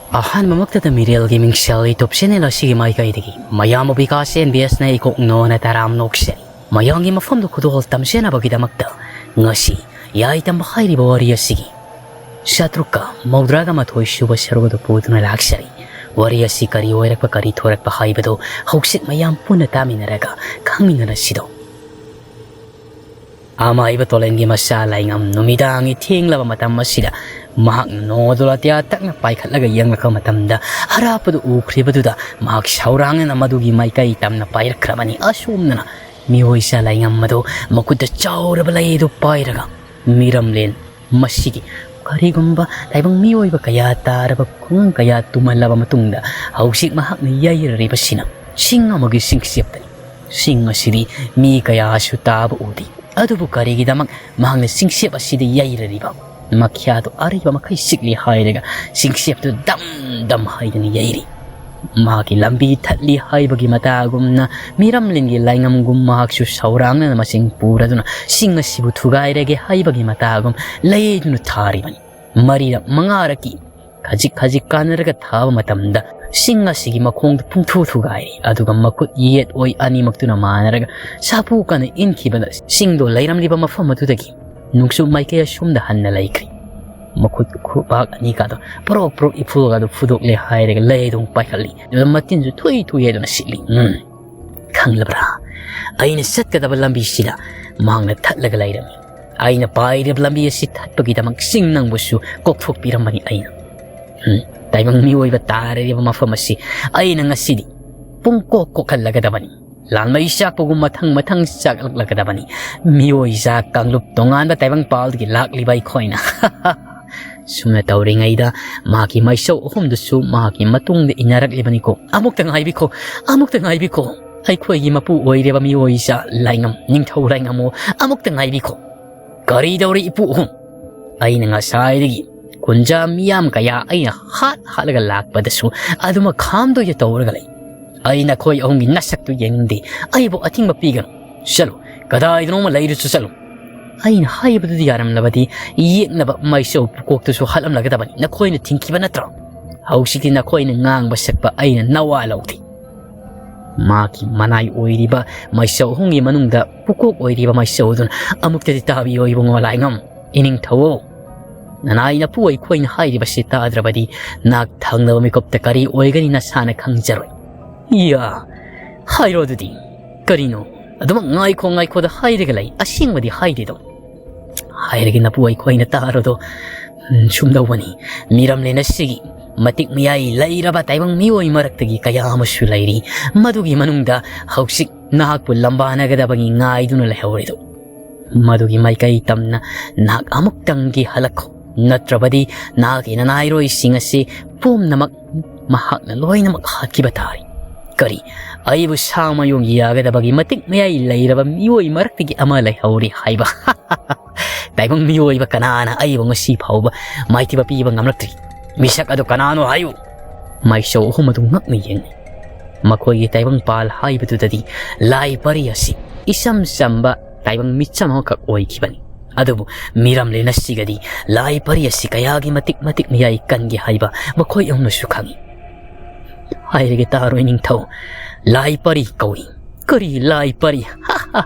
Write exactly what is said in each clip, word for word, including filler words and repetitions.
ꯑꯍꯥꯟꯕꯃꯛꯇꯗ ꯃꯤꯔꯦꯜꯒꯤ ꯃꯤꯡꯁꯦꯜ YouTube channel ꯑꯁꯤꯒꯤ ꯃꯥꯏꯀꯩꯗꯒꯤ ꯃꯌꯥꯝꯕꯨ ꯕꯤꯀꯥꯁ ꯑꯦꯟ ꯕꯤ ꯑꯦꯁꯅ ꯏꯀꯣꯛ ꯅꯣꯅ ꯇꯔꯥꯝ ꯅꯣꯛꯆꯔꯤ꯫ ꯃꯌꯥꯝꯒꯤ ꯃꯐꯝꯗ ꯈꯨꯗꯣꯜ ꯇꯝꯖꯅꯕꯒꯤꯗꯃꯛꯇ ꯉꯁꯤ ꯌꯥꯏ ꯇꯝꯕ ꯍꯥꯏꯔꯤꯕ ꯋꯥꯔꯤ ꯑꯁꯤꯒꯤ ꯆꯥꯇ꯭ꯔꯨꯛꯀ ꯃꯧꯗ꯭ꯔꯥꯒ ꯃꯥꯊꯣꯏ ꯁꯨꯕ ꯁꯔꯨꯛ ꯑꯗꯨ ꯄꯨꯗꯨꯅ ꯂꯥꯛꯆꯔꯤ꯫ ꯋꯥꯔꯤ ꯑꯁꯤ ꯀꯔꯤ ꯑꯣꯏꯔꯛꯄ, ꯀꯔꯤ ꯊꯣꯔꯛꯄ ꯍꯥꯏꯕꯗꯨ ꯍꯧꯖꯤꯛ ꯃꯌꯥꯝ ꯄꯨꯟꯅ ꯇꯥꯃꯤꯟꯅꯔꯒ ꯈꯪꯃꯤꯟꯅꯔꯁꯤꯗꯣ꯫ ꯑꯃꯥꯏꯕ ꯇꯣꯂꯦꯟꯒꯤ ꯃꯆꯥ ꯂꯥꯏꯉꯝ ꯅꯨꯃꯤꯗꯥꯡꯒꯤ ꯊꯦꯡꯂꯕ ꯃꯇꯝ ꯑꯁꯤꯗ ꯃꯍꯥꯛꯅ ꯅꯣꯡ ꯑꯗꯨ ꯑꯇꯤꯌꯥ ꯇꯛꯅ ꯄꯥꯏꯈꯠꯂꯒ ꯌꯦꯡꯂꯛꯄ ꯃꯇꯝꯗ, ꯑꯔꯥꯞꯄꯗ ꯎꯈ꯭ꯔꯤꯕꯗꯨꯗ ꯃꯍꯥꯛ ꯁꯧꯔꯥꯡꯅꯅ ꯃꯗꯨꯒꯤ ꯃꯥꯏꯀꯩ ꯇꯝꯅ ꯄꯥꯏꯔꯛꯈ꯭ꯔꯕꯅꯤ꯫ ꯑꯁꯣꯝꯗꯅ ꯃꯤꯑꯣꯏ ꯏꯆꯥ ꯂꯥꯏꯉꯝ ꯑꯗꯨ ꯃꯈꯨꯠꯇ ꯆꯥꯎꯔꯕ ꯂꯩ ꯑꯗꯨ ꯄꯥꯏꯔꯒ ꯃꯤꯔꯝꯂꯦꯟ ꯃꯁꯤꯒꯤ ꯀꯔꯤꯒꯨꯝꯕ ꯇꯥꯏꯕꯪ ꯃꯤꯑꯣꯏꯕ ꯀꯌꯥ ꯇꯥꯔꯕ ꯈꯨꯡꯒꯪ ꯀꯌꯥ ꯇꯨꯝꯍꯜꯂꯕ ꯃꯇꯨꯡꯗ, ꯍꯧꯖꯤꯛ ꯃꯍꯥꯛꯅ ꯌꯩꯔꯔꯤꯕꯁꯤꯅ ꯁꯤꯡ ꯑꯃꯒꯤ ꯁꯤꯡꯆꯦꯞꯇꯅꯤ꯫ ꯁꯤꯡ ꯑꯁꯤꯗꯤ ꯃꯤ ꯀꯌꯥꯁꯨ ꯇꯥꯕ ꯎꯗꯦ꯫ ꯑꯗꯨꯕꯨ ꯀꯔꯤꯒꯤꯗꯃꯛ ꯃꯍꯥꯛꯅ ꯁꯤꯡꯆꯦꯞ ꯑꯁꯤꯗ ꯌꯩꯔꯔꯤꯕ? ꯃꯈ꯭ꯌꯥꯗꯨ ꯑꯔꯩꯕ ꯃꯈꯩ ꯆꯤꯛꯂꯤ ꯍꯥꯏꯔꯒ ꯁꯤꯡꯆꯦꯞꯇꯨ ꯗꯝ ꯗꯝ ꯍꯥꯏꯗꯨꯅ ꯌꯩꯔꯤ꯫ ꯃꯍꯥꯛꯀꯤ ꯂꯝꯕꯤ ꯊꯠꯂꯤ ꯍꯥꯏꯕꯒꯤ ꯃꯇꯥꯒꯨꯝꯅ, ꯃꯤꯔꯝꯂꯦꯟꯒꯤ ꯂꯥꯏꯉꯝꯒꯨꯝ ꯃꯍꯥꯛꯁꯨ ꯁꯧꯔꯥꯡꯅꯅ ꯃꯁꯤꯡ ꯄꯨꯔꯗꯨꯅ ꯁꯤꯡ ꯑꯁꯤꯕꯨ ꯊꯨꯒꯥꯏꯔꯒꯦ ꯍꯥꯏꯕꯒꯤ ꯃꯇꯥꯒꯨꯝ ꯂꯩꯗꯨꯅ ꯊꯥꯔꯤꯕꯅꯤ꯫ ꯃꯔꯤꯔꯛ ꯃꯉꯥꯔꯛꯀꯤ ꯈꯖꯤꯛ ꯈꯖꯤꯛ ꯀꯥꯟꯅꯔꯒ ꯊꯥꯕ ꯃꯇꯝꯗ, ꯁꯤꯡ ꯑꯁꯤꯒꯤ ꯃꯈꯣꯡꯗ ꯄꯨꯡꯊꯨ ꯊꯨꯒꯥꯏꯔꯤ꯫ ꯑꯗꯨꯒ ꯃꯈꯨꯠ ꯌꯦꯠ ꯑꯣꯏ ꯑꯅꯤꯃꯛꯇꯨꯅ ꯃꯥꯟꯅꯔꯒ ꯁꯥꯐꯨ ꯀꯟꯅ ꯏꯟꯈꯤꯕꯗ, ꯁꯤꯡꯗꯣ ꯂꯩꯔꯝꯂꯤꯕ ꯃꯐꯝ ꯑꯗꯨꯗꯒꯤ ꯅꯨꯡꯁꯨ ꯃꯥꯏꯀꯩ ꯑꯁꯣꯝꯗ ꯍꯟꯅ ꯂꯩꯈ꯭ꯔꯤ꯫ ꯃꯈꯨꯠ ꯈꯨꯕꯥꯛ ꯑꯅꯤꯒꯗꯣ ꯄ꯭ꯔꯣꯛ ꯄ꯭ꯔꯣꯛ ꯏꯐꯨꯒꯗꯣ ꯐꯨꯗꯣꯛꯂꯦ ꯍꯥꯏꯔꯒ ꯂꯩꯗꯣꯡ ꯄꯥꯏꯈꯠꯂꯤ꯫ ꯑꯗꯨꯒ ꯃꯇꯤꯟꯁꯨ ꯊꯨꯏ ꯊꯨꯏ ꯍꯥꯏꯗꯨꯅ ꯁꯤꯠꯂꯤ꯫ ꯎꯝ, ꯈꯪꯂꯕ꯭ꯔꯥ? ꯑꯩꯅ ꯆꯠꯀꯗꯕ ꯂꯝꯕꯤꯁꯤꯗ ꯃꯍꯥꯛꯅ ꯊꯠꯂꯒ ꯂꯩꯔꯝꯃꯤ꯫ ꯑꯩꯅ ꯄꯥꯏꯔꯤꯕ ꯂꯝꯕꯤ ꯑꯁꯤ ꯊꯠꯄꯒꯤꯗꯃꯛ ꯆꯤꯡ ꯅꯪꯕꯨꯁꯨ ꯀꯣꯛꯊꯣꯛꯄꯤꯔꯝꯕꯅꯤ ꯑꯩꯅ꯫ ꯎꯝ, ꯇꯥꯏꯕꯪ ꯃꯤꯑꯣꯏꯕ ꯇꯥꯔꯤꯕ ꯃꯐꯝ ꯑꯁꯤ ꯑꯩꯅ ꯉꯁꯤꯗꯤ ꯄꯨꯡ ꯀꯣꯛ ꯀꯣꯛꯍꯜꯂꯒꯗꯕꯅꯤ꯫ ꯂꯥꯟꯃꯩ ꯆꯥꯛꯄꯒꯨꯝ ꯃꯊꯪ ꯃꯊꯪ ꯆꯥꯛꯂꯛꯂꯒꯗꯕꯅꯤ꯫ ꯃꯤꯑꯣꯏ ꯖꯥꯠ ꯀꯥꯡꯂꯨꯞ ꯇꯣꯉꯥꯟꯕ ꯇꯥꯏꯕꯪꯄꯥꯜꯗꯒꯤ ꯂꯥꯛꯂꯤꯕ ꯑꯩꯈꯣꯏꯅ꯫ ꯁꯨꯝꯅ ꯇꯧꯔꯤꯉꯩꯗ ꯃꯍꯥꯛꯀꯤ ꯃꯩꯁꯧ ꯑꯍꯨꯝꯗꯨꯁꯨ ꯃꯍꯥꯛꯀꯤ ꯃꯇꯨꯡꯗ ꯏꯟꯅꯔꯛꯂꯤꯕꯅꯤꯀꯣ꯫ "ꯑꯃꯨꯛꯇ ꯉꯥꯏꯕꯤꯈꯣ, ꯑꯃꯨꯛꯇ ꯉꯥꯏꯕꯤꯈꯣ꯫ ꯑꯩꯈꯣꯏꯒꯤ ꯃꯄꯨ ꯑꯣꯏꯔꯤꯕ ꯃꯤꯑꯣꯏ ꯖꯥꯠ ꯂꯥꯏꯉꯝ, ꯅꯤꯡꯊꯧ ꯂꯥꯏꯉꯝꯃꯣ, ꯑꯃꯨꯛꯇ ꯉꯥꯏꯕꯤꯈꯣ꯫ ꯀꯔꯤ ꯇꯧꯔꯤ ꯏꯄꯨ ꯑꯍꯨꯝ? ꯑꯩꯅ ꯉꯁꯥꯏꯗꯒꯤ ꯀꯨꯟꯖꯥ ꯃꯤꯌꯥꯝ ꯀꯌꯥ ꯑꯩꯅ ꯍꯥꯠ ꯍꯥꯠꯂꯒ ꯂꯥꯛꯄꯗꯁꯨ ꯑꯗꯨꯃꯛ ꯈꯥꯝꯗꯣꯏꯗ ꯇꯧꯔꯒ ꯂꯩ꯫ ꯑꯩ ꯅꯈꯣꯏ ꯑꯍꯨꯝꯒꯤ ꯅꯁꯛꯇꯨ ꯌꯦꯡꯅꯤꯡꯗꯦ꯫ ꯑꯩꯕꯨ ꯑꯊꯤꯡꯕ ꯄꯤꯒꯅꯨ꯫ ꯆꯠꯂꯨ, ꯀꯗꯥꯏꯗꯅꯣꯃ ꯂꯩꯔꯨꯆꯣ ꯆꯠꯂꯨ꯫" ꯑꯩꯅ ꯍꯥꯏꯕꯗꯨꯗꯤ ꯌꯥꯔꯝꯂꯕꯗꯤ ꯌꯦꯛꯅꯕ ꯃꯩꯁꯧ ꯄꯨꯀꯣꯛꯇꯨꯁꯨ ꯍꯥꯠꯂꯝꯂꯒꯗꯕꯅꯤ꯫ ꯅꯈꯣꯏꯅ ꯊꯤꯡꯈꯤꯕ ꯅꯠꯇ꯭ꯔꯣ? ꯍꯧꯖꯤꯛꯇꯤ ꯅꯈꯣꯏꯅ ꯉꯥꯡꯕ ꯁꯛꯄ ꯑꯩꯅ ꯅꯋꯥ ꯂꯧꯗꯦ꯫ ꯃꯍꯥꯛꯀꯤ ꯃꯅꯥꯏ ꯑꯣꯏꯔꯤꯕ ꯃꯥꯏꯁꯧ ꯑꯍꯨꯝꯒꯤ ꯃꯅꯨꯡꯗ ꯄꯨꯀꯣꯛ ꯑꯣꯏꯔꯤꯕ ꯃꯥꯏꯁꯧ ꯑꯗꯨꯅ, "ꯑꯃꯨꯛꯇꯗꯤ ꯇꯥꯕꯤꯌꯣ ꯏꯕꯨꯡꯉꯣ ꯂꯥꯏꯉꯝ, ꯏꯅꯤꯡꯊꯧꯑꯣ꯫ ꯅꯅꯥꯏ ꯅꯄꯨ ꯑꯩꯈꯣꯏꯅ ꯍꯥꯏꯔꯤꯕꯁꯤ ꯇꯥꯗ꯭ꯔꯕꯗꯤ ꯅꯍꯥꯛ ꯊꯪꯅꯕ ꯃꯤꯀꯨꯞꯇ ꯀꯔꯤ ꯑꯣꯏꯒꯅꯤ ꯅꯁꯥꯅ ꯈꯪꯖꯔꯣꯏ꯫ ꯏꯌꯥ, ꯍꯥꯏꯔꯣ ꯑꯗꯨꯗꯤ꯫ ꯀꯔꯤꯅꯣ? ꯑꯗꯨꯃꯛ ꯉꯥꯏꯈꯣ ꯉꯥꯏꯈꯣꯗ ꯍꯥꯏꯔꯒ ꯂꯩ, ꯑꯁꯦꯡꯕꯗꯤ ꯍꯥꯏꯗꯦꯗꯣ꯫ ꯍꯥꯏꯔꯒꯦ ꯅꯄꯨ ꯑꯩꯈꯣꯏꯅ ꯇꯥꯔꯣꯗꯣ꯫ ꯎꯝ, ꯁꯨꯝꯗꯧꯕꯅꯤ, ꯃꯤꯔꯝꯂꯦꯟ ꯑꯁꯤꯒꯤ ꯃꯇꯤꯛ ꯃꯌꯥꯏ ꯂꯩꯔꯕ ꯇꯥꯏꯕꯪ ꯃꯤꯑꯣꯏ ꯃꯔꯛꯇꯒꯤ ꯀꯌꯥ ꯑꯃꯁꯨ ꯂꯩꯔꯤ꯫ ꯃꯗꯨꯒꯤ ꯃꯅꯨꯡꯗ ꯍꯧꯖꯤꯛ ꯅꯍꯥꯛꯄꯨ ꯂꯝꯕꯥꯅꯒꯗꯕꯒꯤ ꯉꯥꯏꯗꯨꯅ ꯂꯩꯍꯧꯔꯤꯗꯣ꯫ ꯃꯗꯨꯒꯤ ꯃꯥꯏꯀꯩ ꯇꯝꯅ ꯅꯍꯥꯛ ꯑꯃꯨꯛꯇꯪꯗꯤ ꯍꯜꯂꯛꯈꯣ, ꯅꯠꯇ꯭ꯔꯕꯗꯤ ꯅꯍꯥꯛꯀꯤ ꯅꯅꯥꯏꯔꯣꯏꯁꯤꯡ ꯑꯁꯤ ꯄꯨꯝꯅꯃꯛ ꯃꯍꯥꯛꯅ ꯂꯣꯏꯅꯃꯛ ꯍꯥꯠꯈꯤꯕ ꯇꯥꯔꯦ꯫ ꯀꯔꯤ, ꯑꯩꯕꯨ ꯁꯥ ꯃꯌꯣꯡ ꯌꯥꯒꯗꯕꯒꯤ ꯃꯇꯤꯛ ꯃꯌꯥꯏ ꯂꯩꯔꯕ ꯃꯤꯑꯣꯏ ꯃꯔꯛꯇꯒꯤ ꯑꯃ ꯂꯩꯍꯧꯔꯤ ꯍꯥꯏꯕ? ꯇꯥꯏꯕꯪ ꯃꯤꯑꯣꯏꯕ ꯀꯅꯥꯅ ꯑꯩꯕꯨ ꯉꯁꯤ ꯐꯥꯎꯕ ꯃꯥꯏꯊꯤꯕ ꯄꯤꯕ ꯉꯝꯂꯛꯇ꯭ꯔꯤ? ꯃꯤꯁꯛ ꯑꯗꯨ ꯀꯅꯥꯅꯣ ꯍꯥꯏꯌꯨ!" ꯃꯥꯏꯁꯧ ꯑꯍꯨꯝ ꯑꯗꯨ ꯉꯛꯅ ꯌꯦꯡꯂꯤ꯫ ꯃꯈꯣꯏꯒꯤ ꯇꯥꯏꯕꯪ ꯄꯥꯜ ꯍꯥꯏꯕꯗꯨꯗꯗꯤ ꯂꯥꯏ ꯄꯔꯤ ꯑꯁꯤ ꯏꯆꯝ ꯆꯝꯕ ꯇꯥꯏꯕꯪ ꯃꯤꯆꯝ ꯑꯃꯈꯛ ꯑꯣꯏꯈꯤꯕꯅꯤ꯫ ꯑꯗꯨꯕꯨ ꯃꯤꯔꯝꯂꯦꯟ ꯑꯁꯤꯒꯗꯤ ꯂꯥꯏ ꯄꯔꯤ ꯑꯁꯤ ꯀꯌꯥꯒꯤ ꯃꯇꯤꯛ ꯃꯇꯤꯛ ꯃꯌꯥꯏ ꯀꯟꯒꯦ ꯍꯥꯏꯕ ꯃꯈꯣꯏ ꯑꯍꯨꯝꯅꯁꯨ ꯈꯪꯏ꯫ ꯍꯥꯏꯔꯒꯦ ꯇꯥꯔꯣ ꯏꯅꯤꯡꯊꯧ, ꯂꯥꯏ ꯄꯔꯤ ꯀꯧꯏ꯫ ꯀꯔꯤ ꯂꯥꯏ ꯄꯔꯤ?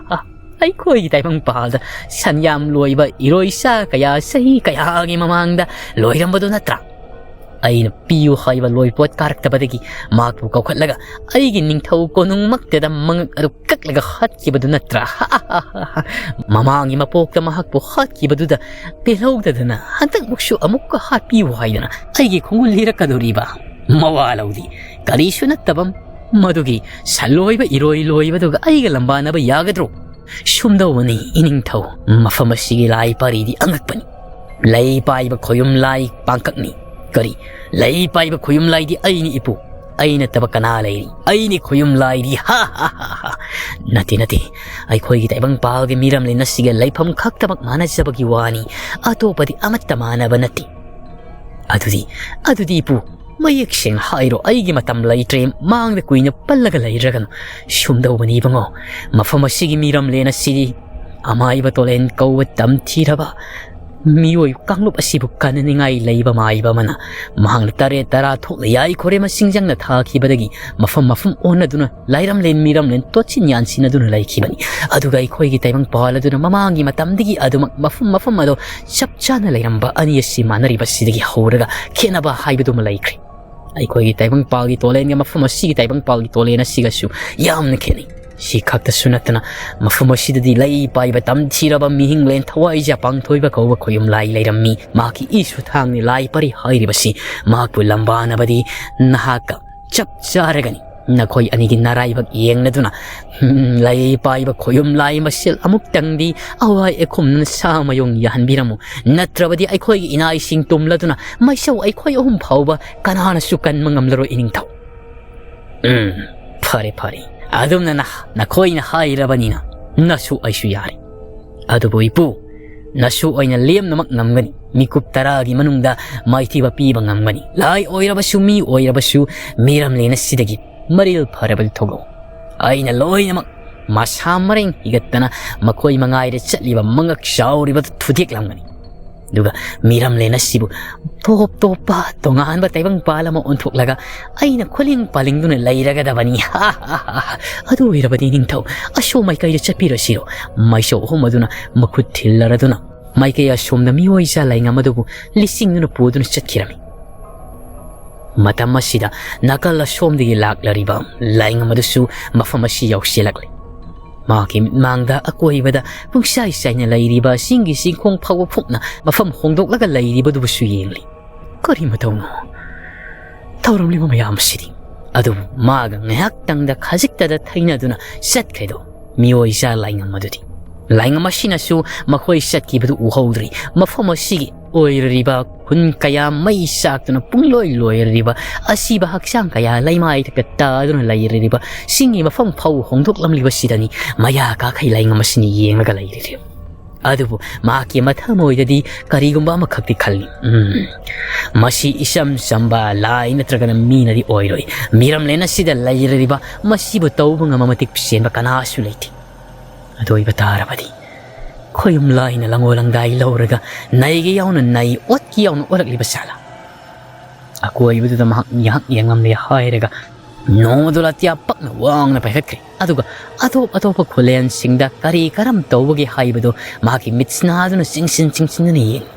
ꯑꯩꯈꯣꯏꯒꯤ ꯇꯥꯏꯕꯪ ꯄꯥꯜꯗ ꯁꯟ ꯌꯥꯝ ꯂꯣꯏꯕ ꯏꯔꯣꯏꯆꯥ ꯀꯌꯥ ꯆꯍꯤ ꯀꯌꯥꯒꯤ ꯃꯃꯥꯡꯗ ꯂꯣꯏꯔꯝꯕꯗꯨ ꯅꯠꯇ꯭ꯔꯥ? ꯑꯩꯅ ꯄꯤꯌꯨ ꯍꯥꯏꯕ ꯂꯣꯏꯄꯣꯠ ꯀꯥꯔꯛꯇꯕꯗꯒꯤ ꯃꯍꯥꯛꯄꯨ ꯀꯧꯈꯠꯂꯒ ꯑꯩꯒꯤ ꯅꯤꯡꯊꯧ ꯀꯣꯅꯨꯡꯃꯛꯇꯗ ꯃꯉꯛ ꯑꯗꯨ ꯀꯛꯂꯒ ꯍꯥꯠꯈꯤꯕꯗꯨ ꯅꯠꯇ꯭ꯔꯥ? ꯃꯃꯥꯡꯒꯤ ꯃꯄꯣꯛꯇ ꯃꯍꯥꯛꯄꯨ ꯍꯥꯠꯈꯤꯕꯗꯨꯗ ꯄꯦꯜꯍꯧꯗꯗꯅ ꯍꯟꯗꯛꯃꯨꯛꯁꯨ ꯑꯃꯨꯛꯀ ꯍꯥꯠꯄꯤꯌꯨ ꯍꯥꯏꯗꯅ ꯑꯩꯒꯤ ꯈꯣꯡꯒꯨꯜ ꯂꯤꯔꯛꯀꯗꯧꯔꯤꯕ? ꯃꯋꯥ ꯂꯧꯗꯦ꯫ ꯀꯔꯤꯁꯨ ꯅꯠꯇꯕ ꯃꯗꯨꯒꯤ ꯁꯟ ꯂꯣꯏꯕ ꯏꯔꯣꯏ ꯂꯣꯏꯕꯗꯨꯒ ꯑꯩꯒ ꯂꯝꯕꯥꯅꯕ ꯌꯥꯒꯗ꯭ꯔꯣ? ꯁꯨꯝꯗꯧꯕꯅꯤ ꯏꯅꯤꯡꯊꯧ, ꯃꯐꯝ ꯑꯁꯤꯒꯤ ꯂꯥꯏ ꯄꯥꯔꯤꯗꯤ ꯑꯉꯛꯄꯅꯤ꯫ ꯂꯩ ꯄꯥꯏꯕ ꯈꯣꯌꯨꯝ ꯂꯥꯏ ꯄꯥꯡꯀꯛꯅꯤ꯫ ꯀꯔꯤ? ꯂꯩ ꯄꯥꯏꯕ ꯈꯣꯌꯨꯝ ꯂꯥꯏꯗꯤ ꯑꯩꯅꯤ ꯏꯄꯨ꯫ ꯑꯩ ꯅꯠꯇꯕ ꯀꯅꯥ ꯂꯩꯔꯤ? ꯑꯩꯅꯤ ꯈꯣꯌꯨꯝ ꯂꯥꯏꯗꯤ꯫ ꯍꯥ, ꯍꯥ, ꯍꯥ, ꯍꯥ꯫ ꯅꯠꯇꯦ, ꯅꯠꯇꯦ꯫ ꯑꯩꯈꯣꯏꯒꯤ ꯇꯥꯏꯕꯪ ꯄꯥꯜꯒꯤ ꯃꯤꯔꯝꯂꯦꯟ ꯑꯁꯤꯒ ꯂꯩꯐꯝ ꯈꯛꯇꯃꯛ ꯃꯥꯟꯅꯖꯕꯒꯤ ꯋꯥꯅꯤ꯫ ꯑꯇꯣꯞꯄꯗꯤ ꯑꯃꯠꯇ ꯃꯥꯟꯅꯕ ꯅꯠꯇꯦ꯫ ꯑꯗꯨꯗꯤ, ꯑꯗꯨꯗꯤ ꯏꯄꯨ, ꯃꯌꯦꯛ ꯁꯦꯡꯅ ꯍꯥꯏꯔꯣ, ꯑꯩꯒꯤ ꯃꯇꯝ ꯂꯩꯇ꯭ꯔꯦ, ꯃꯥꯡꯗ ꯀꯨꯏꯅ ꯄꯜꯂꯒ ꯂꯩꯔꯒꯅꯨ꯫ ꯁꯨꯝꯗꯧꯕꯅꯤ ꯏꯕꯨꯡꯉꯣ, ꯃꯐꯝ ꯑꯁꯤꯒꯤ ꯃꯤꯔꯝꯂꯦꯟ ꯑꯁꯤꯗꯤ ꯑꯃꯥꯏꯕ ꯇꯣꯂꯦꯟ ꯀꯧꯕ ꯇꯝꯊꯤꯔꯕ ꯃꯤꯑꯣꯏ ꯀꯥꯡꯂꯨꯞ ꯑꯁꯤꯕꯨ ꯀꯟꯅꯅꯤꯡꯉꯥꯏ ꯂꯩꯕ ꯃꯥꯏꯕ ꯑꯃꯅ ꯃꯍꯥꯛꯅ ꯇꯔꯦꯠ ꯇꯔꯥ ꯊꯣꯛꯅ ꯌꯥꯏꯈꯣꯔꯦ ꯃꯁꯤꯡ ꯆꯪꯅ ꯊꯥꯈꯤꯕꯗꯒꯤ ꯃꯐꯝ ꯃꯐꯝ ꯑꯣꯟꯅꯗꯨꯅ ꯂꯥꯏꯔꯝꯂꯦꯟ ꯃꯤꯔꯝꯂꯦꯟ ꯇꯣꯠꯁꯤꯟ ꯌꯥꯟꯁꯤꯟꯅꯗꯨꯅ ꯂꯩꯈꯤꯕꯅꯤ꯫ ꯑꯗꯨꯒ ꯑꯩꯈꯣꯏꯒꯤ ꯇꯥꯏꯕꯪ ꯄꯥꯜ ꯑꯗꯨꯅ ꯃꯃꯥꯡꯒꯤ ꯃꯇꯝꯗꯒꯤ ꯑꯗꯨꯃꯛ ꯃꯐꯝ ꯃꯐꯝ ꯑꯗꯣ ꯆꯞ ꯆꯥꯅ ꯂꯩꯔꯝꯕ ꯑꯅꯤ ꯑꯁꯤ ꯃꯥꯟꯅꯔꯤꯕꯁꯤꯗꯒꯤ ꯍꯧꯔꯒ ꯈꯦꯠꯅꯕ ꯍꯥꯏꯕꯗꯨꯃ ꯂꯩꯈ꯭ꯔꯦ꯫ ꯑꯩꯈꯣꯏꯒꯤ ꯇꯥꯏꯕꯪ ꯄꯥꯜꯒꯤ ꯇꯣꯂꯦꯟꯒ ꯃꯐꯝ ꯑꯁꯤꯒꯤ ꯇꯥꯏꯕꯪ ꯄꯥꯜꯒꯤ ꯇꯣꯂꯦꯟ ꯑꯁꯤꯒꯁꯨ ꯌꯥꯝꯅ ꯈꯦꯠꯅꯩ꯫ ꯁꯤ ꯈꯛꯇꯁꯨ ꯅꯠꯇꯅ ꯃꯐꯝ ꯑꯁꯤꯗꯗꯤ ꯂꯩ ꯄꯥꯏꯕ ꯇꯝꯊꯤꯔꯕ ꯃꯤꯍꯤꯡꯂꯦꯟ ꯊꯋꯥꯏꯖꯥ ꯄꯥꯡꯊꯣꯏꯕ ꯀꯧꯕ ꯈꯣꯌꯨꯝ ꯂꯥꯏ ꯂꯩꯔꯝꯃꯤ꯫ ꯃꯍꯥꯛꯀꯤ ꯏꯁꯨ ꯊꯥꯡꯅꯤ ꯂꯥꯏ ꯄꯔꯤ ꯍꯥꯏꯔꯤꯕꯁꯤ ꯃꯍꯥꯛꯄꯨ ꯂꯝꯕꯥꯅꯕꯗꯤ ꯅꯍꯥꯛꯀ ꯆꯞ ꯆꯥꯔꯒꯅꯤ꯫ ꯅꯈꯣꯏ ꯑꯅꯤꯒꯤ ꯅꯔꯥꯏꯕꯛ ꯌꯦꯡꯂꯗꯨꯅ ꯂꯩ ꯄꯥꯏꯕ ꯈꯣꯌꯨꯝ ꯂꯥꯏ ꯃꯁꯦꯜ ꯑꯃꯨꯛꯇꯪꯗꯤ ꯑꯋꯥꯏ ꯑꯈꯨꯝꯅ ꯁꯥ ꯃꯌꯣꯡ ꯌꯥꯍꯟꯕꯤꯔꯝꯃꯨ꯫ ꯅꯠꯇ꯭ꯔꯕꯗꯤ ꯑꯩꯈꯣꯏꯒꯤ ꯏꯅꯥ ꯏꯁꯤꯡ ꯇꯨꯝꯂꯗꯨꯅ ꯃꯩꯁꯧ ꯑꯩꯈꯣꯏ ꯑꯍꯨꯝ ꯐꯥꯎꯕ ꯀꯅꯥꯅꯁꯨ ꯀꯟꯕ ꯉꯝꯂꯔꯣꯏ ꯏꯅꯤꯡꯊꯧ꯫ ꯎꯝ, ꯐꯔꯦ ꯐꯔꯦ, ꯑꯗꯨꯝꯅ ꯅꯈꯣꯏꯅ ꯍꯥꯏꯔꯕꯅꯤꯅ ꯅꯁꯨ ꯑꯩꯁꯨ ꯌꯥꯔꯦ꯫ ꯑꯗꯨꯕꯨ ꯏꯄꯨ, ꯅꯁꯨ ꯑꯣꯏꯅ ꯂꯦꯝꯅꯃꯛ ꯉꯝꯒꯅꯤ꯫ ꯃꯤꯀꯨꯞ ꯇꯔꯥꯒꯤ ꯃꯅꯨꯡꯗ ꯃꯥꯏꯊꯤꯕ ꯄꯤꯕ ꯉꯝꯒꯅꯤ꯫ ꯂꯥꯏ ꯑꯣꯏꯔꯕꯁꯨ ꯃꯤ ꯑꯣꯏꯔꯕꯁꯨ ꯃꯤꯔꯝꯂꯦꯟ ꯑꯁꯤꯗꯒꯤ ꯃꯔꯤꯜ ꯐꯔꯕꯗꯤ ꯊꯣꯛꯂꯛꯎ꯫ ꯑꯩꯅ ꯂꯣꯏꯅꯃꯛ ꯃꯁꯥ ꯃꯔꯦꯡ ꯍꯤꯒꯠꯇꯅ ꯃꯈꯣꯏ ꯃꯉꯥꯏꯔꯦ ꯆꯠꯂꯤꯕ ꯃꯉꯛ ꯆꯥꯎꯔꯤꯕꯗꯨ ꯊꯨꯗꯦꯛꯂꯝꯒꯅꯤ꯫ ꯑꯗꯨꯒ ꯃꯤꯔꯝꯂꯦꯟ ꯑꯁꯤꯕꯨ ꯇꯣꯞ ꯇꯣꯞꯄ ꯇꯣꯉꯥꯟꯕ ꯇꯥꯏꯕꯪꯄꯥꯜ ꯑꯃ ꯑꯣꯟꯊꯣꯛꯂꯒ ꯑꯩꯅ ꯈꯨꯂꯤꯡ ꯄꯥꯂꯤꯡꯗꯨꯅ ꯂꯩꯔꯒꯗꯕꯅꯤ꯫ ꯑꯗꯨ ꯑꯣꯏꯔꯕꯗꯤ ꯅꯤꯡꯊꯧ, ꯑꯁꯣꯝ ꯃꯥꯏꯀꯩꯗ ꯆꯠꯄꯤꯔꯁꯤꯔꯣ? ꯃꯥꯏꯁꯧ ꯑꯍꯨꯝ ꯑꯗꯨꯅ ꯃꯈꯨꯠ ꯊꯤꯜꯂꯔꯗꯨꯅ ꯃꯥꯏꯀꯩ ꯑꯁꯣꯝꯗ ꯃꯤꯑꯣꯏ ꯆꯥ ꯂꯥꯏꯉꯝ ꯑꯗꯨꯕꯨ ꯂꯤꯁꯤꯡꯗꯨꯅ ꯄꯨꯗꯨꯅ ꯆꯠꯈꯤꯔꯝꯃꯤ꯫ ꯃꯇꯝ ꯑꯁꯤꯗ ꯅꯥꯀꯜ ꯑꯁꯣꯝꯗꯒꯤ ꯂꯥꯛꯂꯔꯤꯕ ꯂꯥꯏꯉꯝ ꯑꯗꯨꯁꯨ ꯃꯐꯝ ꯑꯁꯤ ꯌꯧꯁꯤꯜꯂꯛꯂꯦ꯫ ꯃꯍꯥꯛꯀꯤ ꯃꯤꯠꯃꯥꯡꯗ ꯑꯀꯣꯏꯕꯗ ꯄꯨꯡꯆꯥꯏ ꯆꯥꯏꯅ ꯂꯩꯔꯤꯕ ꯆꯤꯡꯒꯤ ꯆꯤꯡꯈꯣꯡ ꯐꯥꯎꯕ ꯐꯨꯛꯅ ꯃꯐꯝ ꯍꯣꯡꯗꯣꯛꯂꯒ ꯂꯩꯔꯤꯕꯗꯨꯕꯨꯁꯨ ꯌꯦꯡꯂꯤ꯫ ꯀꯔꯤ ꯃꯇꯧꯅꯣ? ꯊꯧꯔꯝꯂꯤꯕ ꯃꯌꯥꯝ ꯑꯁꯤꯗꯤ꯫ ꯑꯗꯨꯕꯨ ꯃꯥꯒ ꯉꯥꯏꯍꯥꯛꯇꯪꯗ ꯈꯖꯤꯛꯇꯗ ꯊꯩꯅꯗꯨꯅ ꯆꯠꯈ꯭ꯔꯦꯗꯣ ꯃꯤꯑꯣꯏ ꯆꯥ ꯂꯥꯏꯉꯝ ꯑꯗꯨꯗꯤ꯫ ꯂꯥꯏꯉꯝ ꯑꯁꯤꯅꯁꯨ ꯃꯈꯣꯏ ꯆꯠꯈꯤꯕꯗꯨ ꯎꯍꯧꯗ꯭ꯔꯤ꯫ ꯃꯐꯝ ꯑꯁꯤꯒꯤ ꯑꯣꯏꯔꯤꯕ ꯈꯨꯟ ꯀꯌꯥ ꯃꯩ ꯆꯥꯛꯇꯨꯅ ꯄꯨꯡꯂꯣꯏ ꯂꯣꯏꯔꯤꯕ, ꯑꯁꯤꯕ ꯍꯛꯆꯥꯡ ꯀꯌꯥ ꯂꯩꯃꯥꯏꯗ ꯇꯥꯗꯨꯅ ꯂꯩꯔꯤꯕ, ꯆꯤꯡꯒꯤ ꯃꯐꯝ ꯐꯥꯎ ꯍꯣꯡꯗꯣꯛꯂꯝꯂꯤꯕꯁꯤꯗꯅꯤ ꯃꯌꯥ ꯀꯥꯈꯩ ꯂꯥꯏꯉꯝ ꯑꯁꯤꯅ ꯌꯦꯡꯂꯒ ꯂꯩꯔꯤꯕ꯫ ꯑꯗꯨꯕꯨ ꯃꯍꯥꯛꯀꯤ ꯃꯊꯃꯣꯏꯗꯗꯤ ꯀꯔꯤꯒꯨꯝꯕ ꯑꯃꯈꯛꯇꯤ ꯈꯜꯂꯤ꯫ ꯎꯝ, ꯃꯁꯤ ꯏꯆꯝ ꯆꯝꯕ ꯂꯥꯏ ꯅꯠꯇ꯭ꯔꯒꯅ ꯃꯤꯅꯗꯤ ꯑꯣꯏꯔꯣꯏ꯫ ꯃꯤꯔꯝꯂꯦꯟ ꯑꯁꯤꯗ ꯂꯩꯔꯤꯕ ꯃꯁꯤꯕꯨ ꯇꯧꯕ ꯉꯝꯕ ꯃꯇꯤꯛ ꯆꯦꯟꯕ ꯀꯅꯥꯁꯨ ꯂꯩꯇꯦ꯫ ꯑꯗꯨ ꯑꯣꯏꯕ ꯇꯥꯔꯕꯗꯤ ꯈꯣꯌꯨꯝ ꯂꯥꯏꯅ ꯂꯪꯉꯣ ꯂꯪꯗꯥꯏ ꯂꯧꯔꯒ ꯅꯩꯒꯤ ꯌꯥꯎꯅ ꯅꯩ, ꯑꯣꯠꯀꯤ ꯌꯥꯎꯅ ꯑꯣꯠꯂꯛꯂꯤꯕ ꯖꯥꯠꯂꯥ? ꯑꯀꯣꯏꯕꯗꯨꯗ ꯃꯍꯥꯛ ꯉꯥꯏꯍꯥꯛ ꯌꯦꯡꯂꯝꯂꯦ ꯍꯥꯏꯔꯒ ꯅꯣꯡꯃꯗꯣ ꯂꯥꯇꯤꯌꯥ ꯄꯛꯅ ꯋꯥꯡꯅ ꯄꯥꯏꯈꯠꯈ꯭ꯔꯦ꯫ ꯑꯗꯨꯒ ꯑꯇꯣꯞ ꯑꯇꯣꯞꯄ ꯈꯨꯂꯦꯟꯁꯤꯡꯗ ꯀꯔꯤ ꯀꯔꯝ ꯇꯧꯕꯒꯦ ꯍꯥꯏꯕꯗꯨ ꯃꯍꯥꯛꯀꯤ ꯃꯤꯠꯁꯤꯅꯥꯗꯨꯅ ꯆꯤꯡꯁꯤꯟ ꯆꯤꯡꯁꯤꯟꯗꯨꯅ ꯌꯦꯡꯂꯤ꯫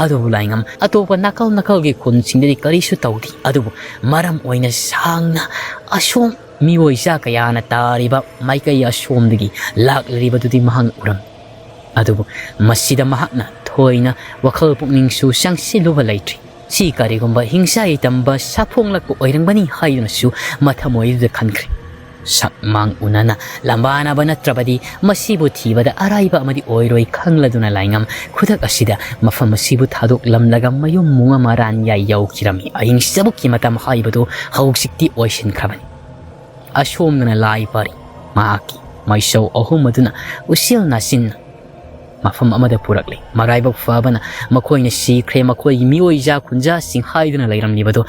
ꯑꯗꯨꯕꯨ ꯂꯥꯏꯉꯝ ꯑꯇꯣꯞꯄ ꯅꯥꯀꯜ ꯅꯥꯀꯜꯒꯤ ꯈꯨꯟꯁꯤꯡꯗꯗꯤ ꯀꯔꯤꯁꯨ ꯇꯧꯗꯦ꯫ ꯑꯗꯨꯕꯨ ꯃꯔꯝ ꯑꯣꯏꯅ ꯁꯥꯡꯅ ꯑꯁꯣꯝ ꯃꯤꯑꯣꯏ ꯆꯥ ꯀꯌꯥꯅ ꯇꯥꯔꯤꯕ ꯃꯥꯏꯀꯩ ꯑꯁꯣꯝꯗꯒꯤ ꯂꯥꯛꯂꯤꯕꯗꯨꯗꯤ ꯃꯍꯥꯛꯅ ꯎꯔꯝꯃꯤ꯫ ꯑꯗꯨꯕꯨ ꯃꯁꯤꯗ ꯃꯍꯥꯛꯅ ꯊꯣꯏꯅ ꯋꯥꯈꯜ ꯄꯨꯛꯅꯤꯡꯁꯨ ꯆꯪꯁꯤꯜꯂꯨꯕ ꯂꯩꯇ꯭ꯔꯤ꯫ ꯁꯤ ꯀꯔꯤꯒꯨꯝꯕ ꯍꯤꯡꯆꯥꯏ ꯇꯝꯕ ꯁꯥꯐꯣꯡꯂꯛꯄ ꯑꯣꯏꯔꯝꯒꯅꯤ ꯍꯥꯏꯗꯨꯅꯁꯨ ꯃꯊꯃꯣꯏꯗꯨꯗ ꯈꯟꯈ꯭ꯔꯦ꯫ ꯁꯛ ꯃꯥꯡ ꯎꯅꯅ ꯂꯝꯕꯥꯅꯕ ꯅꯠꯇ꯭ꯔꯕꯗꯤ ꯃꯁꯤꯕꯨ ꯊꯤꯕꯗ ꯑꯔꯥꯏꯕ ꯑꯃꯗꯤ ꯑꯣꯏꯔꯣꯏ ꯈꯪꯂꯗꯨꯅ ꯂꯥꯏꯉꯝ ꯈꯨꯗꯛ ꯑꯁꯤꯗ ꯃꯐꯝ ꯑꯁꯤꯕꯨ ꯊꯥꯗꯣꯛꯂꯝꯂꯒ ꯃꯌꯨꯝ ꯃꯨꯡ ꯑꯃ ꯔꯥꯟ ꯌꯥꯏ ꯌꯧꯈꯤꯔꯝꯃꯤ꯫ ꯑꯍꯤꯡ ꯆꯕꯨꯛꯀꯤ ꯃꯇꯝ ꯍꯥꯏꯕꯗꯨ ꯍꯧꯖꯤꯛꯇꯤ ꯑꯣꯏꯁꯤꯟꯈ꯭ꯔꯕꯅꯤ꯫ ꯑꯁꯣꯝꯗꯅ ꯂꯥꯏ ꯄꯥꯔꯤ ꯃꯍꯥꯛꯀꯤ ꯃꯩꯁꯧ ꯑꯍꯨꯝ ꯑꯗꯨꯅ ꯎꯆꯦꯜ ꯅꯥꯆꯤꯟꯅ ꯃꯐꯝ ꯑꯃꯗ ꯄꯨꯔꯛꯂꯤ꯫ ꯃꯔꯥꯏꯕꯛ ꯐꯕꯅ ꯃꯈꯣꯏꯅ ꯁꯤꯈ꯭ꯔꯦ꯫ ꯃꯈꯣꯏꯒꯤ ꯃꯤꯑꯣꯏꯖꯥ ꯈꯨꯟꯖꯥꯁꯤꯡ ꯍꯥꯏꯗꯨꯅ ꯂꯩꯔꯝꯂꯤꯕꯗꯨ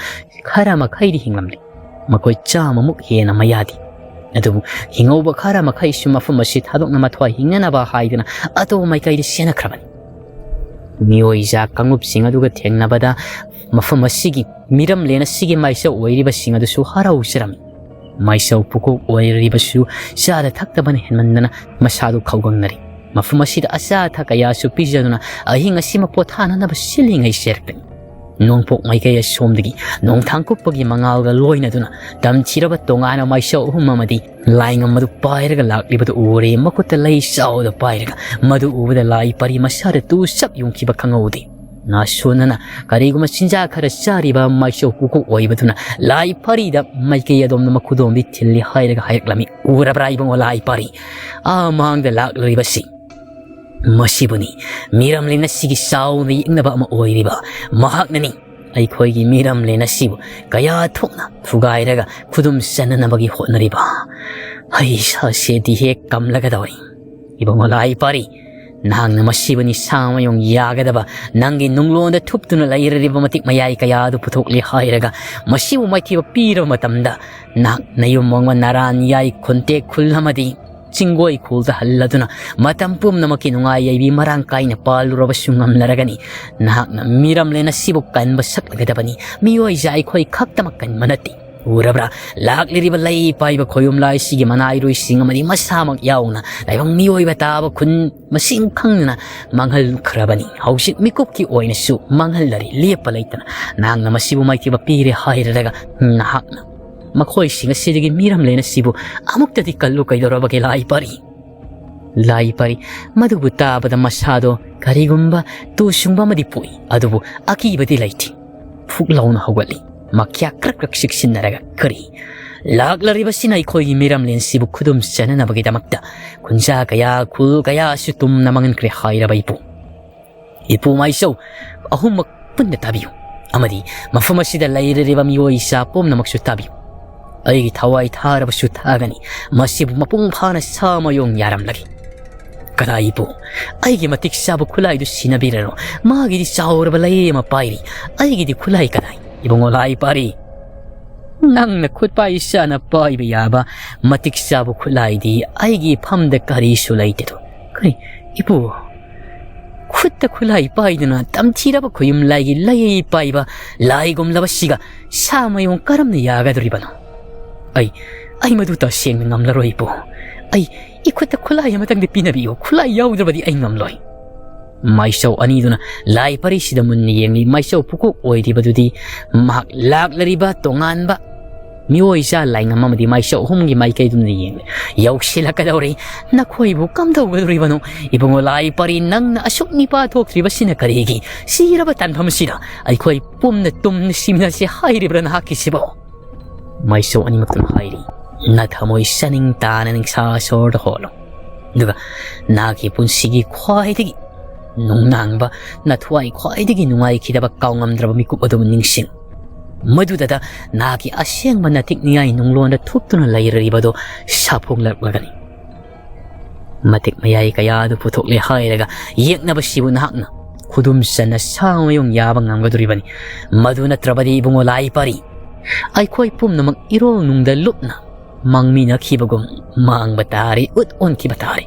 ꯈꯔ ꯃꯈꯩꯗꯤ ꯍꯤꯡꯂꯝꯂꯤ꯫ ꯃꯈꯣꯏ ꯆꯥꯝꯃꯃꯨꯛ ꯍꯦꯟꯅ ꯃꯌꯥꯗꯤ꯫ ꯑꯗꯨꯕꯨ ꯍꯤꯡꯍꯧꯕ ꯈꯔ ꯃꯈꯩꯁꯨ ꯃꯐꯝ ꯑꯁꯤ ꯊꯥꯗꯣꯛꯅ ꯃꯊ꯭ꯋꯥꯏ ꯍꯤꯡꯅꯅꯕ ꯍꯥꯏꯗꯨꯅ ꯑꯇꯣꯞꯄ ꯃꯥꯏꯀꯩꯗ ꯆꯦꯟꯅꯈ꯭ꯔꯕꯅꯤ꯫ ꯃꯤꯑꯣꯏꯖꯥ ꯀꯥꯡꯂꯨꯞꯁꯤꯡ ꯑꯗꯨꯒ ꯊꯦꯡꯅꯕꯗ ꯃꯐꯝ ꯑꯁꯤꯒꯤ ꯃꯤꯔꯝꯂꯦꯟ ꯑꯁꯤꯒꯤ ꯃꯥꯏꯆꯧ ꯑꯣꯏꯔꯤꯕꯁꯤꯡ ꯑꯗꯨꯁꯨ ꯍꯔꯥꯎꯖꯔꯝꯃꯤ꯫ ꯃꯥꯏꯆꯧ ꯄꯨꯀꯣꯛ ꯑꯣꯏꯔꯤꯕꯁꯨ ꯆꯥꯗ ꯊꯛꯇꯕꯅ ꯍꯦꯟꯃꯟꯗꯅ ꯃꯁꯥꯗꯨ ꯈꯧꯒꯪꯅꯔꯤ꯫ ꯃꯐꯝ ꯑꯁꯤꯗ ꯑꯆꯥ ꯑꯊꯛ ꯀꯌꯥꯁꯨ ꯄꯤꯖꯗꯨꯅ ꯑꯍꯤꯡ ꯑꯁꯤꯃ ꯄꯣꯊꯥꯅꯅꯕ ꯁꯤꯜꯂꯤꯉꯩ ꯆꯦꯔꯛꯄꯅꯤ꯫ ꯅꯣꯡꯄꯣꯛ ꯃꯥꯏꯀꯩ ꯑꯁꯣꯝꯗꯒꯤ ꯅꯣꯡꯊꯥꯡ ꯀꯨꯞꯄꯒꯤ ꯃꯉꯥꯜꯒ ꯂꯣꯏꯅꯗꯨꯅ ꯇꯝꯊꯤꯔꯕ ꯇꯣꯉꯥꯟꯕ ꯃꯥꯏꯆꯧ ꯑꯍꯨꯝ ꯑꯃꯗꯤ ꯂꯥꯏꯉꯝ ꯑꯗꯨ ꯄꯥꯏꯔꯒ ꯂꯥꯛꯂꯤꯕꯗꯨ ꯎꯔꯦ꯫ ꯃꯈꯨꯠꯇ ꯂꯩ ꯆꯥꯎꯗ ꯄꯥꯏꯔꯒ ꯃꯗꯨ ꯎꯕꯗ ꯂꯥꯏ ꯄꯥꯔꯤ ꯃꯁꯥꯗ ꯇꯨ ꯆꯞ ꯌꯨꯡꯈꯤꯕ ꯈꯪꯍꯧꯗꯦ꯫ ꯅꯥꯁꯣꯟꯅꯅ ꯀꯔꯤꯒꯨꯝꯕ ꯆꯤꯟꯖꯥꯛ ꯈꯔ ꯆꯥꯔꯤꯕ ꯃꯥꯏꯆꯧ ꯄꯨꯀꯣꯛ ꯑꯣꯏꯕꯗꯨꯅ ꯂꯥꯏ ꯄꯥꯔꯤꯗ ꯃꯥꯏꯀꯩ ꯑꯗꯣꯝꯗ ꯃꯈꯨꯗꯣꯝꯗꯤ ꯊꯤꯜꯂꯤ ꯍꯥꯏꯔꯒ ꯍꯥꯏꯔꯛꯂꯝꯃꯤ꯫ ꯎꯔꯕ꯭ꯔꯥ ꯏꯕꯨꯡꯉꯣ ꯂꯥꯏ ꯄꯥꯔꯤ? ꯑꯥ ꯃꯥꯡꯗ ꯂꯥꯛꯂꯤꯕꯁꯤ ꯃꯁꯤꯕꯨꯅꯤ꯫ ꯃꯤꯔꯝꯂꯦꯟ ꯑꯁꯤꯒꯤ ꯆꯥꯎꯅ ꯌꯦꯛꯅꯕ ꯑꯃ ꯑꯣꯏꯔꯤꯕ ꯃꯍꯥꯛꯅꯅꯤ꯫ ꯑꯩꯈꯣꯏꯒꯤ ꯃꯤꯔꯝꯂꯦꯟ ꯑꯁꯤꯕꯨ ꯀꯌꯥ ꯊꯣꯛꯅ ꯊꯨꯒꯥꯏꯔꯒ ꯈꯨꯗꯨꯝ ꯆꯟꯅꯅꯕꯒꯤ ꯍꯣꯠꯅꯔꯤꯕ꯫ ꯍꯩ ꯁꯥꯁꯦꯗꯤ ꯍꯦꯛ ꯀꯝꯂꯒꯗꯧꯔꯤ꯫ ꯏꯕꯨꯡꯉꯣ ꯂꯥꯏ ꯄꯥꯔꯤ, ꯅꯍꯥꯛꯅ ꯃꯁꯤꯕꯨ ꯅꯤꯁꯥ ꯃꯌꯣꯡ ꯌꯥꯒꯗꯕ ꯅꯪꯒꯤ ꯅꯨꯡꯂꯣꯟꯗ ꯊꯨꯞꯇꯨꯅ ꯂꯩꯔꯤꯕ ꯃꯇꯤꯛ ꯃꯌꯥꯏ ꯀꯌꯥ ꯑꯗꯨ ꯄꯨꯊꯣꯛꯂꯤ ꯍꯥꯏꯔꯒ ꯃꯁꯤꯕꯨ ꯃꯥꯏꯊꯤꯕ ꯄꯤꯔꯕ ꯃꯇꯝꯗ ꯅꯍꯥꯛ ꯅꯌꯨꯝ ꯃꯣꯡꯕ ꯅꯔꯥꯟ ꯌꯥꯏ ꯈꯨꯟꯇꯦꯛ ꯈꯨꯜ ꯑꯃꯗꯤ ꯆꯤꯡꯒꯣꯏ ꯈꯨꯜꯗ ꯍꯜꯂꯗꯨꯅ ꯃꯇꯝ ꯄꯨꯝꯅꯃꯛꯀꯤ ꯅꯨꯡꯉꯥꯏ ꯌꯥꯏꯕꯤ ꯃꯔꯥꯡ ꯀꯥꯏꯅ ꯄꯥꯜꯂꯨꯔꯕꯁꯨ ꯉꯝꯂꯔꯒꯅꯤ꯫ ꯅꯍꯥꯛꯅ ꯃꯤꯔꯝꯂꯦꯟ ꯑꯁꯤꯕꯨ ꯀꯟꯕ ꯁꯛꯂꯒꯗꯕꯅꯤ꯫ ꯃꯤꯑꯣꯏ ꯑꯩꯈꯣꯏ ꯈꯛꯇꯃꯛ ꯀꯟꯕ ꯅꯠꯇꯦ꯫ ꯎꯔꯕ꯭ꯔꯥ? ꯂꯥꯛꯂꯤꯔꯤꯕ ꯂꯩ ꯄꯥꯏꯕ ꯈꯣꯌꯨꯝ ꯂꯥꯏꯁꯤꯒꯤ ꯃꯅꯥꯏꯔꯣꯏꯁꯤꯡ ꯑꯃꯗꯤ ꯃꯁꯥꯃꯛ ꯌꯥꯎꯅ ꯂꯥꯏꯕꯛ ꯃꯤꯑꯣꯏꯕ ꯇꯥꯕ ꯈꯨꯟ ꯃꯁꯤꯡ ꯈꯪꯗꯅ ꯃꯥꯡꯍꯟꯈ꯭ꯔꯕꯅꯤ꯫ ꯍꯧꯖꯤꯛ ꯃꯤꯀꯨꯞꯀꯤ ꯑꯣꯏꯅꯁꯨ ꯃꯥꯡꯍꯜꯂꯔꯤ꯫ ꯂꯦꯞꯄ ꯂꯩꯇꯅ ꯅꯍꯥꯛꯅ ꯃꯁꯤꯕꯨ ꯃꯥꯏꯊꯤꯕ ꯄꯤꯔꯦ ꯍꯥꯏꯔꯔꯒ ꯅꯍꯥꯛꯅ ꯃꯈꯣꯏꯁꯤꯡ ꯑꯁꯤꯗꯒꯤ ꯃꯤꯔꯝꯂꯦꯟ ꯑꯁꯤꯕꯨ ꯑꯃꯨꯛꯇꯗꯤ ꯀꯜꯂꯨ꯫ ꯀꯩꯗꯧꯔꯕꯒꯦ ꯂꯥꯏ ꯄꯥꯔꯤ? ꯂꯥꯏ ꯄꯥꯔꯤ, ꯃꯗꯨꯕꯨ ꯇꯥꯕꯗ ꯃꯁꯥꯗꯣ ꯀꯔꯤꯒꯨꯝꯕ ꯇꯨ ꯁꯨꯡꯕ ꯑꯃꯗꯤ ꯄꯣꯛꯏ, ꯑꯗꯨꯕꯨ ꯑꯀꯤꯕꯗꯤ ꯂꯩꯇꯦ꯫ ꯐꯨꯛ ꯂꯥꯎꯅ ꯍꯧꯒꯠꯂꯤ꯫ ꯃꯈ꯭ꯌꯥ ꯀ꯭ꯔꯛ ꯀ꯭ꯔꯛ ꯆꯤꯛꯁꯤꯟꯅꯔꯒ, "ꯀꯔꯤ? ꯂꯥꯛꯂꯔꯤꯕꯁꯤꯅ ꯑꯩꯈꯣꯏꯒꯤ ꯃꯤꯔꯝꯂꯦꯟꯁꯤꯕꯨ ꯈꯨꯗꯨꯝ ꯆꯟꯅꯅꯕꯒꯤꯗꯃꯛꯇ ꯈꯨꯟꯖꯥ ꯀꯌꯥ, ꯈꯨꯜ ꯀꯌꯥꯁꯨ ꯇꯨꯝꯅ ꯃꯥꯡꯍꯟꯈ꯭ꯔꯦ ꯍꯥꯏꯔꯕ ꯏꯄꯨ꯫ ꯏꯄꯨ ꯃꯥꯏꯁꯧ, ꯑꯍꯨꯝꯃꯛ ꯄꯨꯟꯅ ꯇꯥꯕꯤꯌꯨ, ꯑꯃꯗꯤ ꯃꯐꯝ ꯑꯁꯤꯗ ꯂꯩꯔꯤꯕ ꯃꯤꯑꯣꯏ ꯏꯆꯥ ꯄꯨꯝꯅꯃꯛꯁꯨ ꯇꯥꯕꯤꯌꯨ꯫ ꯑꯩꯒꯤ ꯊꯋꯥꯏ ꯊꯥꯔꯕꯁꯨ ꯊꯥꯒꯅꯤ, ꯃꯁꯤꯕꯨ ꯃꯄꯨꯡ ꯐꯥꯅ ꯁꯥ ꯃꯌꯣꯡ ꯌꯥꯔꯝꯂꯒꯦ꯫ ꯀꯗꯥꯏ ꯏꯄꯨ? ꯑꯩꯒꯤ ꯃꯇꯤꯛ ꯆꯥꯕ ꯈꯨꯠꯂꯥꯏꯗꯨ ꯁꯤꯟꯅꯕꯤꯔꯔꯣ꯫ ꯃꯥꯒꯤꯗꯤ ꯆꯥꯎꯔꯕ ꯂꯩ ꯑꯃ ꯄꯥꯏꯔꯤ꯫ ꯑꯩꯒꯤꯗꯤ ꯈꯨꯠꯂꯥꯏ ꯀꯗꯥꯏ? ꯏꯕꯨꯡꯉꯣ ꯂꯥꯏ ꯄꯥꯔꯤ, ꯅꯪꯅ ꯈꯨꯠ ꯄꯥꯏ ꯆꯥꯅ ꯄꯥꯏꯕ ꯌꯥꯕ ꯃꯇꯤꯛ ꯆꯥꯕ ꯈꯨꯠꯂꯥꯏꯗꯤ ꯑꯩꯒꯤ ꯏꯐꯝꯗ ꯀꯔꯤꯁꯨ ꯂꯩꯇꯦꯗꯣ꯫ ꯀꯔꯤ? ꯏꯄꯨ, ꯈꯨꯠꯇ ꯈꯨꯠꯂꯥꯏ ꯄꯥꯏꯗꯨꯅ ꯇꯝꯊꯤꯔꯕ ꯈꯨꯌꯨꯝ ꯂꯥꯏꯒꯤ ꯂꯩ ꯄꯥꯏꯕ ꯂꯥꯏꯒꯨꯝꯂꯕ ꯁꯤꯒ ꯁꯥ ꯃꯌꯣꯡ ꯀꯔꯝꯅ ꯌꯥꯒꯗꯧꯔꯤꯕꯅꯣ? ꯑꯩ, ꯑꯩ ꯃꯗꯨ ꯇꯁꯦꯡꯅ ꯉꯝꯂꯔꯣꯏ ꯏꯄꯨ꯫ ꯑꯩ, ꯏꯈꯨꯠꯇ ꯈꯨꯠꯂꯥꯏ ꯑꯃꯇꯪꯗꯤ ꯄꯤꯅꯕꯤꯌꯨ꯫ ꯈꯨꯠꯂꯥꯏ ꯌꯥꯎꯗ꯭ꯔꯕꯗꯤ ꯑꯩ ꯉꯝꯂꯣꯏ꯫ ꯃꯥꯏꯆꯧ ꯑꯅꯤꯗꯨꯅ ꯂꯥꯏ ꯄꯔꯤꯁꯤꯗ ꯃꯨꯟꯅ ꯌꯦꯡꯂꯤ꯫ ꯃꯥꯏꯆꯧ ꯄꯨꯀꯣꯛ ꯑꯣꯏꯔꯤꯕꯗꯨꯗꯤ ꯃꯍꯥꯛ ꯂꯥꯛꯂꯔꯤꯕ ꯇꯣꯉꯥꯟꯕ ꯃꯤꯑꯣꯏ ꯆꯥ ꯂꯥꯏꯉꯝ ꯑꯃꯗꯤ ꯃꯥꯏꯆꯧ ꯑꯍꯨꯝꯒꯤ ꯃꯥꯏꯀꯩꯗꯨꯅ ꯌꯦꯡꯂꯤ꯫ ꯌꯧꯁꯤꯜꯂꯛꯀꯗꯧꯔꯤ꯫ ꯅꯈꯣꯏꯕꯨ ꯀꯝꯗꯧꯒꯗꯧꯔꯤꯕꯅꯣ? ꯏꯕꯨꯡꯉꯣ ꯂꯥꯏ ꯄꯔꯤ, ꯅꯪꯅ ꯑꯁꯨꯛ ꯅꯤꯄꯥ ꯊꯣꯛꯇ꯭ꯔꯤꯕꯁꯤꯅ ꯀꯔꯤꯒꯤ? ꯁꯤꯔꯕ ꯇꯥꯟꯐꯝꯁꯤꯗ ꯑꯩꯈꯣꯏ ꯄꯨꯝꯅ ꯇꯨꯝꯅ ꯁꯤꯃꯤꯟꯅꯁꯤ ꯍꯥꯏꯔꯤꯕ꯭ꯔꯥ ꯅꯍꯥꯛꯀꯤꯁꯤꯕꯣ? ꯃꯥꯏꯆꯧ ꯑꯅꯤꯃꯛꯇꯨꯅ ꯍꯥꯏꯔꯤ, ꯅꯊꯃꯣꯏ ꯆꯥꯅꯤꯡ ꯇꯥꯅ ꯅꯤꯡꯁꯥ ꯁꯣꯔꯗ ꯍꯣꯜꯂꯨ꯫ ꯑꯗꯨꯒ ꯅꯍꯥꯛꯀꯤ ꯄꯨꯟꯁꯤꯒꯤ ꯈ꯭ꯋꯥꯏꯗꯒꯤ ꯅꯨꯡꯅꯥꯡꯕ, ꯅꯊ꯭ꯋꯥꯏ ꯈ꯭ꯋꯥꯏꯗꯒꯤ ꯅꯨꯡꯉꯥꯏꯈꯤꯗꯕ ꯀꯥꯎꯉꯝꯗ꯭ꯔꯕ ꯃꯤꯀꯨꯞ ꯑꯗꯨꯕꯨ ꯅꯤꯡꯁꯤꯡ꯫ ꯃꯗꯨꯗꯇ ꯅꯍꯥꯛꯀꯤ ꯑꯁꯦꯡꯕ ꯅꯇꯤꯛ ꯅꯤꯌꯥꯏ ꯅꯨꯡꯂꯣꯟꯗ ꯊꯨꯞꯇꯨꯅ ꯂꯩꯔꯤꯕꯗꯨ ꯁꯥꯐꯣꯡꯂꯛꯂꯒꯅꯤ꯫ ꯃꯇꯤꯛ ꯃꯌꯥꯏ ꯀꯌꯥ ꯑꯗꯨ ꯄꯨꯊꯣꯛꯂꯦ ꯍꯥꯏꯔꯒ ꯌꯦꯛꯅꯕꯁꯤꯕꯨ ꯅꯍꯥꯛꯅ ꯈꯨꯗꯨꯝ ꯆꯟꯅ ꯁꯥ ꯃꯌꯨꯡ ꯌꯥꯕ ꯉꯝꯒꯗꯧꯔꯤꯕꯅꯤ꯫ ꯃꯗꯨ ꯅꯠꯇ꯭ꯔꯕꯗꯤ ꯏꯕꯨꯡꯉꯣ ꯂꯥꯏ ꯄꯥꯔꯤ, ꯑꯩꯈꯣꯏ ꯄꯨꯝꯅꯃꯛ ꯏꯔꯣꯜ ꯅꯨꯡꯗ ꯂꯨꯞꯅ ꯃꯥꯡꯃꯤꯟꯅꯈꯤꯕꯒꯨꯝ ꯃꯥꯡꯕ ꯇꯥꯔꯤ, ꯎꯠ ꯑꯣꯟꯈꯤꯕ ꯇꯥꯔꯤ꯫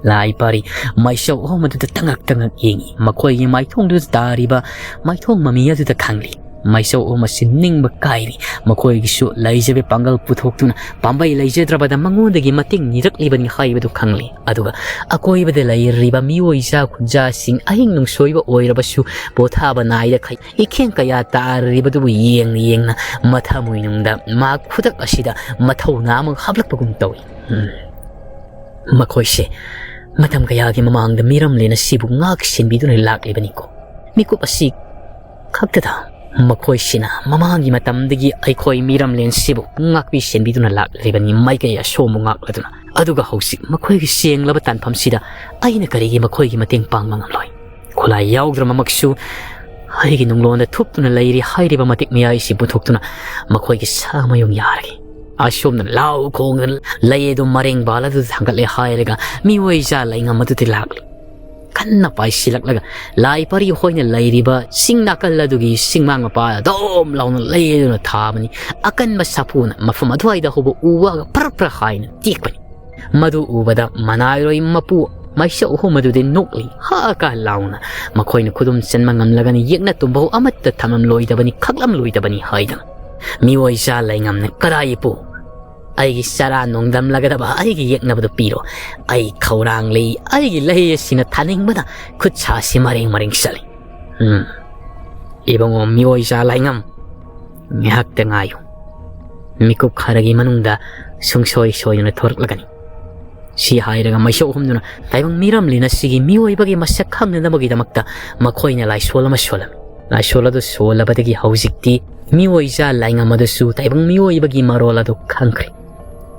ꯂꯥꯏ ꯄꯥꯔꯤ ꯃꯩꯁꯧ ꯑꯍꯨꯝ ꯑꯗꯨꯗ ꯇꯉꯛ ꯇꯉꯛ ꯌꯦꯡꯏ꯫ ꯃꯈꯣꯏꯒꯤ ꯃꯥꯏꯊꯣꯡꯗꯨꯗ ꯇꯥꯔꯤꯕ ꯃꯥꯏꯊꯣꯡ ꯃꯃꯤ ꯑꯗꯨꯗ ꯈꯪꯂꯤ꯫ ꯃꯩꯁꯧ ꯑꯍꯨꯝ ꯑꯁꯤ ꯅꯤꯡꯕ ꯀꯥꯏꯔꯤ꯫ ꯃꯈꯣꯏꯒꯤꯁꯨ ꯂꯩꯖꯕ ꯄꯥꯡꯒꯜ ꯄꯨꯊꯣꯛꯇꯨꯅ ꯄꯥꯝꯕꯩ ꯂꯩꯖꯗ꯭ꯔꯕꯗ ꯃꯉꯣꯟꯗꯒꯤ ꯃꯇꯦꯡ ꯅꯤꯔꯛꯂꯤꯕꯅꯤ ꯍꯥꯏꯕꯗꯨ ꯈꯪꯂꯤ꯫ ꯑꯗꯨꯒ ꯑꯀꯣꯏꯕꯗ ꯂꯩꯔꯤꯕ ꯃꯤꯑꯣꯏꯖꯥ ꯈꯨꯟꯖꯥꯁꯤꯡ ꯑꯍꯤꯡ ꯅꯨꯡꯁꯣꯏꯕ ꯑꯣꯏꯔꯕꯁꯨ ꯄꯣꯊꯥꯕ ꯅꯥꯏꯗꯈꯩ ꯏꯈꯦꯡ ꯀꯌꯥ ꯇꯥꯔꯤꯕꯗꯨꯕꯨ ꯌꯦꯡꯅ ꯌꯦꯡꯅ ꯃꯊꯃꯣꯏꯅꯨꯡꯗ ꯃꯥ ꯈꯨꯗꯛ ꯑꯁꯤꯗ ꯃꯊꯧꯅꯥ ꯑꯃ ꯍꯥꯞꯂꯛꯄꯒꯨꯝ ꯇꯧꯏ꯫ ꯎꯝ꯫ ꯃꯈꯣꯏꯁꯦ ꯃꯇꯝ ꯀꯌꯥꯒꯤ ꯃꯃꯥꯡꯗ ꯃꯤꯔꯝꯂꯦꯟ ꯑꯁꯤꯕꯨ ꯉꯥꯛ ꯁꯦꯟꯕꯤꯗꯨꯅ ꯂꯥꯛꯂꯤꯕꯅꯤꯀꯣ꯫ ꯃꯤꯀꯨꯞ ꯑꯁꯤ ꯈꯛꯇꯗ ꯃꯈꯣꯏꯁꯤꯅ ꯃꯃꯥꯡꯒꯤ ꯃꯇꯝꯗꯒꯤ ꯑꯩꯈꯣꯏ ꯃꯤꯔꯝꯂꯦꯟꯁꯤꯕꯨ ꯉꯥꯛꯄꯤ ꯁꯦꯟꯕꯤꯗꯨꯅ ꯂꯥꯛꯂꯤꯕꯅꯤ, ꯃꯥꯏꯀꯩ ꯑꯁꯣꯝꯕꯨ ꯉꯥꯛꯂꯗꯨꯅ꯫ ꯑꯗꯨꯒ ꯍꯧꯖꯤꯛ ꯃꯈꯣꯏꯒꯤ ꯁꯦꯡꯂꯕ ꯇꯥꯟꯐꯝꯁꯤꯗ ꯑꯩꯅ ꯀꯔꯤꯒꯤ ꯃꯈꯣꯏꯒꯤ ꯃꯇꯦꯡ ꯄꯥꯡꯕ ꯉꯝꯂꯣꯏ? ꯈꯨꯠꯂꯥꯏ ꯌꯥꯎꯗ꯭ꯔꯃꯛꯁꯨ ꯑꯩꯒꯤ ꯅꯨꯡꯂꯣꯟꯗ ꯊꯨꯞꯇꯨꯅ ꯂꯩꯔꯤ ꯍꯥꯏꯔꯤꯕ ꯃꯇꯤꯛ ꯃꯌꯥꯏꯁꯤ ꯄꯨꯊꯣꯛꯇꯨꯅ ꯃꯈꯣꯏꯒꯤ ꯁꯥ ꯃꯌꯨꯡ ꯌꯥꯔꯒꯦ꯫ ꯑꯁꯣꯝꯅ ꯂꯥꯎ ꯈꯣꯡꯗꯅ ꯂꯩ ꯑꯗꯨ ꯃꯔꯦꯡ ꯕꯥꯜ ꯑꯗꯨꯗ ꯊꯥꯡꯒꯠꯂꯦ ꯍꯥꯏꯔꯒ ꯃꯤꯑꯣꯏ ꯖꯥ ꯂꯩꯉꯝ ꯑꯗꯨꯗꯤ ꯂꯥꯛꯂꯤ꯫ ꯀꯟꯅ ꯄꯥꯏꯁꯤꯜꯂꯛꯂꯒ ꯂꯥꯏ ꯄꯔꯤ ꯍꯣꯏꯅ ꯂꯩꯔꯤꯕ ꯆꯤꯡ ꯅꯥꯀꯜ ꯑꯗꯨꯒꯤ ꯆꯤꯡꯃꯥꯡ ꯃꯄꯥ ꯑꯗꯨꯝ ꯂꯥꯎꯅ ꯂꯩ ꯑꯗꯨꯅ ꯊꯥꯕꯅꯤ꯫ ꯑꯀꯟꯕ ꯁꯥꯐꯨꯅ ꯃꯐꯝ ꯑꯗꯨꯋꯥꯏꯗ ꯍꯧꯕ ꯎ ꯋꯥꯒ ꯄꯔꯞ ꯄꯔꯞ ꯍꯥꯏꯅ ꯇꯦꯛꯄꯅꯤ꯫ ꯃꯗꯨ ꯎꯕꯗ ꯃꯅꯥꯏꯔꯣꯏ ꯃꯄꯨ ꯃꯩꯁꯧ ꯑꯍꯨꯝ ꯑꯗꯨꯗꯤ ꯅꯣꯛꯂꯤ, ꯍꯥ ꯀꯥ ꯂꯥꯎꯅ꯫ ꯃꯈꯣꯏꯅ ꯈꯨꯗꯨꯝ ꯆꯟꯕ ꯉꯝꯂꯒꯅꯤ, ꯌꯦꯛꯅ ꯇꯨꯝꯕꯧ ꯑꯃꯠꯇ ꯊꯝꯂꯝꯂꯣꯏꯗꯕꯅꯤ, ꯈꯛꯂꯝꯂꯣꯏꯗꯕꯅꯤ ꯍꯥꯏꯗꯅ꯫ ꯃꯤꯑꯣꯏ ꯖꯥ ꯂꯩꯉꯝꯅ, "ꯀꯗꯥꯏ ꯏꯄꯨ? ꯑꯩꯒꯤ ꯆꯔꯥ ꯅꯣꯡꯗꯝꯂꯒꯗꯕ ꯑꯩꯒꯤ ꯌꯦꯛꯅꯕꯗꯨ ꯄꯤꯔꯣ꯫ ꯑꯩ ꯈꯧꯔꯥꯡꯂꯤ, ꯑꯩꯒꯤ ꯂꯩ ꯑꯁꯤꯅ ꯊꯥꯅꯤꯡꯕꯅ ꯈꯨꯠ ꯁꯥꯁꯤ ꯃꯔꯦꯡ ꯃꯔꯦꯡ ꯆꯠꯂꯤ꯫" ꯎꯝ, ꯏꯕꯨꯡꯉꯣ ꯃꯤꯑꯣꯏ ꯖꯥ ꯂꯩꯉꯝ, ꯉꯥꯏꯍꯥꯛꯇ ꯉꯥꯏꯌꯨ꯫ ꯃꯤꯀꯨꯞ ꯈꯔꯒꯤ ꯃꯅꯨꯡꯗ ꯁꯨꯡꯁꯣꯏ ꯁꯣꯏꯗꯅ ꯊꯣꯔꯛꯂꯒꯅꯤ꯫ ꯁꯤ ꯍꯥꯏꯔꯒ ꯃꯩꯁꯧ ꯑꯍꯨꯝꯗꯨꯅ ꯇꯥꯏꯕꯪ ꯃꯤꯔꯝꯂꯦꯟ ꯑꯁꯤꯒꯤ ꯃꯤꯑꯣꯏꯕꯒꯤ ꯃꯁꯛ ꯈꯪꯅꯅꯕꯒꯤꯗꯃꯛꯇ ꯃꯈꯣꯏꯅ ꯂꯥꯏꯁꯣꯜ ꯑꯃ ꯁꯣꯜꯂꯝꯃꯤ꯫ ꯂꯥꯏꯁꯣꯜ ꯑꯗꯨ ꯁꯣꯜꯂꯕꯗꯒꯤ ꯍꯧꯖꯤꯛꯇꯤ ꯃꯤꯑꯣꯏ ꯖꯥ ꯂꯩꯉꯝ ꯑꯗꯨꯁꯨ ꯇꯥꯏꯕꯪ ꯃꯤꯑꯣꯏꯕꯒꯤ ꯃꯔꯣꯜ ꯑꯗꯨ ꯈꯪꯈ꯭ꯔꯦ꯫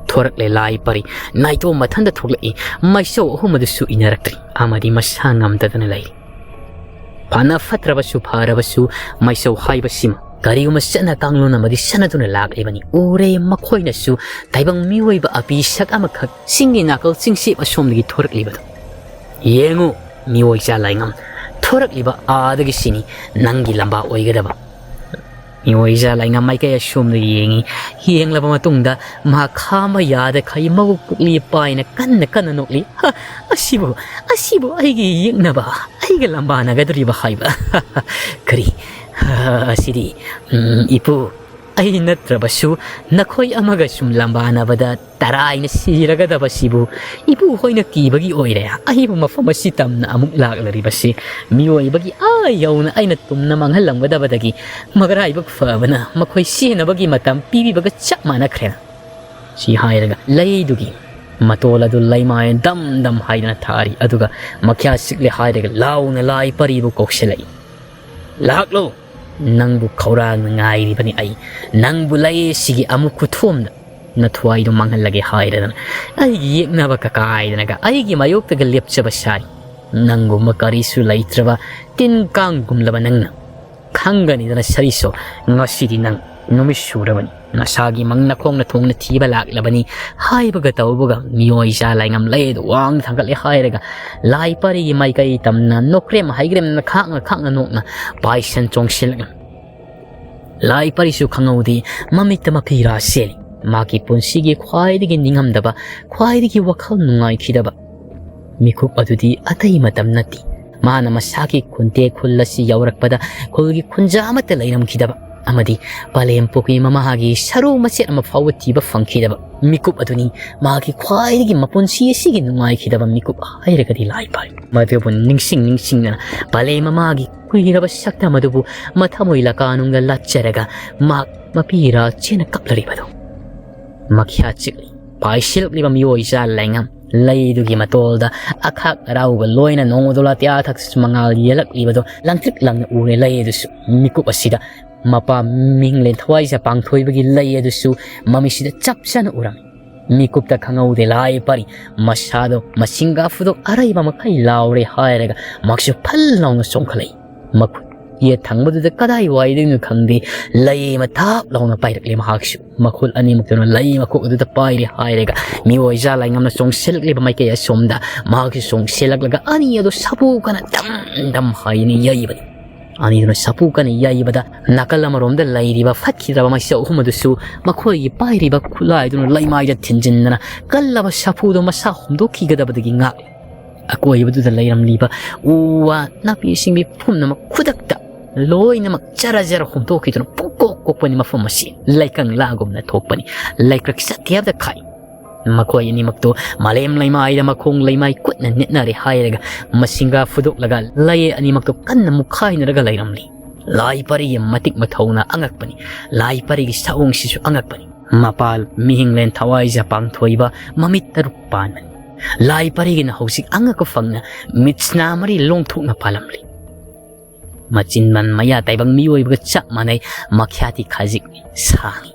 ꯊꯣꯔꯛꯂꯦ ꯂꯥꯏ ꯄꯔꯤ, ꯅꯥꯏꯇꯣꯝ ꯃꯊꯟꯇ ꯊꯣꯛꯂꯛꯏ꯫ ꯃꯩꯁꯧ ꯑꯍꯨꯝ ꯑꯗꯨꯁꯨ ꯏꯟꯅꯔꯛꯇ꯭ꯔꯤ ꯑꯃꯗꯤ ꯃꯁꯥ ꯉꯝꯗꯗꯅ ꯂꯩꯔꯤ꯫ ꯐꯅ ꯐꯠꯇ꯭ꯔꯕꯁꯨ ꯐꯔꯕꯁꯨ ꯃꯩꯁꯧ ꯍꯥꯏꯕꯁꯤꯃ ꯀꯔꯤꯒꯨꯝꯕ ꯆꯠꯅ ꯀꯥꯡꯂꯣꯟ ꯑꯃꯗꯤ ꯆꯠꯅꯗꯨꯅ ꯂꯥꯛꯂꯤꯕꯅꯤ꯫ ꯎꯔꯦ ꯃꯈꯣꯏꯅꯁꯨ ꯇꯥꯏꯕꯪ ꯃꯤꯑꯣꯏꯕ ꯑꯄꯤ ꯁꯛ ꯑꯃꯈꯛ ꯆꯤꯡꯒꯤ ꯅꯥꯀꯜ ꯆꯤꯡꯁꯤꯞ ꯑꯁꯣꯝꯗꯒꯤ ꯊꯣꯔꯛꯂꯤꯕꯗꯨ꯫ ꯌꯦꯡꯉꯨ ꯃꯤꯑꯣꯏ ꯖꯥ ꯂꯩꯉꯝ, ꯊꯣꯔꯛꯂꯤꯕ ꯑꯥꯗꯒꯤ ꯁꯤꯅꯤ ꯅꯪꯒꯤ ꯂꯝꯕꯥ ꯑꯣꯏꯒꯗꯕ꯫ ꯃꯤꯑꯣꯏꯖꯥ ꯂꯥꯏꯉꯝ ꯃꯥꯏꯀꯩ ꯑꯁꯣꯝꯗ ꯌꯦꯡꯉꯤ꯫ ꯌꯦꯡꯂꯕ ꯃꯇꯨꯡꯗ ꯃꯍꯥꯛ ꯈꯥꯝꯕ ꯌꯥꯗꯈꯩ ꯃꯕꯨꯛ ꯄꯨꯛꯂꯤ ꯄꯥꯏꯅ ꯀꯟꯅ ꯀꯟꯅ ꯅꯣꯛꯂꯤ꯫ "ꯍ, ꯑꯁꯤꯕꯨ, ꯑꯁꯤꯕꯨ ꯑꯩꯒꯤ ꯌꯦꯛꯅꯕ, ꯑꯩꯒ ꯂꯝꯕꯥꯅꯒꯗꯧꯔꯤꯕ ꯍꯥꯏꯕ?" "ꯀꯔꯤ? ꯍ, ꯑꯁꯤꯗꯤ, ꯎꯝ, ꯏꯄꯨ, ꯑꯩ ꯅꯠꯇ꯭ꯔꯕꯁꯨ ꯅꯈꯣꯏ ꯑꯃꯒ ꯁꯨꯝ ꯂꯝꯕꯥꯅꯕꯗ ꯇꯔꯥꯏꯅ ꯁꯤꯔꯒꯗꯕꯁꯤꯕꯨ ꯏꯄꯨ ꯍꯣꯏꯅ ꯀꯤꯕꯒꯤ ꯑꯣꯏꯔꯦ ꯑꯩꯕꯨ ꯃꯐꯝ ꯑꯁꯤ ꯇꯝꯅ ꯑꯃꯨꯛ ꯂꯥꯛꯂꯔꯤꯕꯁꯤ꯫ ꯃꯤꯑꯣꯏꯕꯒꯤ ꯑꯥ ꯌꯧꯅ ꯑꯩꯅ ꯇꯨꯝꯅ ꯃꯥꯡꯍꯜꯂꯝꯒꯗꯕꯗꯒꯤ ꯃꯒꯔꯥꯏꯕꯛ ꯐꯕꯅ ꯃꯈꯣꯏ ꯁꯤꯖꯤꯟꯅꯕꯒꯤ ꯃꯇꯝ ꯄꯤꯕꯤꯕꯒ ꯆꯞ ꯃꯥꯟꯅꯈ꯭ꯔꯦ"꯫ ꯁꯤ ꯍꯥꯏꯔꯒ ꯂꯩꯗꯨꯒꯤ ꯃꯇꯣꯜ ꯑꯗꯨ ꯂꯩꯃꯥꯏ ꯗꯝ ꯗꯝ ꯍꯥꯏꯗꯨꯅ ꯊꯥꯔꯤ꯫ ꯑꯗꯨꯒ ꯃꯈ꯭ꯌꯥ ꯆꯤꯛꯂꯦ ꯍꯥꯏꯔꯒ ꯂꯥꯎꯅ ꯂꯥꯏ ꯄꯔꯤꯕꯨ ꯀꯧꯁꯤꯜꯂꯛꯏ꯫ "ꯂꯥꯛꯂꯣ, ꯅꯪꯕꯨ ꯈꯧꯔꯥꯡꯅ ꯉꯥꯏꯔꯤꯕꯅꯤ ꯑꯩ꯫ ꯅꯪꯕꯨ ꯂꯩ ꯁꯤꯒꯤ ꯑꯃꯨꯛ ꯈꯨꯊꯣꯝꯗ ꯅꯊ꯭ꯋꯥꯏꯗꯣ ꯃꯥꯡꯍꯜꯂꯒꯦ ꯍꯥꯏꯔꯗꯅ ꯑꯩꯒꯤ ꯌꯦꯛꯅꯕ ꯀꯀꯥꯏꯗꯅꯒ ꯑꯩꯒꯤ ꯃꯥꯌꯣꯛꯇꯒ ꯂꯦꯞꯆꯕ ꯁꯥꯔꯤ꯫ ꯅꯪꯒꯨꯝꯕ ꯀꯔꯤꯁꯨ ꯂꯩꯇ꯭ꯔꯕ ꯇꯤꯟ ꯀꯥꯡꯒꯨꯝꯂꯕ ꯅꯪꯅ ꯈꯪꯒꯅꯤꯗꯅ ꯁꯔꯤꯁꯣ, ꯉꯁꯤꯗꯤ ꯅꯪ ꯅꯨꯃꯤꯠ ꯁꯨꯔꯕꯅꯤ꯫ ꯅꯁꯥꯒꯤ ꯃꯪ ꯅꯈꯣꯡꯅ ꯊꯣꯡꯅ ꯊꯤꯕ ꯂꯥꯛꯂꯕꯅꯤ" ꯍꯥꯏꯕꯒ ꯇꯧꯕꯒ ꯃꯤꯑꯣꯏ ꯖꯥ ꯂꯥꯏꯉꯝ ꯂꯩ ꯑꯗꯨ ꯋꯥꯡꯅ ꯊꯥꯡꯒꯠꯂꯦ ꯍꯥꯏꯔꯒ ꯂꯥꯏ ꯄꯔꯤꯒꯤ ꯃꯥꯏꯀꯩ ꯇꯝꯅ ꯅꯣꯛꯈ꯭ꯔꯦꯝ ꯍꯩꯒ꯭ꯔꯦꯝꯅ ꯈꯥꯛꯅ ꯈꯥꯛꯅ ꯅꯣꯛꯅ ꯄꯥꯏꯁꯟ ꯆꯣꯡꯁꯤꯜꯂꯛꯂꯝꯃꯤ꯫ ꯂꯥꯏ ꯄꯔꯤꯁꯨ ꯈꯪꯍꯧꯗꯦ, ꯃꯃꯤꯠꯇ ꯃꯄꯤꯔꯥ ꯆꯦꯜꯂꯤ꯫ ꯃꯍꯥꯛꯀꯤ ꯄꯨꯟꯁꯤꯒꯤ ꯈ꯭ꯋꯥꯏꯗꯒꯤ ꯅꯤꯡꯉꯝꯗꯕ, ꯈ꯭ꯋꯥꯏꯗꯒꯤ ꯋꯥꯈꯜ ꯅꯨꯡꯉꯥꯏꯈꯤꯗꯕ ꯃꯤꯀꯨꯞ ꯑꯗꯨꯗꯤ ꯑꯇꯩ ꯃꯇꯝ ꯅꯠꯇꯦ꯫ ꯃꯥꯅ ꯃꯁꯥꯒꯤ ꯈꯨꯟꯇꯦ ꯈꯨꯜ ꯑꯁꯤ ꯌꯧꯔꯛꯄꯗ ꯈꯨꯜꯒꯤ ꯈꯨꯟꯖꯥ ꯑꯃꯠꯇ ꯂꯩꯔꯝꯈꯤꯗꯕ ꯑꯃꯗꯤ ꯄꯂꯦꯝ ꯄꯣꯛꯄꯤ ꯃꯃꯥꯒꯤ ꯁꯔꯨ ꯃꯆꯦꯠ ꯑꯃ ꯐꯥꯎꯕ ꯊꯤꯕ ꯐꯪꯈꯤꯗꯕ ꯃꯤꯀꯨꯞ ꯑꯗꯨꯅꯤ ꯃꯍꯥꯛꯀꯤ ꯈ꯭ꯋꯥꯏꯗꯒꯤ ꯃꯄꯨꯟꯁꯤ ꯑꯁꯤꯒꯤ ꯅꯨꯡꯉꯥꯏꯈꯤꯗꯕ ꯃꯤꯀꯨꯞ ꯍꯥꯏꯔꯒꯗꯤ ꯂꯥꯏ ꯄꯔꯤ꯫ ꯃꯗꯨꯕꯨ ꯅꯤꯡꯁꯤꯡ ꯅꯤꯡꯁꯤꯡꯗꯅ ꯄꯂꯦꯝ ꯃꯃꯥꯒꯤ ꯀꯨꯏꯔꯕ ꯁꯛꯇꯝ ꯑꯗꯨꯕꯨ ꯃꯊꯃꯣꯏ ꯂꯀꯥꯅꯨꯡꯗ ꯂꯥꯠꯆꯔꯒ ꯃꯍꯥꯛ ꯃꯄꯤꯔꯥ ꯆꯦꯅ ꯀꯞꯂꯔꯤꯕꯗꯨ꯫ ꯃꯈ꯭ꯌꯥ ꯆꯤꯛꯂꯤ, ꯄꯥꯏꯁꯤꯜꯂꯛꯂꯤꯕ ꯃꯤꯑꯣꯏ ꯖꯥ ꯂꯥꯏꯉꯝ ꯂꯩꯗꯨꯒꯤ ꯃꯇꯣꯜꯗ ꯑꯈꯥꯛ ꯑꯔꯥꯎꯒ ꯂꯣꯏꯅ ꯅꯣꯡꯃꯗꯣ ꯂꯥꯇꯤꯌꯥ ꯊꯛꯁꯨ ꯃꯉꯥꯜ ꯌꯦꯜꯂꯛꯂꯤꯕꯗꯣ ꯂꯪꯇ꯭ꯔꯤꯛ ꯂꯪꯅ ꯎꯔꯦ꯫ ꯂꯩ ꯑꯗꯨꯁꯨ ꯃꯤꯀꯨꯞ ꯑꯁꯤꯗ ꯃꯄꯥ ꯃꯤꯡꯂꯦꯟ ꯊꯋꯥꯏꯖꯥ ꯄꯥꯡꯊꯣꯏꯕꯒꯤ ꯂꯩ ꯑꯗꯨꯁꯨ ꯃꯃꯤꯠꯁꯤꯗ ꯆꯞ ꯆꯥꯅ ꯎꯔꯝꯃꯤ꯫ ꯃꯤꯀꯨꯞꯇ ꯈꯪꯍꯧꯗꯦ ꯂꯥꯏ ꯄꯔꯤ ꯃꯁꯥꯗꯣ ꯃꯁꯤꯡꯒꯥ ꯐꯨꯗꯣꯛ ꯑꯔꯩꯕ ꯃꯈꯩ ꯂꯥꯎꯔꯦ ꯍꯥꯏꯔꯒ ꯃꯍꯥꯛꯁꯨ ꯐꯜ ꯂꯥꯎꯅ ꯆꯣꯡꯈꯠꯂꯛꯏ꯫ ꯃꯈꯨꯠ ꯌꯦꯠ ꯊꯪꯕꯗꯨꯗ ꯀꯗꯥꯏꯋꯥꯏꯗꯒꯤꯅꯣ ꯈꯪꯗꯦ ꯂꯩ ꯑꯃ ꯊꯥꯞ ꯂꯥꯎꯅ ꯄꯥꯏꯔꯛꯂꯦ꯫ ꯃꯍꯥꯛꯁꯨ ꯃꯈꯨꯠ ꯑꯅꯤꯃꯛꯇꯨꯅ ꯂꯩ ꯃꯀꯣꯛ ꯑꯗꯨꯗ ꯄꯥꯏꯔꯦ ꯍꯥꯏꯔꯒ ꯃꯤꯑꯣꯏ ꯖꯥ ꯂꯥꯏꯉꯝꯅ ꯆꯣꯡꯁꯤꯜꯂꯛꯂꯤꯕ ꯃꯥꯏꯀꯩ ꯑꯁꯣꯝꯗ ꯃꯍꯥꯛꯁꯨ ꯆꯣꯡꯁꯤꯜꯂꯛꯂꯒ ꯑꯅꯤ ꯑꯗꯨ ꯁꯥꯐꯨ ꯀꯅ ꯗꯝ ꯗꯝ ꯍꯥꯏꯅ ꯌꯩꯕꯅꯤ꯫ ꯑꯅꯤꯗꯨꯅ ꯁꯥꯐꯨ ꯀꯟꯅ ꯌꯩꯕꯗ, ꯅꯥꯀꯜ ꯑꯃꯔꯣꯝꯗ ꯂꯩꯔꯤꯕ ꯐꯠꯈꯤꯗ꯭ꯔꯕ ꯃꯩꯁꯧ ꯑꯍꯨꯝ ꯑꯗꯨꯁꯨ ꯃꯈꯣꯏꯒꯤ ꯄꯥꯏꯔꯤꯕ ꯈꯨꯠꯂꯥꯏꯗꯨꯅ ꯂꯩꯃꯥꯏꯗ ꯊꯤꯟꯖꯤꯟꯗꯅ ꯀꯜꯂꯕ ꯁꯥꯐꯨꯗꯣ ꯃꯁꯥ ꯍꯨꯝꯗꯣꯛꯈꯤꯒꯗꯕꯗꯒꯤ ꯉꯥꯛꯂꯤ꯫ ꯑꯀꯣꯏꯕꯗꯨꯗ ꯂꯩꯔꯝꯂꯤꯕ ꯎ ꯋꯥ, ꯅꯥꯄꯤ ꯁꯤꯡꯕꯤ ꯄꯨꯝꯅꯃꯛ ꯈꯨꯗꯛꯇ ꯂꯣꯏꯅꯃꯛ ꯖꯔ ꯖꯔ ꯍꯨꯝꯗꯣꯛꯈꯤꯗꯨꯅ ꯄꯨꯡꯀꯣꯛ ꯀꯣꯛꯄꯅꯤ꯫ ꯃꯐꯝ ꯑꯁꯤ ꯂꯩꯀꯪꯂꯥꯒꯨꯝꯅ ꯊꯣꯛꯄꯅꯤ꯫ ꯂꯩꯀ꯭ꯔꯛ ꯆꯠꯇꯦ ꯍꯥꯏꯕꯗ ꯈꯥꯏ꯫ ꯃꯈꯣꯏ ꯑꯅꯤꯃꯛꯇꯨ ꯃꯥꯂꯦꯝ ꯂꯩꯃꯥꯏꯗ ꯃꯈꯣꯡ ꯂꯩꯃꯥꯏ ꯈꯨꯠꯅ ꯅꯦꯠꯅꯔꯦ ꯍꯥꯏꯔꯒ ꯃꯁꯤꯡꯒꯥ ꯐꯨꯗꯣꯛꯂꯒ ꯂꯩ ꯑꯅꯤꯃꯛꯇꯨ ꯀꯟꯅ ꯃꯨꯛꯈꯥꯏꯅꯔꯒ ꯂꯩꯔꯝꯂꯤ꯫ ꯂꯥꯏ ꯄꯔꯤꯒꯤ ꯃꯇꯤꯛ ꯃꯊꯧꯅ ꯑꯉꯛꯄꯅꯤ꯫ ꯂꯥꯏ ꯄꯔꯤꯒꯤ ꯁꯑꯣꯡꯁꯤꯁꯨ ꯑꯉꯛꯄꯅꯤ꯫ ꯃꯄꯥ ꯃꯤꯍꯤꯡꯂꯦꯟ ꯊꯋꯥꯏꯖ ꯄꯥꯡꯊꯣꯏꯕ ꯃꯃꯤꯠ ꯇꯔꯨꯛ ꯄꯥꯟꯕꯅꯤ꯫ ꯂꯥꯏ ꯄꯔꯤꯒꯤꯅ ꯍꯧꯖꯤꯛ ꯑꯉꯛꯄ ꯐꯪꯅ ꯃꯤꯠꯁꯅꯥ ꯃꯔꯤ ꯂꯣꯡꯊꯣꯛꯅ ꯄꯥꯜꯂꯝꯂꯤ꯫ ꯃꯆꯤꯟ ꯃꯟ ꯃꯌꯥ ꯇꯥꯏꯕꯪ ꯃꯤꯑꯣꯏꯕꯒ ꯆꯞ ꯃꯥꯟꯅꯩ꯫ ꯃꯈ꯭ꯌꯥꯇꯤ ꯈꯖꯤꯛ ꯁꯥꯡꯏ꯫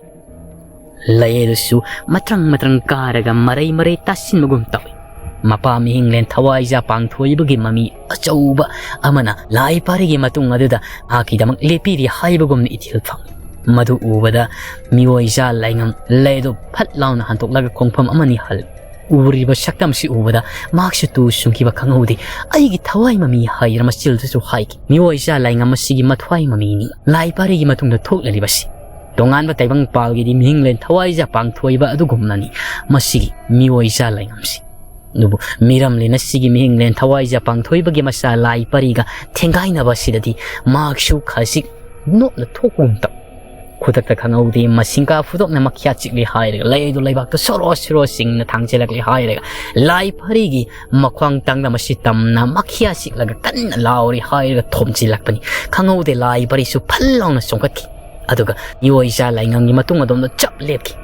ꯂꯩꯗꯨꯁꯨ ꯃꯇ꯭ꯔꯪ ꯃꯇ꯭ꯔꯪ ꯀꯥꯔꯒ ꯃꯔꯩ ꯃꯔꯩ ꯇꯥꯁꯤꯟꯕꯒꯨꯝ ꯇꯧꯏ꯫ ꯃꯄꯥ ꯃꯤꯍꯤꯡꯂꯦꯟ ꯊꯋꯥꯏꯖꯥ ꯄꯥꯡꯊꯣꯏꯕꯒꯤ ꯃꯃꯤ ꯑꯆꯧꯕ ꯑꯃꯅ ꯂꯥꯏ ꯄꯔꯤꯒꯤ ꯃꯇꯨꯡ ꯑꯗꯨꯗ ꯃꯍꯥꯛꯀꯤꯗꯃꯛ ꯂꯦꯞꯄꯤꯔꯤ ꯍꯥꯏꯕꯒꯨꯝꯅ ꯏꯊꯤꯜ ꯐꯪꯏ꯫ ꯃꯗꯨ ꯎꯕꯗ ꯃꯤꯑꯣꯏꯖꯥ ꯂꯥꯏꯉꯝ ꯂꯩꯗꯨ ꯐꯠ ꯂꯥꯎꯅ ꯍꯟꯗꯣꯛꯂꯒ ꯈꯣꯡꯐꯝ ꯑꯃꯅꯤ ꯍꯜꯂꯤ꯫ ꯎꯔꯤꯕ ꯁꯛꯇꯝꯁꯤ ꯎꯕꯗ ꯃꯍꯥꯛꯁꯨ ꯇꯨ ꯁꯨꯡꯈꯤꯕ ꯈꯪꯍꯧꯗꯦ꯫ "ꯑꯩꯒꯤ ꯊꯋꯥꯏ ꯃꯃꯤ" ꯍꯥꯏꯗꯅ ꯃꯆꯤꯜꯗꯨꯁꯨ ꯍꯥꯏꯈꯤ꯫ ꯃꯤꯑꯣꯏꯖꯥ ꯂꯥꯏꯉꯝ ꯑꯁꯤꯒꯤ ꯃꯊ꯭ꯋꯥꯏ ꯃꯃꯤꯅꯤ ꯂꯥꯏ ꯄꯔꯤꯒꯤ ꯃꯇꯨꯡꯗ ꯊꯣꯛꯂꯤꯕꯁꯤ꯫ ꯇꯣꯉꯥꯟꯕ ꯇꯥꯏꯕꯪ ꯄꯥꯜꯒꯤꯗꯤ ꯃꯤꯍꯤꯡꯂꯦꯟ ꯊꯋꯥꯏꯖꯥ ꯄꯥꯡꯊꯣꯏꯕ ꯑꯗꯨꯒꯨꯝꯅꯅꯤ ꯃꯁꯤꯒꯤ ꯃꯤꯑꯣꯏꯖꯥ ꯂꯥꯏꯉꯝꯁꯤ꯫ ꯑꯗꯨꯕꯨ ꯃꯤꯔꯝꯂꯦꯟ ꯑꯁꯤꯒꯤ ꯃꯤꯍꯤꯡꯂꯦꯟ ꯊꯋꯥꯏꯖꯥ ꯄꯥꯡꯊꯣꯏꯕꯒꯤ ꯃꯆꯥ ꯂꯥꯏ ꯄꯔꯤꯒ ꯊꯦꯡꯒꯥꯏꯅꯕ ꯑꯁꯤꯗꯗꯤ ꯃꯍꯥꯛꯁꯨ ꯈꯖꯤꯛ ꯅꯣꯛꯅ ꯊꯣꯛꯄꯒꯨꯝ ꯇꯧ꯫ ꯈꯨꯗꯛꯇ ꯈꯪꯍꯧꯗꯦ, ꯃꯁꯤꯡꯀꯥ ꯐꯨꯗꯣꯛꯅ ꯃꯈ꯭ꯌꯥ ꯆꯤꯛꯂꯦ ꯍꯥꯏꯔꯒ ꯂꯩꯗꯨ ꯂꯩꯕꯥꯛꯇ ꯁꯣꯔꯣ ꯁꯤꯔꯣ ꯆꯤꯡꯅ ꯊꯥꯡꯖꯤꯜꯂꯛꯂꯦ ꯍꯥꯏꯔꯒ ꯂꯥꯏ ꯄꯔꯤꯒꯤ ꯃꯈ꯭ꯋꯥꯡ ꯇꯥꯡꯗ ꯃꯁꯤ ꯇꯝꯅ ꯃꯈ꯭ꯌꯥ ꯆꯤꯛꯂꯒ ꯀꯟꯅ ꯂꯥꯎꯔꯤ ꯍꯥꯏꯔꯒ ꯊꯣꯝꯖꯤꯜꯂꯛꯄꯅꯤ꯫ ꯈꯪꯍꯧꯗꯦ, ꯂꯥꯏ ꯄꯔꯤꯁꯨ ꯐꯜ ꯂꯥꯎꯅ ꯆꯣꯡꯈꯠꯈꯤ꯫ ꯑꯗꯨꯒ ꯃꯤꯑꯣꯏꯖꯥ ꯂꯥꯏꯉꯝꯒꯤ ꯃꯇꯨꯡ ꯑꯗꯣꯝꯗ ꯆꯞ ꯂꯦꯞꯈꯤ꯫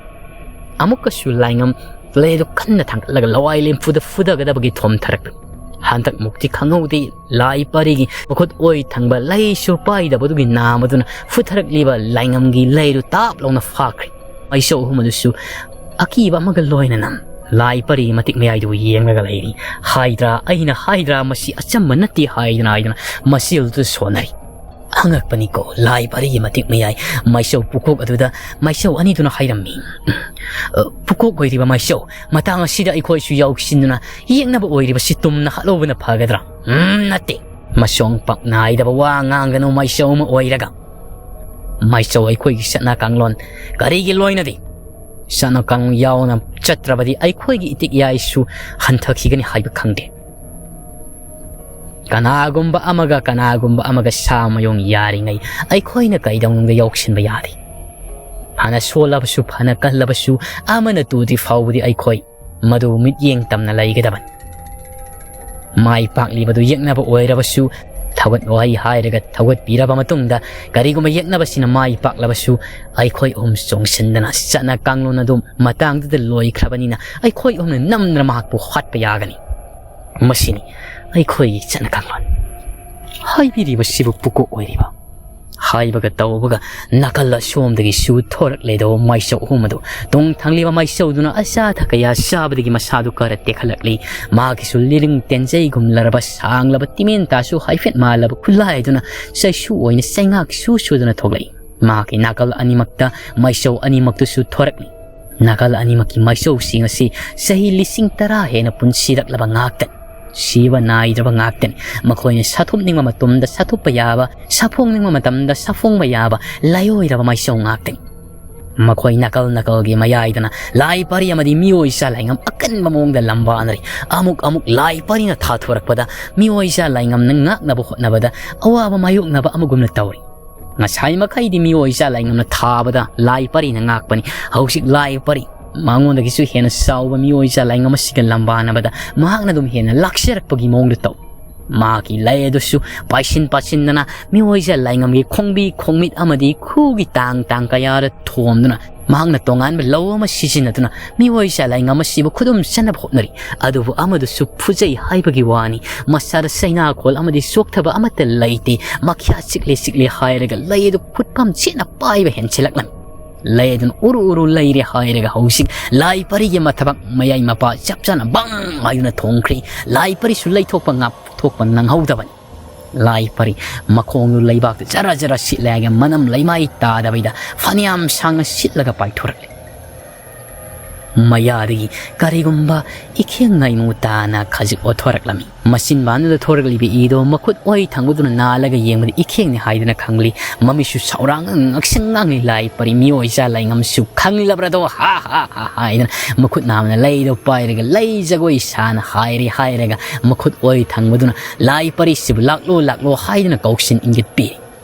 ꯑꯃꯨꯛꯀꯁꯨ ꯂꯥꯏꯉꯝ ꯂꯩꯗꯨ ꯀꯟꯅ ꯊꯥꯡꯒꯠꯂꯒ ꯂꯋꯥꯏ ꯂꯦꯝꯐꯨꯗ ꯐꯨꯗꯒꯗꯕꯒꯤ ꯊꯣꯝꯊꯔꯛꯄꯅꯤ꯫ ꯍꯟꯗꯛ ꯃꯨꯛꯇꯤ ꯈꯪꯍꯧꯗꯦ, ꯂꯥꯏ ꯄꯔꯤꯒꯤ ꯃꯈꯨꯠ ꯑꯣꯏ ꯊꯪꯕ ꯂꯩꯁꯨ ꯄꯥꯏꯗꯕꯗꯨꯒꯤ ꯅꯥꯝ ꯑꯗꯨꯅ ꯐꯨꯊꯔꯛꯂꯤꯕ ꯂꯥꯏꯉꯝꯒꯤ ꯂꯩꯗꯨ ꯇꯥꯞ ꯂꯥꯎꯅ ꯐꯥꯈ꯭ꯔꯦ꯫ ꯃꯩꯁꯧ ꯑꯍꯨꯝ ꯑꯗꯨꯁꯨ ꯑꯀꯤꯕ ꯑꯃꯒ ꯂꯣꯏꯅꯅ ꯂꯥꯏ ꯄꯔꯤꯒꯤ ꯃꯇꯤꯛ ꯃꯌꯥꯏꯗꯨ ꯌꯦꯡꯂꯒ ꯂꯩꯔꯤ꯫ "ꯍꯥꯏꯗ꯭ꯔꯥ, ꯑꯩꯅ ꯍꯥꯏꯗ꯭ꯔꯥ, ꯃꯁꯤ ꯑꯆꯝꯕ ꯅꯠꯇꯦ" ꯍꯥꯏꯗꯅ ꯍꯥꯏꯗꯅ ꯃꯁꯤꯜꯗꯨ ꯁꯣꯟꯅꯔꯤ꯫ ꯑꯉꯛꯄꯅꯤꯀꯣ, ꯂꯥꯏ ꯄꯔꯤꯒꯤ ꯃꯇꯤꯛ ꯃꯌꯥꯏ ꯃꯩꯁꯧ ꯄꯨꯀꯣꯛ ꯑꯗꯨꯗ ꯃꯩꯁꯧ ꯑꯅꯤꯗꯨꯅ ꯍꯥꯏꯔꯝꯃꯤ, "ꯑ, ꯄꯨꯀꯣꯛ ꯑꯣꯏꯔꯤꯕ ꯃꯩꯁꯧ, ꯃꯇꯥꯡ ꯑꯁꯤꯗ ꯑꯩꯈꯣꯏꯁꯨ ꯌꯥꯎꯁꯤꯟꯗꯨꯅ ꯌꯦꯡꯅꯕ ꯑꯣꯏꯔꯤꯕꯁꯤ ꯇꯨꯝꯅ ꯍꯥꯠꯍꯧꯕꯅ ꯐꯒꯗ꯭ꯔꯥ?" "ꯎꯝ, ꯅꯠꯇꯦ, ꯃꯁꯣꯡ ꯄꯥꯛ ꯅꯥꯏꯗꯕ ꯋꯥ ꯉꯥꯡꯒꯅꯨ, ꯃꯥꯏꯆꯧ ꯑꯃ ꯑꯣꯏꯔꯒ꯫ ꯃꯥꯏꯆꯧ ꯑꯩꯈꯣꯏꯒꯤ ꯆꯠꯅ ꯀꯥꯡꯂꯣꯟ ꯀꯔꯤꯒꯤ ꯂꯣꯏꯅꯗꯦ? ꯆꯠꯅ ꯀꯥꯡꯂꯣꯟ ꯌꯥꯎꯅ ꯆꯠꯇ꯭ꯔꯕꯗꯤ ꯑꯩꯈꯣꯏꯒꯤ ꯏꯇꯤꯛ ꯏꯌꯥꯏꯁꯨ ꯍꯟꯊꯈꯤꯒꯅꯤ ꯍꯥꯏꯕ ꯈꯪꯗꯦ꯫ ꯀꯅꯥꯒꯨꯝꯕ ꯑꯃꯒ ꯀꯅꯥꯒꯨꯝꯕ ꯑꯃꯒ ꯁꯥ ꯃꯌꯣꯡ ꯌꯥꯔꯤꯉꯩ ꯑꯩꯈꯣꯏꯅ ꯀꯩꯗꯧꯅꯨꯡꯗ ꯌꯥꯎꯁꯤꯟꯕ ꯌꯥꯗꯦ꯫ ꯐꯅ ꯁꯣꯜꯂꯕꯁꯨ, ꯐꯅ ꯀꯜꯂꯕꯁꯨ, ꯑꯃꯅ ꯇꯨꯗ꯭ꯔꯤ ꯐꯥꯎꯕꯗꯤ ꯑꯩꯈꯣꯏ ꯃꯗꯨ ꯃꯤꯠꯌꯦꯡ ꯇꯝꯅ ꯂꯩꯒꯗꯕꯅꯤ꯫ ꯃꯥꯏ ꯄꯥꯛꯂꯤꯕꯗꯨ ꯌꯦꯛꯅꯕ ꯑꯣꯏꯔꯕꯁꯨ, ꯊꯧꯒꯠ ꯋꯥꯍꯩ ꯍꯥꯏꯔꯒ ꯊꯧꯒꯠꯄꯤꯔꯕ ꯃꯇꯨꯡꯗ, ꯀꯔꯤꯒꯨꯝꯕ ꯌꯦꯛꯅꯕꯁꯤꯅ ꯃꯥꯏ ꯄꯥꯛꯂꯕꯁꯨ, ꯑꯩꯈꯣꯏ ꯑꯍꯨꯝ ꯆꯣꯡꯁꯤꯟꯗꯅ ꯆꯠꯅ ꯀꯥꯡꯂꯣꯟ ꯑꯗꯨ ꯃꯇꯥꯡꯗꯨꯗ ꯂꯣꯏꯈ꯭ꯔꯕꯅꯤꯅ, ꯑꯩꯈꯣꯏ ꯑꯍꯨꯝꯅ ꯅꯝꯗꯅ ꯃꯍꯥꯛꯄꯨ ꯍꯥꯠꯄ ꯌꯥꯒꯅꯤ꯫ ꯃꯁꯤꯅꯤ ꯑꯩꯈꯣꯏꯒꯤ ꯆꯠꯅ ꯀꯥꯡꯂꯣꯟ꯫ ꯍꯥꯏꯕꯤꯔꯤꯕꯁꯤꯕꯨ ꯄꯨꯀꯣꯛ ꯑꯣꯏꯔꯤꯕ꯫ ꯍꯥꯏꯕꯒ ꯇꯧꯕꯒ ꯅꯥꯀꯜ ꯑꯁꯣꯝꯗꯒꯤꯁꯨ ꯊꯣꯔꯛꯂꯦꯗꯣ ꯃꯥꯏꯆꯧ ꯑꯍꯨꯝ ꯑꯗꯨ꯫ ꯇꯨꯡ ꯊꯪꯂꯤꯕ ꯃꯥꯏꯆꯧꯗꯨꯅ ꯑꯆꯥ ꯑꯊꯛ ꯀꯌꯥ ꯆꯥꯕꯗꯒꯤ ꯃꯁꯥꯗꯨ ꯈꯔ ꯇꯦꯛꯈꯠꯂꯛꯂꯤ꯫ ꯃꯥꯒꯤꯁꯨ ꯂꯤꯔꯤꯡ ꯇꯦꯟꯖꯩꯒꯨꯝꯂꯔꯕ ꯁꯥꯡꯂꯕ ꯇꯤꯃꯦꯟꯇꯥꯁꯨ ꯍꯥꯏꯐꯦꯠ ꯃꯥꯜꯂꯕ ꯈꯨꯠꯂꯥꯏꯗꯨꯅ ꯆꯩꯁꯨ ꯑꯣꯏꯅ ꯆꯩꯉꯥꯛ ꯁꯨ ꯁꯨꯗꯨꯅ ꯊꯣꯛꯂꯛꯏ꯫ ꯃꯍꯥꯛꯀꯤ ꯅꯥꯀꯜ ꯑꯅꯤꯃꯛꯇ ꯃꯥꯏꯆꯧ ꯑꯅꯤꯃꯛꯇꯨꯁꯨ ꯊꯣꯔꯛꯂꯤ꯫ ꯅꯥꯀꯜ ꯑꯅꯤꯃꯛꯀꯤ ꯃꯥꯏꯆꯧꯁꯤꯡ ꯑꯁꯤ ꯆꯍꯤ ꯂꯤꯁꯤꯡ ꯇꯔꯥ ꯍꯦꯟꯅ ꯄꯨꯟꯁꯤꯔꯛꯂꯕ ꯉꯥꯛꯇꯅꯤ꯫ ꯁꯤꯕ ꯅꯥꯏꯗ꯭ꯔꯕ ꯉꯥꯛꯇꯅꯤ꯫ ꯃꯈꯣꯏꯅ ꯁꯥꯊꯣꯛꯅꯤꯡꯕ ꯃꯇꯝꯗ ꯁꯥꯊꯣꯛꯄ ꯌꯥꯕ, ꯁꯥꯐꯣꯡꯅꯤꯡꯕ ꯃꯇꯝꯗ ꯁꯥꯐꯣꯡꯕ ꯌꯥꯕ ꯂꯥꯏꯑꯣꯏꯔꯕ ꯃꯥꯏꯆꯧ ꯉꯥꯛꯇꯅꯤ꯫ ꯃꯈꯣꯏ ꯅꯥꯀꯜ ꯅꯥꯀꯜꯒꯤ ꯃꯌꯥꯏꯗꯅ ꯂꯥꯏ ꯄꯔꯤ ꯑꯃꯗꯤ ꯃꯤꯑꯣꯏ ꯆꯥ ꯂꯥꯏꯉꯝ ꯑꯀꯟꯕ ꯃꯑꯣꯡꯗ ꯂꯝꯕꯥꯅꯔꯤ꯫ ꯑꯃꯨꯛ ꯑꯃꯨꯛ ꯂꯥꯏ ꯄꯔꯤꯅ ꯊꯥꯊꯣꯔꯛꯄꯗ ꯃꯤꯑꯣꯏ ꯆꯥ ꯂꯥꯏꯉꯝꯅ ꯉꯥꯛꯅꯕ ꯍꯣꯠꯅꯕꯗ ꯑꯋꯥꯕ ꯃꯥꯌꯣꯛꯅꯕ ꯑꯃꯒꯨꯝꯅ ꯇꯧꯔꯤ꯫ ꯉꯁꯥꯏ ꯃꯈꯩꯗꯤ ꯃꯤꯑꯣꯏ ꯆꯥ ꯂꯥꯏꯉꯝꯅ ꯊꯥꯕꯗ ꯂꯥꯏ ꯄꯔꯤꯅ ꯉꯥꯛꯄꯅꯤ꯫ ꯍꯧꯖꯤꯛ ꯂꯥꯏ ꯄꯔꯤ ꯃꯉꯣꯟꯗꯒꯤꯁꯨ ꯍꯦꯟꯅ ꯆꯥꯎꯕ ꯃꯤꯑꯣꯏ ꯆꯥ ꯂꯥꯏꯉꯝ ꯑꯁꯤꯒ ꯂꯝꯕꯥꯅꯕꯗ ꯃꯍꯥꯛꯅ ꯑꯗꯨꯝ ꯍꯦꯟꯅ ꯂꯥꯛꯆꯔꯛꯄꯒꯤ ꯃꯑꯣꯡꯗ ꯇꯧ꯫ ꯃꯍꯥꯛꯀꯤ ꯂꯩ ꯑꯗꯨꯁꯨ ꯄꯥꯏꯁꯤꯟ ꯄꯥꯏꯁꯤꯟꯗꯅ ꯃꯤꯑꯣꯏ ꯆꯥ ꯂꯥꯏꯉꯝꯒꯤ ꯈꯣꯡꯕꯤ ꯈꯣꯡꯃꯤꯠ ꯑꯃꯗꯤ ꯈꯨꯒꯤ ꯇꯥꯡ ꯇꯥꯡ ꯀꯌꯥꯗ ꯊꯣꯝꯗꯨꯅ ꯃꯍꯥꯛꯅ ꯇꯣꯉꯥꯟꯕ ꯂꯧ ꯑꯃ ꯁꯤꯖꯤꯟꯅꯗꯨꯅ ꯃꯤꯑꯣꯏ ꯆꯥ ꯂꯥꯏꯉꯝ ꯑꯁꯤꯕꯨ ꯈꯨꯗꯨꯝ ꯆꯟꯅꯕ ꯍꯣꯠꯅꯔꯤ꯫ ꯑꯗꯨꯕꯨ ꯑꯃꯗꯨꯁꯨ ꯐꯨꯖꯩ ꯍꯥꯏꯕꯒꯤ ꯋꯥꯅꯤ꯫ ꯃꯁꯥꯗ ꯆꯩꯅꯥꯈꯣꯜ ꯑꯃꯗꯤ ꯆꯣꯛꯊꯕ ꯑꯃꯠꯇ ꯂꯩꯇꯦ꯫ ꯃꯈ꯭ꯌꯥ ꯆꯤꯛꯂꯦ ꯆꯤꯛꯂꯦ ꯍꯥꯏꯔꯒ ꯂꯩ ꯑꯗꯨ ꯐꯨꯠꯐꯝ ꯆꯦꯠꯅ ꯄꯥꯏꯕ ꯍꯦꯟꯖꯤꯜꯂꯛꯂꯝꯃꯤ꯫ ꯂꯩ ꯑꯗꯨꯅ ꯎꯔꯨ ꯎꯔꯨ ꯂꯩꯔꯦ ꯍꯥꯏꯔꯒ ꯍꯧꯖꯤꯛ ꯂꯥꯏ ꯄꯔꯤꯒꯤ ꯃꯊꯕꯥꯛ ꯃꯌꯥꯏ ꯃꯄꯥ ꯆꯞ ꯆꯥꯅ ꯕꯪ ꯍꯥꯏꯗꯨꯅ ꯊꯣꯡꯈ꯭ꯔꯦ꯫ ꯂꯥꯏ ꯄꯔꯤꯁꯨ ꯂꯩꯊꯣꯛꯄ ꯉꯥꯛꯊꯣꯛꯄ ꯅꯪꯍꯧꯗꯕꯅꯤ꯫ ꯂꯥꯏ ꯄꯔꯤ ꯃꯈꯣꯡꯗꯨ ꯂꯩꯕꯥꯛꯇ ꯖꯔ ꯖꯔ ꯁꯤꯠꯂꯒ ꯃꯅꯝ ꯂꯩꯃꯥꯏ ꯇꯥꯗꯕꯤꯗ ꯐꯅꯌꯥꯝ ꯁꯥꯡꯅ ꯁꯤꯠꯂꯒ ꯄꯥꯏꯊꯣꯔꯛꯂꯦ꯫ ꯃꯌꯥꯗꯒꯤ ꯀꯔꯤꯒꯨꯝꯕ ꯏꯈꯦꯡ ꯉꯥꯏꯃꯨ ꯇꯥꯅ ꯈꯖꯤꯛ ꯑꯣꯠꯊꯣꯔꯛꯂꯝꯃꯤ꯫ ꯃꯆꯤꯟꯕꯥꯟꯗꯨꯗ ꯊꯣꯔꯛꯂꯤꯕ ꯏꯗꯣ ꯃꯈꯨꯠ ꯑꯣꯏ ꯊꯪꯕꯗꯨꯅ ꯅꯥꯜꯂꯒ ꯌꯦꯡꯕꯗ ꯏꯈꯦꯡꯅꯤ ꯍꯥꯏꯗꯨꯅ ꯈꯪꯂꯤ꯫ ꯃꯃꯤꯠꯁꯨ ꯁꯥꯎꯔꯥꯡ ꯉꯛꯁꯪ ꯉꯥꯡꯂꯤ꯫ ꯂꯥꯏ ꯄꯔꯤ ꯃꯤꯑꯣꯏ ꯏꯆꯥ ꯂꯥꯏꯉꯝꯁꯨ ꯈꯪꯂꯕ꯭ꯔꯗꯣ ꯍꯥ ꯍꯥ ꯍꯥ ꯍꯥꯏꯗꯅ ꯃꯈꯨꯠ ꯅꯥꯝꯃꯅ ꯂꯩꯗꯣ ꯄꯥꯏꯔꯒ ꯂꯩ ꯖꯒꯣꯏ ꯁꯥꯅ ꯍꯥꯏꯔꯤ ꯍꯥꯏꯔꯒ ꯃꯈꯨꯠ ꯑꯣꯏ ꯊꯪꯕꯗꯨꯅ ꯂꯥꯏ ꯄꯔꯤꯁꯤꯕꯨ ꯂꯥꯛꯂꯣ ꯂꯥꯛꯂꯣ ꯍꯥꯏꯗꯨꯅ ꯀꯧꯁꯤꯟ ꯏꯪꯒꯤꯠ ꯄꯤꯔꯤ꯫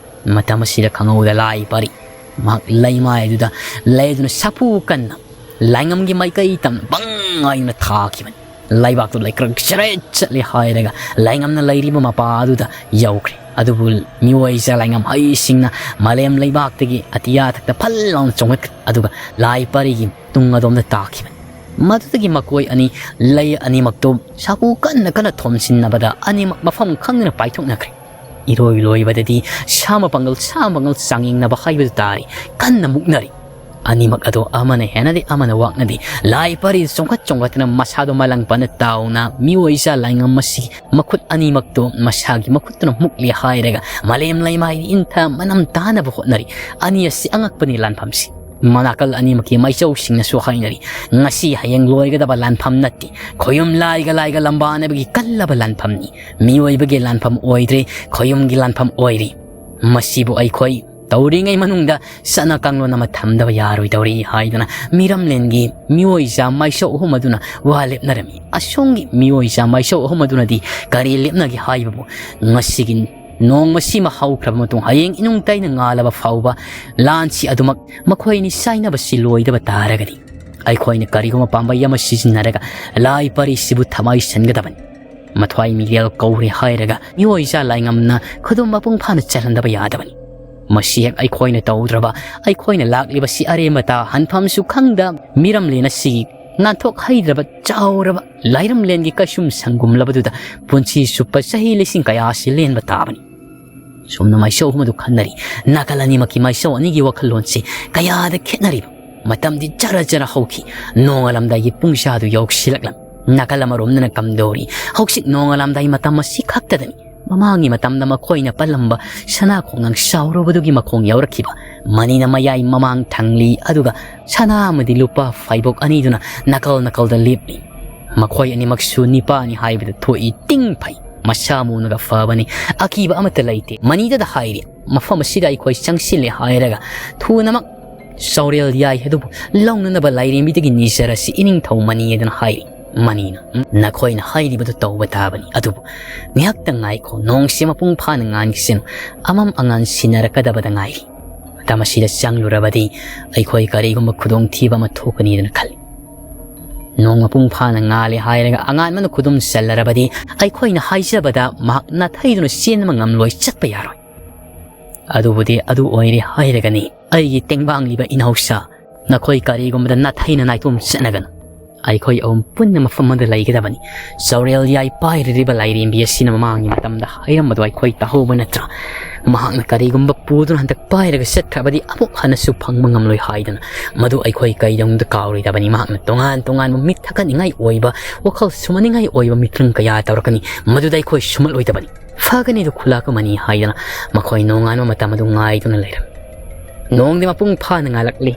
ꯃꯇꯝ ꯑꯁꯤꯗ ꯈꯪꯍꯧꯗ ꯂꯥꯏ ꯄꯔꯤ ꯃꯍꯥꯛ ꯂꯩꯃꯥꯏ ꯑꯗꯨꯗ ꯂꯩꯗꯨꯅ ꯁꯥꯐꯨ ꯀꯟꯅ ꯂꯥꯏꯉꯝꯒꯤ ꯃꯥꯏꯀꯩ ꯇꯝꯅ ꯕꯪ ꯍꯥꯏꯅ ꯊꯥꯈꯤꯕꯅꯤ꯫ ꯂꯩꯕꯥꯛꯇꯨ ꯂꯩꯀ꯭ꯔꯛ ꯆꯔꯦꯠ ꯆꯠꯂꯤ ꯍꯥꯏꯔꯒ ꯂꯥꯏꯉꯝꯅ ꯂꯩꯔꯤꯕ ꯃꯄꯥ ꯑꯗꯨꯗ ꯌꯧꯈ꯭ꯔꯦ꯫ ꯑꯗꯨꯕꯨ ꯃꯤꯑꯣꯏ ꯏꯆꯥ ꯂꯥꯏꯉꯝ ꯍꯩꯁꯤꯡꯅ ꯃꯥꯂꯦꯝ ꯂꯩꯕꯥꯛꯇꯒꯤ ꯑꯇꯤꯌꯥ ꯊꯛꯇ ꯐꯜ ꯂꯥꯎꯅ ꯆꯣꯡꯈꯠꯈ꯭ꯔꯦ꯫ ꯑꯗꯨꯒ ꯂꯥꯏ ꯄꯔꯤꯒꯤ ꯇꯨꯡ ꯑꯗꯣꯝꯗ ꯇꯥꯈꯤꯕꯅꯤ꯫ ꯃꯗꯨꯗꯒꯤ ꯃꯈꯣꯏ ꯑꯅꯤ ꯂꯩ ꯑꯅꯤꯃꯛꯇꯨ ꯁꯥꯐꯨ ꯀꯟꯅ ꯀꯟꯅ ꯊꯣꯝꯖꯤꯟꯅꯕꯗ ꯑꯅꯤꯃꯛ ꯃꯐꯝ ꯈꯪꯗꯅ ꯄꯥꯏꯊꯣꯛꯅꯈ꯭ꯔꯦ꯫ ꯏꯔꯣꯏ ꯂꯣꯏꯕꯗꯗꯤ ꯁꯥ ꯃꯄꯥꯡꯒꯜ ꯁꯥ ꯃꯄꯥꯡꯒꯜ ꯆꯥꯡꯌꯦꯡꯅꯕ ꯍꯥꯏꯕꯗꯨ ꯇꯥꯔꯤ꯫ ꯀꯟꯅ ꯃꯨꯛꯅꯔꯤ꯫ ꯑꯅꯤꯃꯛ ꯑꯗꯣ ꯑꯃꯅ ꯍꯦꯟꯅꯗꯤ ꯑꯃꯅ ꯋꯥꯡꯅꯗꯤ ꯂꯥꯏ ꯄꯔꯤ ꯆꯣꯡꯈꯠ ꯆꯣꯡꯈꯠꯇꯅ ꯃꯁꯥꯗꯣ ꯃꯂꯪ ꯄꯅ ꯇꯥꯎꯅ ꯃꯤꯑꯣꯏ ꯏꯆꯥ ꯂꯥꯏꯉꯝ ꯑꯁꯤꯒꯤ ꯃꯈꯨꯠ ꯑꯅꯤꯃꯛꯇꯨ ꯃꯁꯥꯒꯤ ꯃꯈꯨꯠꯇꯨꯅ ꯃꯨꯛꯂꯤ ꯍꯥꯏꯔꯒ ꯃꯥꯂꯦꯝ ꯂꯩꯃꯥꯏ ꯏꯟꯊ ꯃꯅꯝ ꯇꯥꯅꯕ ꯍꯣꯠꯅꯔꯤ꯫ ꯑꯅꯤ ꯑꯁꯤ ꯑꯉꯛꯄꯅꯤ ꯂꯥꯟꯐꯝꯁꯤ꯫ ꯃꯅꯥꯀꯜ ꯑꯅꯤꯃꯛꯀꯤ ꯃꯥꯏꯆꯧꯁꯤꯡꯅꯁꯨ ꯍꯥꯏꯅꯔꯤ, "ꯉꯁꯤ ꯍꯌꯦꯡ ꯂꯣꯏꯒꯗꯕ ꯂꯥꯟꯐꯝ ꯅꯠꯇꯦ꯫ ꯈꯣꯌꯨꯝ ꯂꯥꯏꯒ ꯂꯥꯏꯒ ꯂꯝꯕꯥꯅꯕꯒꯤ ꯀꯜꯂꯕ ꯂꯥꯟꯐꯝꯅꯤ꯫ ꯃꯤꯑꯣꯏꯕꯒꯤ ꯂꯥꯟꯐꯝ ꯑꯣꯏꯗ꯭ꯔꯦ, ꯈꯣꯌꯨꯝꯒꯤ ꯂꯥꯟꯐꯝ ꯑꯣꯏꯔꯤ꯫ ꯃꯁꯤꯕꯨ ꯑꯩꯈꯣꯏ ꯇꯧꯔꯤꯉꯩ ꯃꯅꯨꯡꯗ ꯆꯠꯅ ꯀꯥꯡꯂꯣꯟ ꯑꯃ ꯊꯝꯗꯕ ꯌꯥꯔꯣꯏꯗꯧꯔꯤ" ꯍꯥꯏꯗꯨꯅ ꯃꯤꯔꯝꯂꯦꯟꯒꯤ ꯃꯤꯑꯣꯏꯖꯥ ꯃꯥꯏꯁꯧ ꯑꯍꯨꯝ ꯑꯗꯨꯅ ꯋꯥ ꯂꯦꯞꯅꯔꯝꯃꯤ꯫ ꯑꯁꯣꯝꯒꯤ ꯃꯤꯑꯣꯏꯖꯥ ꯃꯥꯏꯁꯧ ꯑꯍꯨꯝ ꯑꯗꯨꯅꯗꯤ ꯀꯔꯤ ꯂꯦꯞꯅꯒꯦ ꯍꯥꯏꯕꯕꯨ, ꯉꯁꯤꯒꯤ ꯅꯣꯡꯃꯁꯤꯃ ꯍꯧꯈ꯭ꯔꯕ ꯃꯇꯨꯡ ꯍꯌꯦꯡ ꯏꯅꯨꯡ ꯇꯩꯅ ꯉꯥꯜꯂꯕ ꯐꯥꯎꯕ ꯂꯥꯟꯁꯤ ꯑꯗꯨꯃꯛ ꯃꯈꯣꯏꯅꯤ ꯆꯥꯏꯅꯕꯁꯤ ꯂꯣꯏꯗꯕ ꯇꯥꯔꯒꯗꯤ ꯑꯩꯈꯣꯏꯅ ꯀꯔꯤꯒꯨꯝꯕ ꯄꯥꯝꯕꯩ ꯑꯃ ꯁꯤꯖꯤꯟꯅꯔꯒ ꯂꯥꯏ ꯄꯔꯤꯁꯤꯕꯨ ꯊꯃꯥꯏ ꯁꯟꯒꯗꯕꯅꯤ꯫ ꯃꯊ꯭ꯋꯥꯏ ꯃꯤꯔꯦꯜ ꯀꯧꯔꯦ ꯍꯥꯏꯔꯒ ꯃꯤꯑꯣꯏꯖꯥ ꯂꯥꯏꯉꯝꯅ ꯈꯨꯗꯨꯝ ꯃꯄꯨꯡ ꯐꯥꯅ ꯆꯜꯍꯟꯗꯕ ꯌꯥꯗꯕꯅꯤ꯫ ꯃꯁꯤ ꯍꯦꯛ ꯑꯩꯈꯣꯏꯅ ꯇꯧꯗ꯭ꯔꯕ, ꯑꯩꯈꯣꯏꯅ ꯂꯥꯛꯂꯤꯕꯁꯤ ꯑꯔꯦꯝꯕꯇ ꯍꯟꯐꯝꯁꯨ ꯈꯪꯗ ꯃꯤꯔꯝꯂꯦꯟ ꯑꯁꯤꯒꯤ ꯅꯥꯟꯊꯣꯛ ꯍꯩꯗ꯭ꯔꯕ ꯆꯥꯎꯔꯕ ꯂꯥꯏꯔꯝꯂꯦꯟꯒꯤ ꯀꯩꯁꯨꯝ ꯁꯪꯒꯨꯝꯂꯕꯗꯨꯗ ꯄꯨꯟꯁꯤ ꯆꯨꯞꯄ ꯆꯍꯤ ꯂꯤꯁꯤꯡ ꯀꯌꯥꯁꯤ ꯂꯦꯟꯕ ꯇꯥꯕꯅꯤ꯫ ꯁꯣꯝꯅ ꯃꯥꯏꯁꯧ ꯑꯍꯨꯝ ꯑꯗꯨ ꯈꯟꯅꯔꯤ꯫ ꯅꯥꯀꯜ ꯑꯅꯤꯃꯛꯀꯤ ꯃꯥꯏꯁꯧ ꯑꯅꯤꯒꯤ ꯋꯥꯈꯜꯂꯣꯟꯁꯤ ꯀꯌꯥꯗ ꯈꯦꯠꯅꯔꯤꯕ꯫ ꯃꯇꯝꯗꯤ ꯖꯔ ꯖꯔ ꯍꯧꯈꯤ꯫ ꯅꯣꯡꯉꯥꯜꯂꯝꯗꯥꯏꯒꯤ ꯄꯨꯡꯖꯥꯗꯨ ꯌꯧꯁꯤꯜꯂꯛꯂꯝꯃꯤ꯫ ꯅꯥꯀꯜ ꯑꯃꯔꯣꯝꯗꯅ ꯀꯝꯗꯧꯔꯤ? ꯍꯧꯖꯤꯛ ꯅꯣꯡꯉꯥꯜꯂꯝꯗꯥꯏ ꯃꯇꯝ ꯑꯁꯤ ꯈꯛꯇꯗꯅꯤ꯫ ꯃꯃꯥꯡꯒꯤ ꯃꯇꯝꯗ ꯃꯈꯣꯏꯅ ꯄꯜꯂꯝꯕ ꯁꯅꯥ ꯈꯣꯡꯅꯥꯡ ꯆꯥꯎꯔꯕꯗꯨꯒꯤ ꯃꯈꯣꯡ ꯌꯥꯎꯔꯛꯈꯤꯕ꯫ ꯃꯅꯤꯅ ꯃꯌꯥꯏ ꯃꯃꯥꯡ ꯊꯪꯂꯤ, ꯑꯗꯨꯒ ꯁꯅꯥ ꯑꯃꯗꯤ ꯂꯨꯄꯥ ꯐꯥꯏꯕꯣꯛ ꯑꯅꯤꯗꯨꯅ ꯅꯥꯀꯜ ꯅꯥꯀꯜꯗ ꯂꯦꯞꯂꯤ꯫ ꯃꯈꯣꯏ ꯑꯅꯤꯃꯛꯁꯨ ꯅꯤꯄꯥꯅꯤ ꯍꯥꯏꯕꯗ ꯊꯣꯛꯏ, ꯇꯤꯡ ꯐꯩ, ꯃꯁꯥ ꯃꯨꯅꯒ ꯐꯕꯅꯤ, ꯑꯀꯤꯕ ꯑꯃꯠꯇ ꯂꯩꯇꯦ꯫ ꯃꯅꯤꯗꯗ ꯍꯥꯏꯔꯤ, "ꯃꯐꯝ ꯑꯁꯤꯗ ꯑꯩꯈꯣꯏ ꯆꯪꯁꯤꯜꯂꯦ ꯍꯥꯏꯔꯒ ꯊꯨꯅꯃꯛ ꯆꯥꯎꯔꯦꯜ ꯌꯥꯏ ꯑꯗꯨꯕꯨ ꯂꯧꯅꯅꯕ ꯂꯥꯏꯔꯦꯝꯕꯤꯗꯒꯤ ꯅꯤꯖꯔꯁꯤ ꯏꯅꯤꯡꯊꯧ ꯃꯅꯤ" ꯑꯗꯨꯅ ꯍꯥꯏꯔꯤ꯫ ꯃꯅꯤꯅ, "ꯎꯝ, ꯅꯈꯣꯏꯅ ꯍꯥꯏꯔꯤꯕꯗꯨ ꯇꯧꯕ ꯇꯥꯕꯅꯤ, ꯑꯗꯨꯕꯨ ꯉꯥꯏꯍꯥꯛꯇꯪ ꯉꯥꯏꯈꯣ, ꯅꯣꯡꯁꯤ ꯃꯄꯨꯡ ꯐꯥꯅ ꯉꯥꯟꯈꯤꯁꯅꯨ, ꯑꯃꯝ ꯑꯉꯥꯟ ꯁꯤꯟꯅꯔꯛꯀꯗꯕꯗ ꯉꯥꯏꯔꯤ꯫ ꯃꯇꯝ ꯑꯁꯤꯗ ꯆꯪꯂꯨꯔꯕꯗꯤ ꯑꯩꯈꯣꯏ ꯀꯔꯤꯒꯨꯝꯕ ꯈꯨꯗꯣꯡꯊꯤꯕ ꯑꯃ ꯊꯣꯛꯀꯅꯤꯗꯅ ꯈꯜꯂꯤ꯫ ꯅꯣꯡ ꯃꯄꯨꯡ ꯐꯥꯅ ꯉꯥꯜꯂꯦ ꯍꯥꯏꯔꯒ ꯑꯉꯥꯟꯕꯅ ꯈꯨꯗꯨꯝ ꯆꯜꯂꯔꯕꯗꯤ ꯑꯩꯈꯣꯏꯅ ꯍꯥꯏꯖꯕꯗ ꯃꯍꯥꯛ ꯅꯥꯊꯩꯗꯨꯅ ꯆꯦꯟꯕ ꯉꯝꯂꯣꯏ, ꯆꯠꯄ ꯌꯥꯔꯣꯏ꯫ ꯑꯗꯨꯕꯨꯗꯤ ꯑꯗꯨ ꯑꯣꯏꯔꯦ ꯍꯥꯏꯔꯒꯅꯤ, ꯑꯩꯒꯤ ꯇꯦꯡꯕꯥꯡꯂꯤꯕ ꯏꯅꯥꯎꯁꯥ, ꯅꯈꯣꯏ ꯀꯔꯤꯒꯨꯝꯕꯗ ꯅꯥꯊꯩꯅ ꯅꯥꯏꯇꯣꯝ ꯆꯠꯅꯒꯅꯨ꯫ ꯑꯩꯈꯣꯏ ꯑꯍꯨꯝ ꯄꯨꯟꯅ ꯃꯐꯝ ꯑꯃꯗ ꯂꯩꯒꯗꯕꯅꯤ꯫ ꯆꯥꯎꯔꯦꯜ ꯌꯥꯏ ꯄꯥꯏꯔꯤꯕ ꯂꯥꯏꯔꯦꯝꯕꯤ ꯑꯁꯤꯅ ꯃꯃꯥꯡꯒꯤ ꯃꯇꯝꯗ ꯍꯥꯏꯔꯝꯕꯗꯣ ꯑꯩꯈꯣꯏ ꯇꯥꯍꯧꯕ ꯅꯠꯇ꯭ꯔꯥ? ꯃꯍꯥꯛꯅ ꯀꯔꯤꯒꯨꯝꯕ ꯄꯨꯗꯨꯅ ꯍꯟꯗꯛ ꯄꯥꯏꯔꯒ ꯆꯠꯈ꯭ꯔꯕꯗꯤ ꯑꯃꯨꯛ ꯍꯟꯅꯁꯨ ꯐꯪꯕ ꯉꯝꯂꯣꯏ ꯍꯥꯏꯗꯅ꯫ ꯃꯗꯨ ꯑꯩꯈꯣꯏ ꯀꯩꯗꯧꯅꯨꯡꯗ ꯀꯥꯎꯔꯣꯏꯗꯕꯅꯤ꯫ ꯃꯍꯥꯛꯅ ꯇꯣꯉꯥꯟ ꯇꯣꯉꯥꯟꯕ ꯃꯤꯠ ꯊꯛꯀꯠꯅꯤꯡꯉꯥꯏ ꯑꯣꯏꯕ, ꯋꯥꯈꯜ ꯁꯨꯝꯍꯠꯅꯤꯡꯉꯥꯏ ꯑꯣꯏꯕ ꯃꯤꯠꯌꯦꯡ ꯀꯌꯥ ꯇꯧꯔꯛꯀꯅꯤ꯫ ꯃꯗꯨꯗ ꯑꯩꯈꯣꯏ ꯁꯨꯝꯍꯠꯂꯣꯏꯗꯕꯅꯤ꯫ ꯐꯒꯅꯤꯗꯨ ꯈꯨꯂꯥꯛꯀ ꯃꯅꯤ ꯍꯥꯏꯗꯅ ꯃꯈꯣꯏ ꯅꯣꯡꯉꯥꯟꯕ ꯃꯇꯝ ꯑꯗꯨ ꯉꯥꯏꯗꯨꯅ ꯂꯩꯔꯝꯃꯤ꯫ ꯅꯣꯡꯗꯤ ꯃꯄꯨꯡ ꯐꯥꯅ ꯉꯥꯜꯂꯛꯂꯤ꯫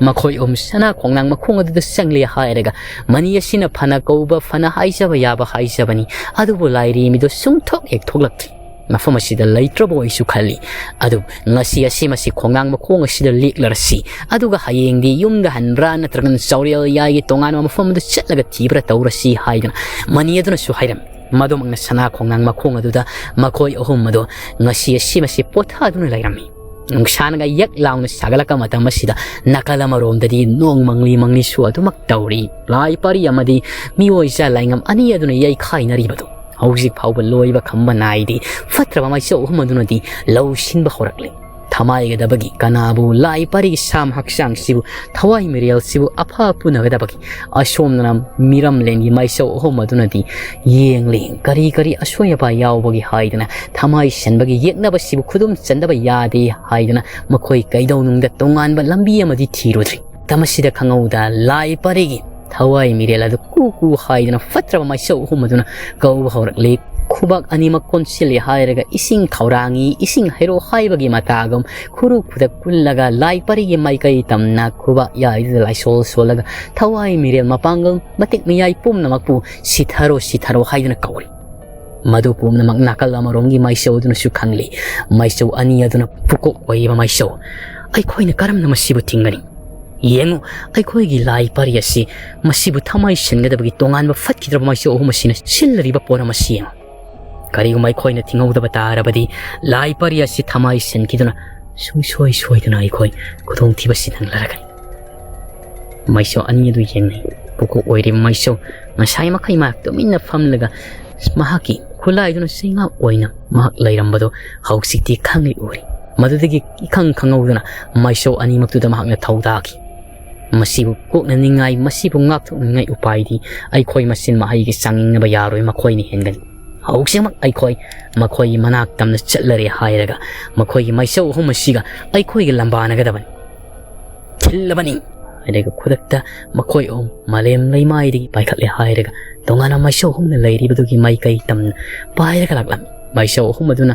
ꯃꯈꯣꯏ ꯑꯍꯨꯝ ꯁꯅꯥ ꯈꯣꯡꯅꯥꯡ ꯃꯈꯣꯡ ꯑꯗꯨꯗ ꯆꯪꯂꯦ ꯍꯥꯏꯔꯒ ꯃꯅꯤ ꯑꯁꯤꯅ ꯐꯅ ꯀꯧꯕ, ꯐꯅ ꯍꯥꯏꯖꯕ ꯌꯥꯕ ꯍꯥꯏꯖꯕꯅꯤ, ꯑꯗꯨꯕꯨ ꯂꯥꯏꯔꯦꯝꯕꯤꯗꯨ ꯁꯨꯡꯊꯣꯛ ꯍꯦꯛ ꯊꯣꯛꯂꯛꯇ꯭ꯔꯤ꯫ ꯃꯐꯝ ꯑꯁꯤꯗ ꯂꯩꯇ꯭ꯔꯕ ꯑꯣꯏꯁꯨ ꯈꯜꯂꯤ꯫ ꯑꯗꯨꯕꯨ ꯉꯁꯤ ꯑꯁꯤꯃꯁꯤ ꯈꯣꯡꯅꯥꯡ ꯃꯈꯣꯡ ꯑꯁꯤꯗ ꯂꯦꯛꯂꯔꯁꯤ, ꯑꯗꯨꯒ ꯍꯌꯦꯡꯗꯤ ꯌꯨꯝꯗ ꯍꯟꯕ꯭ꯔꯥ ꯅꯠꯇ꯭ꯔꯒꯅ ꯆꯥꯎꯔꯦꯜ ꯌꯥꯏꯒꯤ ꯇꯣꯉꯥꯟꯕ ꯃꯐꯝ ꯑꯗꯨ ꯆꯠꯂꯒ ꯊꯤꯕ꯭ꯔꯥ ꯇꯧꯔꯁꯤ ꯍꯥꯏꯗꯅ ꯃꯅꯤ ꯑꯗꯨꯅꯁꯨ ꯍꯥꯏꯔꯝꯃꯤ꯫ ꯃꯗꯨꯃꯛꯅ ꯁꯅꯥ ꯈꯣꯡꯅꯥꯡ ꯃꯈꯣꯡ ꯑꯗꯨꯗ ꯃꯈꯣꯏ ꯑꯍꯨꯝ ꯑꯗꯨ ꯉꯁꯤ ꯑꯁꯤꯃꯁꯤ ꯄꯣꯊꯥꯗꯨꯅ ꯂꯩꯔꯝꯃꯤ꯫ ꯅꯨꯡꯁꯥꯅꯒ ꯌꯛ ꯂꯥꯎꯅ ꯁꯥꯒꯠꯂꯛꯄ ꯃꯇꯝ ꯑꯁꯤꯗ ꯅꯥꯀꯜ ꯑꯃꯔꯣꯝꯗꯗꯤ ꯅꯣꯡ ꯃꯪꯂꯤ ꯃꯪꯂꯤꯁꯨ ꯑꯗꯨꯃꯛ ꯇꯧꯔꯤ꯫ ꯂꯥꯏ ꯄꯥꯔꯤ ꯑꯃꯗꯤ ꯃꯤꯑꯣꯏ ꯆꯥ ꯂꯥꯏꯉꯝ ꯑꯅꯤ ꯑꯗꯨꯅ ꯌꯩꯈꯥꯏꯅꯔꯤꯕꯗꯨ ꯍꯧꯖꯤꯛ ꯐꯥꯎꯕ ꯂꯣꯏꯕ ꯈꯝꯕ ꯅꯥꯏꯗꯦ꯫ ꯐꯠꯇ꯭ꯔꯕ ꯃꯥꯏꯆꯧ ꯑꯍꯨꯝ ꯑꯗꯨꯅꯗꯤ ꯂꯧ ꯁꯤꯟꯕ ꯍꯧꯔꯛꯂꯦ꯫ ꯊꯃꯥꯏꯒꯗꯕꯒꯤ ꯀꯅꯥꯕꯨ ꯂꯥꯏ ꯄꯥꯔꯤꯒꯤ ꯁꯥꯝ ꯍꯛꯆꯥꯡꯁꯤꯕꯨ, ꯊꯋꯥꯏ ꯃꯤꯔꯦꯜꯁꯤꯕꯨ ꯑꯐ ꯄꯨꯅꯒꯗꯕꯒꯤ ꯑꯁꯣꯝꯗꯅ ꯃꯤꯔꯝꯂꯦꯟꯒꯤ ꯃꯥꯏꯆꯧ ꯑꯍꯨꯝ ꯑꯗꯨꯅꯗꯤ ꯌꯦꯡꯂꯤ꯫ ꯀꯔꯤ ꯀꯔꯤ ꯑꯁꯣꯏ ꯑꯄꯥ ꯌꯥꯎꯕꯒꯤ ꯍꯥꯏꯗꯅ ꯊꯃꯥꯏ ꯁꯦꯟꯕꯒꯤ ꯌꯦꯛꯅꯕꯁꯤꯕꯨ ꯈꯨꯗꯨꯝ ꯆꯟꯗꯕ ꯌꯥꯗꯦ ꯍꯥꯏꯗꯅ ꯃꯈꯣꯏ ꯀꯩꯗꯧꯅꯨꯡꯗ ꯇꯣꯉꯥꯟꯕ ꯂꯝꯕꯤ ꯑꯃꯗꯤ ꯊꯤꯔꯨꯗ꯭ꯔꯤ꯫ ꯃꯇꯝ ꯑꯁꯤꯗ ꯈꯪꯍꯧꯗ ꯂꯥꯏ ꯄꯥꯔꯤꯒꯤ ꯊꯋꯥꯏ ꯃꯤꯔꯦꯜ ꯑꯗꯨ ꯀꯨ ꯀꯨ ꯍꯥꯏꯗꯅ ꯐꯠꯇ꯭ꯔꯕ ꯃꯥꯏꯆꯧ ꯑꯍꯨꯝ ꯑꯗꯨꯅ ꯀꯧꯕ ꯍꯧꯔꯛꯂꯤ꯫ ꯈꯨꯕꯥꯛ ꯑꯅꯤꯃꯛ ꯀꯣꯟꯁꯤꯜꯂꯤ ꯍꯥꯏꯔꯒ ꯏꯁꯤꯡ ꯈꯧꯔꯥꯡꯉꯤ, ꯏꯁꯤꯡ ꯍꯩꯔꯣ ꯍꯥꯏꯕꯒꯤ ꯃꯇꯥꯒꯨꯝ ꯈꯨꯔꯨ ꯈꯨꯗꯛ ꯀꯨꯜꯂꯒ ꯂꯥꯏ ꯄꯔꯤꯒꯤ ꯃꯥꯏꯀꯩ ꯇꯝꯅ ꯈꯨꯕꯥꯛ ꯌꯥꯏꯗꯨꯗ ꯂꯥꯏꯁꯣꯜ ꯁꯣꯜꯂꯒ ꯊꯋꯥꯏ ꯃꯤꯔꯦꯜ ꯃꯄꯥꯡꯒꯜ ꯃꯇꯤꯛ ꯃꯤꯌꯥꯏ ꯄꯨꯝꯅꯃꯛꯄꯨ "ꯁꯤꯊꯔꯣ, ꯁꯤꯊꯔꯣ" ꯍꯥꯏꯗꯨꯅ ꯀꯧꯔꯤ꯫ ꯃꯗꯨ ꯄꯨꯝꯅꯃꯛ ꯅꯥꯀꯜ ꯑꯃꯔꯣꯝꯒꯤ ꯃꯥꯏꯆꯧ ꯑꯗꯨꯅꯁꯨ ꯈꯪꯂꯤ꯫ ꯃꯥꯏꯆꯧ ꯑꯅꯤ ꯑꯗꯨꯅ ꯄꯨꯀꯣꯛ ꯑꯣꯏꯔꯤꯕ ꯃꯥꯏꯆꯧ꯫ ꯑꯩꯈꯣꯏꯅ ꯀꯔꯝꯅ ꯃꯁꯤꯕꯨ ꯊꯤꯡꯒꯅꯤ? ꯌꯦꯡꯉꯨ, ꯑꯩꯈꯣꯏꯒꯤ ꯂꯥꯏ ꯄꯔꯤ ꯑꯁꯤ ꯃꯁꯤꯕꯨ ꯊꯃꯥꯏ ꯁꯤꯟꯒꯗꯕꯒꯤ ꯇꯣꯉꯥꯟꯕ ꯐꯠꯈꯤꯗ꯭ꯔꯕ ꯃꯥꯏꯆꯧ ꯑꯍꯨꯝ ꯑꯁꯤꯅ ꯁꯤꯜꯂꯔꯤꯕ ꯄꯣꯠ ꯑꯃ ꯌꯦꯡꯉꯨ꯫ ꯀꯔꯤꯒꯨꯝꯕ ꯑꯩꯈꯣꯏꯅ ꯊꯤꯡꯍꯧꯗꯕ ꯇꯥꯔꯕꯗꯤ, ꯂꯥꯏ ꯄꯔꯤ ꯑꯁꯤ ꯊꯃꯥꯏ ꯁꯤꯟꯈꯤꯗꯨꯅ ꯁꯨꯡꯁꯣꯏ ꯁꯣꯏꯗꯅ ꯑꯩꯈꯣꯏ ꯈꯨꯗꯣꯡꯊꯤꯕꯁꯤ ꯅꯪꯂꯔꯒꯅꯤ꯫ ꯃꯥꯏꯆꯧ ꯑꯅꯤ ꯑꯗꯨ ꯌꯦꯡꯅꯩ꯫ ꯄꯨꯀꯣꯛ ꯑꯣꯏꯔꯤꯕ ꯃꯥꯏꯆꯧ ꯉꯁꯥꯏ ꯃꯈꯩ ꯃꯍꯥꯛ ꯇꯨꯃꯤꯟꯅ ꯐꯝꯂꯒ ꯃꯍꯥꯛꯀꯤ ꯈꯨꯠꯂꯥꯏꯗꯨꯅ ꯆꯩꯉꯥꯛ ꯑꯣꯏꯅ ꯃꯍꯥꯛ ꯂꯩꯔꯝꯕꯗꯣ ꯍꯧꯖꯤꯛꯇꯤ ꯈꯪꯂꯤ ꯎꯔꯤ꯫ ꯃꯗꯨꯗꯒꯤ ꯏꯈꯪ ꯈꯪꯍꯧꯗꯅ ꯃꯥꯏꯆꯧ ꯑꯅꯤꯃꯛꯇꯨꯗ ꯃꯍꯥꯛꯅ ꯊꯧꯗꯥꯈꯤ꯫ "ꯃꯁꯤꯕꯨ ꯀꯣꯛꯅꯅꯤꯡꯉꯥꯏ, ꯃꯁꯤꯕꯨ ꯉꯥꯛꯊꯣꯛꯅꯤꯡꯉꯥꯏ ꯎꯄꯥꯏꯗꯤ ꯑꯩꯈꯣꯏ ꯃꯁꯦꯟ ꯃꯍꯩꯒꯤ ꯆꯥꯡ ꯌꯦꯡꯅꯕ ꯌꯥꯔꯣꯏ, ꯃꯈꯣꯏꯅ ꯍꯦꯟꯒꯅꯤ꯫ ꯍꯧꯖꯤꯛꯃꯛ ꯑꯩꯈꯣꯏ ꯃꯈꯣꯏꯒꯤ ꯃꯅꯥꯛ ꯇꯝꯅ ꯆꯠꯂꯔꯦ ꯍꯥꯏꯔꯒ ꯃꯈꯣꯏꯒꯤ ꯃꯥꯏꯆꯧ ꯑꯍꯨꯝ ꯑꯁꯤꯒ ꯑꯩꯈꯣꯏꯒ ꯂꯝꯕꯥꯅꯒꯗꯕꯅꯤ꯫ ꯊꯤꯜꯂꯕꯅꯤ" ꯍꯥꯏꯔꯒ ꯈꯨꯗꯛꯇ ꯃꯈꯣꯏ ꯑꯍꯨꯝ ꯃꯥꯂꯦꯝ ꯂꯩꯃꯥꯏꯗꯒꯤ ꯄꯥꯏꯈꯠꯂꯦ ꯍꯥꯏꯔꯒ ꯇꯣꯉꯥꯟꯅ ꯃꯥꯏꯆꯧ ꯑꯍꯨꯝꯅ ꯂꯩꯔꯤꯕꯗꯨꯒꯤ ꯃꯥꯏꯀꯩ ꯇꯝꯅ ꯄꯥꯏꯔꯒ ꯂꯥꯛꯂꯝꯃꯤ꯫ ꯃꯥꯏꯆꯧ ꯑꯍꯨꯝ ꯑꯗꯨꯅ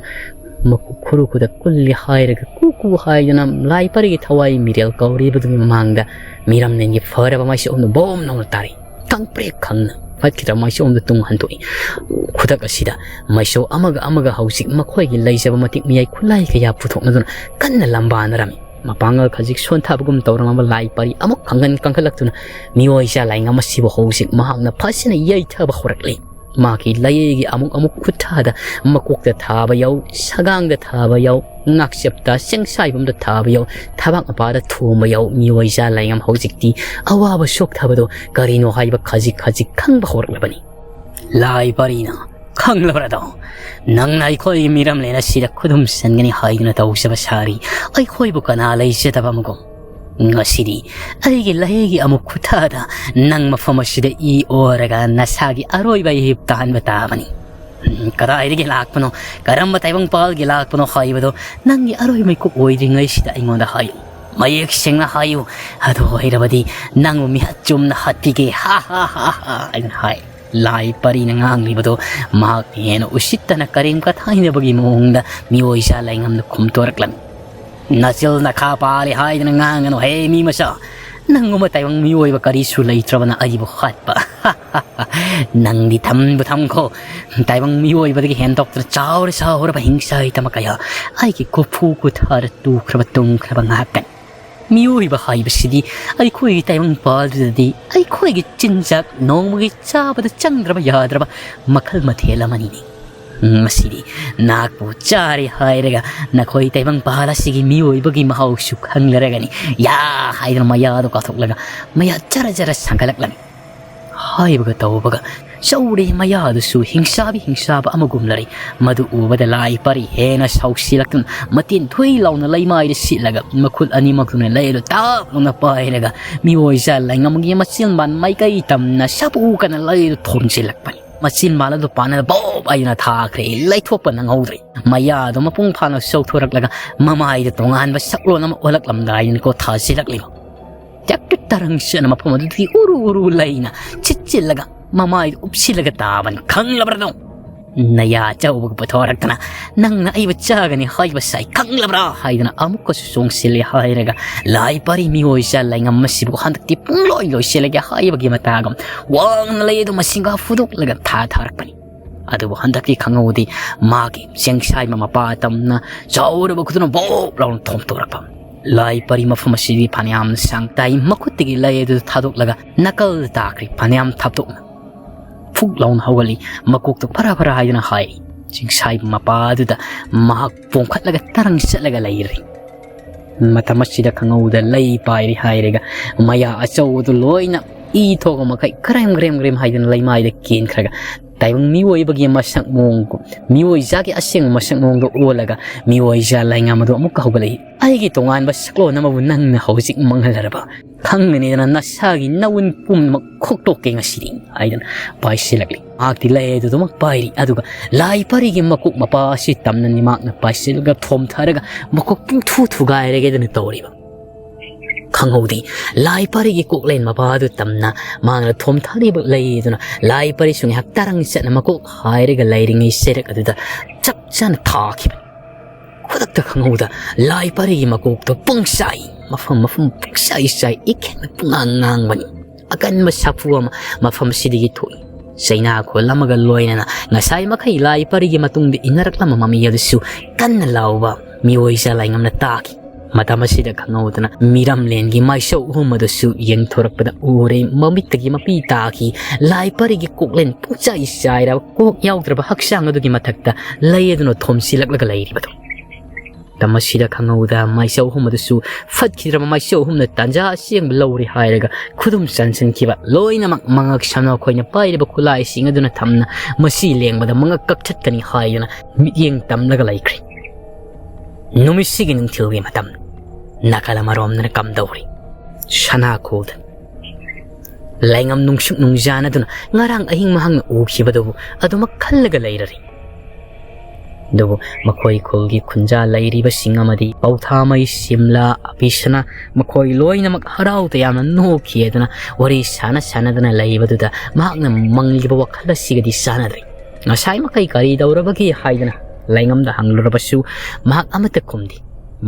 ꯃꯈꯨ ꯈꯨꯔꯨ ꯈꯨꯗ ꯀꯨꯜꯂꯤ ꯍꯥꯏꯔꯒ ꯀꯨ ꯀꯨ ꯍꯥꯏꯗꯨꯅ ꯂꯥꯏ ꯄꯔꯤꯒꯤ ꯊꯋꯥꯏ ꯃꯤꯔꯦꯜ ꯀꯧꯔꯤꯕꯗꯨꯒꯤ ꯃꯃꯥꯡꯗ ꯃꯤꯔꯝꯂꯦꯟꯒꯤ ꯐꯔꯕ ꯃꯥꯏꯆꯧ ꯑꯍꯨꯝꯗꯨ ꯕꯣꯝ ꯂꯥꯎꯅ ꯇꯥꯔꯤ꯫ ꯈꯪꯄ꯭ꯔꯦꯛ ꯈꯪꯅ ꯐꯠꯈꯤꯗ꯭ꯔꯕ ꯃꯥꯏꯆꯧ ꯑꯍꯨꯝꯗꯨ ꯇꯨꯡ ꯍꯟꯗꯣꯛꯏ꯫ ꯈꯨꯗꯛ ꯑꯁꯤꯗ ꯃꯥꯏꯆꯧ ꯑꯃꯒ ꯑꯃꯒ ꯍꯧꯖꯤꯛ ꯃꯈꯣꯏꯒꯤ ꯂꯩꯖꯕ ꯃꯇꯤꯛ ꯃꯌꯥꯏ ꯈꯨꯠꯂꯥꯏ ꯀꯌꯥ ꯄꯨꯊꯣꯛꯅꯗꯨꯅ ꯀꯟꯅ ꯂꯝꯕꯥꯅꯔꯝꯃꯤ꯫ ꯃꯄꯥꯡꯒꯜ ꯈꯖꯤꯛ ꯁꯣꯟꯊꯕꯒꯨꯝ ꯇꯧꯔꯝꯃꯕ ꯂꯥꯏ ꯄꯔꯤ ꯑꯃꯨꯛ ꯀꯪꯈꯟ ꯀꯪꯈꯠꯂꯛꯇꯨꯅ ꯃꯤꯑꯣꯏ ꯆꯥ ꯂꯥꯏꯉꯝ ꯑꯁꯤꯕꯨ ꯍꯧꯖꯤꯛ ꯃꯍꯥꯛꯅ ꯐꯖꯅ ꯌꯩꯊꯕ ꯍꯧꯔꯛꯂꯤ꯫ ꯃꯍꯥꯛꯀꯤ ꯂꯥꯏꯌꯩꯒꯤ ꯑꯃꯨꯛ ꯑꯃꯨꯛ ꯈꯨꯠꯊꯥꯗ ꯃꯀꯣꯛꯇ ꯊꯥꯕ ꯌꯥꯎ, ꯁꯒꯥꯡꯗ ꯊꯥꯕ ꯌꯥꯎ, ꯉꯥꯛꯆꯞꯇ, ꯆꯦꯡꯁꯥꯏꯕꯝꯗ ꯊꯥꯕ ꯌꯥꯎ, ꯊꯕꯥꯛ ꯃꯄꯥꯗ ꯊꯣꯝꯕ ꯌꯥꯎ, ꯃꯤꯑꯣꯏ ꯆꯥ ꯂꯥꯏꯉꯝ ꯍꯧꯖꯤꯛꯇꯤ ꯑꯋꯥꯕ ꯁꯣꯛꯊꯕꯗꯣ ꯀꯔꯤꯅꯣ ꯍꯥꯏꯕ ꯈꯖꯤꯛ ꯈꯖꯤꯛ ꯈꯪꯕ ꯍꯧꯔꯛꯂꯕꯅꯤ꯫ "ꯂꯥꯏ ꯄꯔꯤꯅ ꯈꯪꯂꯕ꯭ꯔꯗꯣ? ꯅꯪꯅ ꯑꯩꯈꯣꯏꯒꯤ ꯃꯤꯔꯝꯂꯦꯟ ꯑꯁꯤꯗ ꯈꯨꯗꯨꯝ ꯆꯟꯒꯅꯤ ꯍꯥꯏꯗꯨꯅ ꯇꯧꯖꯕ ꯁꯥꯔꯤ꯫ ꯑꯩꯈꯣꯏꯕꯨ ꯀꯅꯥ ꯂꯩꯖꯗꯕ ꯑꯃꯒꯨꯝ? ꯉꯁꯤꯗꯤ ꯑꯩꯒꯤ ꯂꯥꯏꯌꯩꯒꯤ ꯑꯃꯨꯛ ꯈꯨꯠꯊꯥꯗ ꯅꯪ ꯃꯐꯝ ꯑꯁꯤꯗ ꯏ ꯑꯣꯔꯒ ꯅꯁꯥꯒꯤ ꯑꯔꯣꯏꯕ ꯏꯍꯤꯞ ꯇꯥꯍꯟꯕ ꯇꯥꯕꯅꯤ꯫ ꯎꯝ, ꯀꯗꯥꯏꯗꯒꯤ ꯂꯥꯛꯄꯅꯣ, ꯀꯔꯝꯕ ꯇꯥꯏꯕꯪꯄꯥꯜꯒꯤ ꯂꯥꯛꯄꯅꯣ ꯍꯥꯏꯕꯗꯣ ꯅꯪꯒꯤ ꯑꯔꯣꯏꯕ ꯃꯤꯀꯨꯞ ꯑꯣꯏꯗ꯭ꯔꯤꯉꯩꯁꯤꯗ ꯑꯩꯉꯣꯟꯗ ꯍꯥꯏꯌꯨ꯫ ꯃꯌꯦꯛ ꯁꯦꯡꯅ ꯍꯥꯏꯌꯨ꯫ ꯑꯗꯨ ꯑꯣꯏꯔꯕꯗꯤ ꯅꯪꯕꯨ ꯃꯤꯍꯠ ꯆꯨꯝꯅ ꯍꯥꯠꯄꯤꯒꯦ꯫ ꯍꯥ, ꯍꯥ, ꯍꯥ, ꯍꯥ" ꯍꯥꯏꯅ ꯍꯥꯏ꯫ ꯂꯥꯏ ꯄꯔꯤꯅ ꯉꯥꯡꯂꯤꯕꯗꯣ ꯃꯍꯥꯛꯅ ꯍꯦꯟꯅ ꯎꯁꯤꯠꯇꯅ ꯀꯔꯦꯝ ꯀꯊꯥꯏꯅꯕꯒꯤ ꯃꯑꯣꯡꯗ ꯃꯤꯑꯣꯏ ꯏꯆꯥ ꯂꯥꯏꯉꯝꯅ ꯈꯨꯝꯇꯣꯔꯛꯂꯝꯃꯤ꯫ "ꯅꯆꯤꯜ ꯅꯈꯥ ꯄꯥꯜꯂꯤ ꯍꯥꯏꯗꯅ ꯉꯥꯡꯒꯅꯨ ꯍꯦ ꯃꯤ ꯃꯆꯥ꯫ ꯅꯪꯒꯨꯝꯕ ꯇꯥꯏꯕꯪ ꯃꯤꯑꯣꯏꯕ ꯀꯔꯤꯁꯨ ꯂꯩꯇ꯭ꯔꯕꯅ ꯑꯩꯕꯨ ꯍꯥꯠꯄ꯫ ꯅꯪꯗꯤ ꯊꯝꯕꯨ ꯊꯝꯈꯣ꯫ ꯇꯥꯏꯕꯪ ꯃꯤꯑꯣꯏꯕꯗꯒꯤ ꯍꯦꯟꯗꯣꯛꯇꯅ ꯆꯥꯎꯔ ꯆꯥꯎꯔꯕ ꯍꯤꯡꯁꯥ ꯍꯩꯇꯃ ꯀꯌꯥ ꯑꯩꯒꯤ ꯀꯣꯐꯨ ꯀꯨꯊꯥꯔ ꯇꯨꯈ꯭ꯔꯕ ꯇꯨꯝꯈ꯭ꯔꯕ ꯉꯥꯛꯇꯅꯤ꯫ ꯃꯤꯑꯣꯏꯕ ꯍꯥꯏꯕꯁꯤꯗꯤ ꯑꯩꯈꯣꯏꯒꯤ ꯇꯥꯏꯕꯪꯄꯥꯜꯗꯨꯗꯗꯤ ꯑꯩꯈꯣꯏꯒꯤ ꯆꯤꯟꯖꯥꯛ ꯅꯣꯡꯃꯒꯤ ꯆꯥꯕꯗ ꯆꯪꯗ꯭ꯔꯕ ꯌꯥꯗ꯭ꯔꯕ ꯃꯈꯜ ꯃꯊꯦꯜ ꯑꯃꯅꯤꯅꯦ꯫ ꯃꯁꯤꯗꯤ ꯅꯍꯥꯛꯄꯨ ꯆꯥꯔꯦ ꯍꯥꯏꯔꯒ ꯅꯈꯣꯏ ꯇꯥꯏꯕꯪꯄꯥꯜ ꯑꯁꯤꯒꯤ ꯃꯤꯑꯣꯏꯕꯒꯤ ꯃꯍꯥꯎꯁꯨ ꯈꯪꯂꯔꯒꯅꯤ" ꯌꯥ ꯍꯥꯏꯗꯨꯅ ꯃꯌꯥꯗꯨ ꯀꯥꯊꯣꯛꯂꯒ ꯃꯌꯥ ꯖꯔ ꯖꯔ ꯁꯥꯡꯒꯠꯂꯛꯂꯝꯃꯤ꯫ ꯍꯥꯏꯕꯒ ꯇꯧꯕꯒ ꯆꯧꯔꯤ ꯃꯌꯥꯗꯨꯁꯨ ꯍꯤꯡꯁꯥꯕꯤ ꯍꯤꯡꯁꯥꯕ ꯑꯃꯒꯨꯝ ꯂꯩꯔꯤ꯫ ꯃꯗꯨ ꯎꯕꯗ ꯂꯥꯏ ꯄꯔꯤ ꯍꯦꯟꯅ ꯁꯥꯎꯁꯤꯜꯂꯛꯇꯨꯅ ꯃꯇꯦꯟ ꯊꯨꯏ ꯂꯥꯎꯅ ꯂꯩꯃꯥꯏꯗ ꯁꯤꯠꯂꯒ ꯃꯈꯨꯠ ꯑꯅꯤꯃꯛꯇꯨꯅ ꯂꯩꯗꯨ ꯇꯥꯞ ꯂꯥꯎꯅ ꯄꯥꯏꯔꯒ ꯃꯤꯑꯣꯏ ꯏꯆꯥ ꯂꯥꯏꯉꯝꯒꯤ ꯃꯆꯤꯟ ꯕꯥꯟ ꯃꯥꯏꯀꯩ ꯇꯝꯅ ꯁꯥꯄꯨ ꯀꯟꯅ ꯂꯩꯗꯨ ꯊꯣꯝꯖꯤꯜꯂꯛꯄꯅꯤ꯫ ꯃꯆꯤꯟ ꯕꯥꯟ ꯑꯗꯨ ꯄꯥꯟꯅꯗ ꯕꯣꯞ ꯍꯥꯏꯗꯨꯅ ꯊꯥꯈ꯭ꯔꯦ꯫ ꯂꯩꯊꯣꯛꯄ ꯅꯪꯍꯧꯗ꯭ꯔꯦ꯫ ꯃꯌꯥꯗꯨ ꯃꯄꯨꯡ ꯐꯥꯅ ꯆꯥꯎꯊꯣꯔꯛꯂꯒ ꯃꯃꯥꯏꯗ ꯇꯣꯉꯥꯟꯕ ꯁꯛꯂꯣꯟ ꯑꯃ ꯑꯣꯜꯂꯛꯂꯝꯗꯥꯏꯗꯅꯤꯀꯣ ꯊꯥꯖꯤꯜꯂꯛꯂꯤꯕ꯫ ꯍꯦꯛꯇ ꯇꯔꯪ ꯆꯠꯅ ꯃꯐꯝ ꯑꯗꯨꯗꯒꯤ ꯎꯔꯨ ꯎꯔꯨ ꯂꯩꯅ ꯆꯤꯠ ꯆꯤꯠꯂꯒ ꯃꯃꯥꯏꯗꯨ ꯎꯞꯁꯤꯜꯂꯒ ꯇꯥꯕꯅꯤ꯫ "ꯈꯪꯂꯕ꯭ꯔꯥ ꯅꯪ? ꯅꯌꯥ ꯑꯆꯧꯕꯒ ꯄꯨꯊꯣꯔꯛꯇꯅ ꯅꯪꯅ ꯑꯩꯕꯨ ꯆꯥꯒꯅꯤ ꯍꯥꯏꯕ ꯁꯥꯏ, ꯈꯪꯂꯕ꯭ꯔꯥ?" ꯍꯥꯏꯗꯅ ꯑꯃꯨꯛꯀꯁꯨ ꯆꯣꯡꯁꯤꯜꯂꯦ ꯍꯥꯏꯔꯒ ꯂꯥꯏ ꯄꯔꯤ ꯃꯤꯑꯣꯏ ꯏꯆꯥ ꯂꯥꯏꯉꯝ ꯑꯁꯤꯕꯨ ꯍꯟꯗꯛꯇꯤ ꯄꯨꯡꯂꯣꯏ ꯂꯣꯏꯁꯤꯜꯂꯒꯦ ꯍꯥꯏꯕꯒꯤ ꯃꯇꯥꯒꯨꯝ ꯋꯥꯡꯅ ꯂꯩ ꯑꯗꯨ ꯃꯁꯤꯡꯒ ꯐꯨꯗꯣꯛꯂꯒ ꯊꯥ ꯊꯥꯔꯛꯄꯅꯤ꯫ ꯑꯗꯨꯕꯨ ꯍꯟꯗꯛꯇꯤ ꯈꯪꯍꯧꯗꯦ, ꯃꯥꯒꯤ ꯆꯦꯡꯁꯥꯏꯕ ꯃꯄꯥ ꯇꯝꯅ ꯆꯥꯎꯔꯕ ꯈꯨꯗꯨꯅ ꯕꯣꯞ ꯂꯥꯎꯅ ꯊꯣꯝꯇꯣꯔꯛꯄ꯫ ꯂꯥꯏ ꯄꯔꯤ ꯃꯐꯝ ꯑꯁꯤꯗꯤ ꯐꯅꯌꯥꯝ ꯁꯥꯡ ꯇꯥꯏ꯫ ꯃꯈꯨꯠꯇꯒꯤ ꯂꯩ ꯑꯗꯨ ꯊꯥꯗꯣꯛꯂꯒ ꯅꯥꯀꯜ ꯇꯥꯈ꯭ꯔꯤ꯫ ꯐꯅꯌꯥꯝ ꯊꯥꯞꯇꯣꯛꯅ ꯐꯨꯛ ꯂꯥꯎꯅ ꯍꯧꯒꯠꯂꯤ꯫ ꯃꯀꯣꯛꯇꯨ ꯐꯔꯥ ꯐꯔꯥ ꯍꯥꯏꯗꯨꯅ ꯍꯥꯏꯔꯤ꯫ ꯆꯤꯡꯁꯥꯏꯕ ꯃꯄꯥ ꯑꯗꯨꯗ ꯃꯍꯥꯛ ꯄꯣꯝꯈꯠꯂꯒ ꯇꯔꯪ ꯆꯠꯂꯒ ꯂꯩꯔꯤ꯫ ꯃꯇꯝ ꯑꯁꯤꯗ ꯈꯪꯍꯧꯗ ꯂꯩ ꯄꯥꯏꯔꯤ ꯍꯥꯏꯔꯒ ꯃꯌꯥ ꯑꯆꯧꯕꯗꯨ ꯂꯣꯏꯅ ꯏ ꯊꯣꯛꯄ ꯃꯈꯩ ꯀ꯭ꯔꯦꯝ ꯀ꯭ꯔꯦꯝ ꯀ꯭ꯔꯦꯝ ꯍꯥꯏꯗꯨꯅ ꯂꯩꯃꯥꯏꯗ ꯀꯦꯟꯈ꯭ꯔꯒ ꯇꯥꯏꯕꯪ ꯃꯤꯑꯣꯏꯕꯒꯤ ꯃꯁꯛ ꯃꯑꯣꯡ, ꯃꯤꯑꯣꯏ ꯏꯆꯥꯒꯤ ꯑꯁꯦꯡꯕ ꯃꯁꯛ ꯃꯑꯣꯡꯗꯣ ꯑꯣꯜꯂꯒ ꯃꯤꯑꯣꯏ ꯏꯆꯥ ꯂꯥꯏꯉꯝ ꯑꯗꯨ ꯑꯃꯨꯛꯀ ꯍꯧꯒꯠꯂꯛꯏ꯫ "ꯑꯩꯒꯤ ꯇꯣꯉꯥꯟꯕ ꯁꯛꯂꯣꯟ ꯑꯃꯕꯨ ꯅꯪꯅ ꯍꯧꯖꯤꯛ ꯃꯥꯡꯍꯜꯂꯔꯕ? ꯈꯪꯒꯅꯤꯗꯅ ꯅꯁꯥꯒꯤ ꯅꯋꯨꯟ ꯄꯨꯝꯅꯃꯛ ꯈꯣꯛꯇꯣꯛꯀꯦ ꯉꯁꯤꯗꯤ" ꯍꯥꯏꯗꯨꯅ ꯄꯥꯏꯁꯤꯜꯂꯛꯂꯤ꯫ ꯃꯍꯥꯛꯇꯤ ꯂꯩ ꯑꯗꯨꯗꯃꯛ ꯄꯥꯏꯔꯤ, ꯑꯗꯨꯒ ꯂꯥꯏ ꯄꯔꯤꯒꯤ ꯃꯀꯣꯛ ꯃꯄꯥ ꯑꯁꯤ ꯇꯝꯅꯅꯤ ꯃꯍꯥꯛꯅ ꯄꯥꯏꯁꯤꯜꯂꯒ ꯊꯣꯝꯊꯔꯒ ꯃꯀꯣꯛ ꯄꯨꯡꯊꯨ ꯊꯨꯒꯥꯏꯔꯒꯦꯗꯅ ꯇꯧꯔꯤꯕ꯫ ꯈꯪꯍꯧꯗꯦ꯫ ꯂꯥꯏ ꯄꯔꯤꯒꯤ ꯀꯣꯛꯂꯦꯟ ꯃꯄꯥ ꯑꯗꯨ ꯇꯝꯅ ꯃꯍꯥꯛꯅ ꯊꯣꯝꯊꯔꯤꯕ ꯂꯩ ꯑꯗꯨꯅ ꯂꯥꯏ ꯄꯔꯤꯁꯨ ꯉꯥꯏꯍꯥꯛ ꯇꯔꯪ ꯆꯠꯅ ꯃꯀꯣꯛ ꯍꯥꯏꯔꯒ ꯂꯩꯔꯤꯉꯩ ꯆꯩꯔꯛ ꯑꯗꯨꯗ ꯆꯞ ꯆꯥꯅ ꯊꯥꯈꯤꯕꯅꯤ꯫ ꯈꯨꯗꯛꯇ ꯈꯪꯍꯧꯗ ꯂꯥꯏ ꯄꯔꯤꯒꯤ ꯃꯀꯣꯛꯇꯣ ꯄꯨꯡꯆꯥꯏ, ꯃꯐꯝ ꯃꯐꯝ ꯄꯨꯡꯆꯥꯏ ꯆꯥꯏ, ꯏꯈꯦꯡꯅ ꯄꯨꯡꯉꯥꯡ ꯉꯥꯡꯕꯅꯤ꯫ ꯑꯀꯟꯕ ꯁꯥꯐꯨ ꯑꯃ ꯃꯐꯝꯁꯤꯗꯒꯤ ꯊꯣꯛꯏ꯫ ꯆꯩꯅꯥ ꯈꯨꯜ ꯑꯃꯒ ꯂꯣꯏꯅꯅ ꯉꯁꯥꯏ ꯃꯈꯩ ꯂꯥꯏ ꯄꯔꯤꯒꯤ ꯃꯇꯨꯡꯗ ꯏꯟꯅꯔꯛꯂꯝꯕ ꯃꯃꯤ ꯑꯗꯨꯁꯨ ꯀꯟꯅ ꯂꯥꯎꯕ ꯃꯤꯑꯣꯏ ꯆꯥ ꯂꯥꯏꯉꯝꯅ ꯇꯥꯈꯤ꯫ ꯃꯇꯝ ꯑꯁꯤꯗ ꯈꯪꯍꯧꯗꯅ ꯃꯤꯔꯝꯂꯦꯟꯒꯤ ꯃꯥꯏꯁꯧ ꯑꯍꯨꯝ ꯑꯗꯨꯁꯨ ꯌꯦꯡꯊꯣꯔꯛꯄꯗ ꯎꯔꯦ꯫ ꯃꯃꯤꯠꯇꯒꯤ ꯃꯄꯤ ꯇꯥꯈꯤ꯫ ꯂꯥꯏ ꯄꯔꯤꯒꯤ ꯀꯣꯛꯂꯦꯟ ꯄꯨꯡꯆꯥꯏ ꯆꯥꯏꯔꯕ ꯀꯣꯛ ꯌꯥꯎꯗ꯭ꯔꯕ ꯍꯛꯆꯥꯡ ꯑꯗꯨꯒꯤ ꯃꯊꯛꯇ ꯂꯩ ꯑꯗꯨꯅ ꯊꯣꯝꯁꯤꯜꯂꯛꯂꯒ ꯂꯩꯔꯤꯕꯗꯨ꯫ ꯃꯇꯝ ꯑꯁꯤꯗ ꯈꯪꯍꯧꯗ ꯃꯥꯏꯆꯧ ꯑꯍꯨꯝ ꯑꯗꯨꯁꯨ ꯐꯠꯈꯤꯗ꯭ꯔꯕ ꯃꯥꯏꯆꯧ ꯑꯍꯨꯝꯅ ꯇꯥꯟꯖꯥ ꯑꯁꯦꯡꯕ ꯂꯧꯔꯦ ꯍꯥꯏꯔꯒ ꯈꯨꯗꯨꯝ ꯆꯟꯁꯤꯟꯈꯤꯕ꯫ ꯂꯣꯏꯅꯃꯛ ꯃꯉꯛ ꯁꯝꯅ ꯑꯩꯈꯣꯏꯅ ꯄꯥꯏꯔꯤꯕ ꯈꯨꯠꯂꯥꯏꯁꯤꯡ ꯑꯗꯨꯅ ꯊꯝꯅ ꯃꯁꯤ ꯂꯦꯡꯕꯗ ꯃꯉꯛ ꯀꯛꯊꯠꯀꯅꯤ ꯍꯥꯏꯗꯨꯅ ꯃꯤꯠꯌꯦꯡ ꯇꯝꯂꯒ ꯂꯩꯈ꯭ꯔꯦ꯫ ꯅꯨꯃꯤꯠꯁꯤꯒꯤ ꯅꯨꯡꯊꯤꯜꯒꯤ ꯃꯇꯝ꯫ ꯅꯥꯀꯜ ꯑꯃꯔꯣꯝꯗꯅ ꯀꯝꯗꯧꯔꯤ? ꯁꯅꯥ ꯈꯨꯜꯗ꯫ ꯂꯩꯉꯝ ꯅꯨꯡꯁꯨꯛ ꯅꯨꯡꯖꯥꯅꯗꯨꯅ ꯉꯔꯥꯡ ꯑꯍꯤꯡ ꯃꯍꯥꯛꯅ ꯎꯈꯤꯕꯗꯨꯕꯨ ꯑꯗꯨꯃꯛ ꯈꯜꯂꯒ ꯂꯩꯔꯔꯤ꯫ ꯑꯗꯨꯕꯨ ꯃꯈꯣꯏ ꯈꯨꯜꯒꯤ ꯈꯨꯟꯖꯥ ꯂꯩꯔꯤꯕꯁꯤꯡ ꯑꯃꯗꯤ ꯄꯧꯊꯥꯃꯩ, ꯁꯤꯝꯂꯥ, ꯑꯕꯤꯁꯅꯥ ꯃꯈꯣꯏ ꯂꯣꯏꯅꯃꯛ ꯍꯔꯥꯎ ꯇꯌꯥꯝꯅ ꯅꯣꯛꯈꯤ꯫ ꯑꯗꯨꯅ ꯋꯥꯔꯤ ꯁꯥꯟꯅ ꯁꯥꯟꯅꯗꯨꯅ ꯂꯩꯕꯗꯨꯗ ꯃꯍꯥꯛꯅ ꯃꯪꯂꯤꯕ ꯋꯥꯈꯜ ꯑꯁꯤꯒꯗꯤ ꯆꯥꯟꯅꯗ꯭ꯔꯦ꯫ ꯉꯁꯥꯏ ꯃꯈꯩ ꯀꯔꯤ ꯇꯧꯔꯕꯒꯦ ꯍꯥꯏꯗꯅ ꯂꯩꯉꯝꯗ ꯍꯪꯂꯨꯔꯕꯁꯨ ꯃꯍꯥꯛ ꯑꯃꯠꯇ ꯈꯨꯝꯗꯦ꯫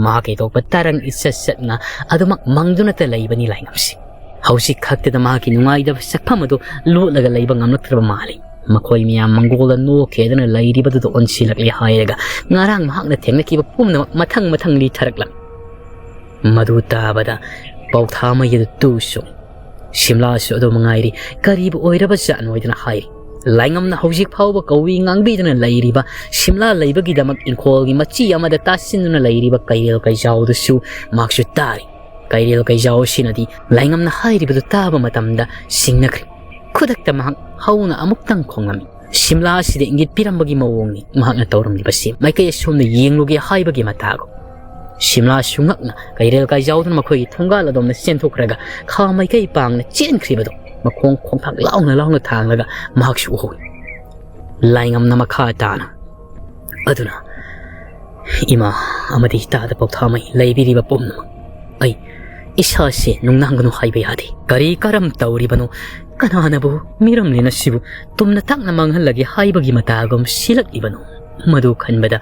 ꯃꯍꯥꯛꯀꯤ ꯊꯣꯛꯄ ꯇꯔꯪ ꯏꯆꯠ ꯆꯠꯅ ꯑꯗꯨꯃꯛ ꯃꯪꯗꯨꯅꯇ ꯂꯩꯕꯅꯤ ꯂꯩꯉꯝꯁꯤ꯫ ꯍꯧꯖꯤꯛ ꯈꯛꯇꯗ ꯃꯍꯥꯛꯀꯤ ꯅꯨꯡꯉꯥꯏꯇꯕ ꯁꯛꯐꯝ ꯑꯗꯨ ꯂꯣꯠꯂꯒ ꯂꯩꯕ ꯉꯝꯂꯛꯇ꯭ꯔꯕ ꯃꯥꯜꯂꯤ꯫ ꯃꯈꯣꯏ ꯃꯌꯥꯝ ꯃꯪꯒꯣꯜꯗ ꯅꯣꯛꯈꯤꯗꯨꯅ ꯂꯩꯔꯤꯕꯗꯨꯗ ꯑꯣꯟꯁꯤꯜꯂꯛꯂꯦ ꯍꯥꯏꯔꯒ ꯉꯔꯥꯡ ꯃꯍꯥꯛꯅ ꯊꯦꯡꯅꯈꯤꯕ ꯄꯨꯝꯅꯃꯛ ꯃꯊꯪ ꯃꯊꯪ ꯂꯤꯊꯔꯛꯂꯝꯃꯤ꯫ ꯃꯗꯨ ꯇꯥꯕꯗ ꯄꯧꯊꯥꯃꯩ ꯑꯗꯨ ꯇꯨ ꯆꯣꯡꯏ꯫ ꯁꯤꯝꯂꯥꯁꯨ ꯑꯗꯨ ꯃꯉꯥꯏꯔꯤ꯫ ꯀꯔꯤꯕꯨ ꯑꯣꯏꯔꯕꯖꯥꯠꯅꯣ ꯍꯥꯏꯗꯨꯅ ꯍꯥꯏꯔꯤ꯫ ꯂꯥꯏꯉꯝꯅ ꯍꯧꯖꯤꯛ ꯐꯥꯎꯕ ꯀꯧꯏ ꯉꯥꯡꯕꯤꯗꯨꯅ ꯂꯩꯔꯤꯕ ꯁꯤꯝꯂꯥ ꯂꯩꯕꯒꯤꯗꯃꯛ ꯏꯪꯈꯣꯜꯒꯤ ꯃꯆꯤ ꯑꯃꯗ ꯇꯥꯁꯤꯟꯗꯨꯅ ꯂꯩꯔꯤꯕ ꯀꯩꯔꯦꯜ ꯀꯩꯖꯥꯎꯗꯨꯁꯨ ꯃꯍꯥꯛꯁꯨ ꯇꯥꯔꯤ꯫ ꯀꯩꯔꯦꯜ ꯀꯩꯖꯥꯎ ꯑꯁꯤꯅꯗꯤ ꯂꯥꯏꯉꯝꯅ ꯍꯥꯏꯔꯤꯕꯗꯨ ꯇꯥꯕ ꯃꯇꯝꯗ ꯁꯤꯡꯅꯈ꯭ꯔꯦ꯫ ꯈꯨꯗꯛꯇ ꯃꯍꯥꯛ ꯍꯧꯅ ꯑꯃꯨꯛꯇꯪ ꯈꯣꯡꯂꯝꯃꯤ꯫ ꯁꯤꯝꯂꯥ ꯑꯁꯤꯗ ꯏꯪꯒꯤꯠ ꯄꯤꯔꯝꯕꯒꯤ ꯃꯑꯣꯡꯅꯤ ꯃꯍꯥꯛꯅ ꯇꯧꯔꯝꯂꯤꯕꯁꯤ꯫ ꯃꯥꯏꯀꯩ ꯑꯁꯣꯝꯗ ꯌꯦꯡꯂꯨꯒꯦ ꯍꯥꯏꯕꯒꯤ ꯃꯇꯥꯒꯨꯝ꯫ ꯁꯤꯝꯂꯥꯁꯨ ꯉꯛꯅ ꯀꯩꯔꯦꯜ ꯀꯩꯖꯥꯎꯗꯨꯅ ꯃꯈꯣꯏꯒꯤ ꯊꯣꯡꯒꯥꯜ ꯑꯗꯣꯝꯗ ꯆꯦꯟꯊꯣꯛꯈ꯭ꯔꯒ ꯈꯥ ꯃꯥꯏꯀꯩ ꯄꯥꯡꯅ ꯆꯦꯟꯈ꯭ꯔꯤꯕꯗꯨ ꯃꯈꯣꯡ ꯈꯣꯡꯊꯥꯛ ꯂꯥꯎꯅ ꯂꯥꯎꯅ ꯊꯥꯡꯂꯒ ꯃꯍꯥꯛꯁꯨ ꯎꯍꯧꯏ꯫ ꯂꯥꯏꯉꯝꯅ ꯃꯈꯥ ꯇꯥꯅ, "ꯑꯗꯨꯅ ꯏꯃꯥ ꯑꯃꯗꯤ ꯇꯥꯗ ꯄꯧꯊꯥꯃꯩ ꯂꯩꯕꯤꯔꯤꯕ ꯄꯨꯝꯅꯃꯛ ꯑꯩ ꯏꯁꯥꯁꯦ ꯅꯨꯡꯅꯥꯡꯒꯅꯨ ꯍꯥꯏꯕ ꯌꯥꯗꯦ꯫ ꯀꯔꯤ ꯀꯔꯝ ꯇꯧꯔꯤꯕꯅꯣ? ꯀꯅꯥꯅꯕꯨ ꯃꯤꯔꯝꯂꯦꯟ ꯑꯁꯤꯕꯨ ꯇꯨꯝꯅ ꯇꯥꯛꯅ ꯃꯥꯡꯍꯜꯂꯒꯦ ꯍꯥꯏꯕꯒꯤ ꯃꯇꯥꯒꯨꯝ ꯁꯤꯜꯂꯛꯂꯤꯕꯅꯣ? ꯃꯗꯨ ꯈꯟꯕꯗ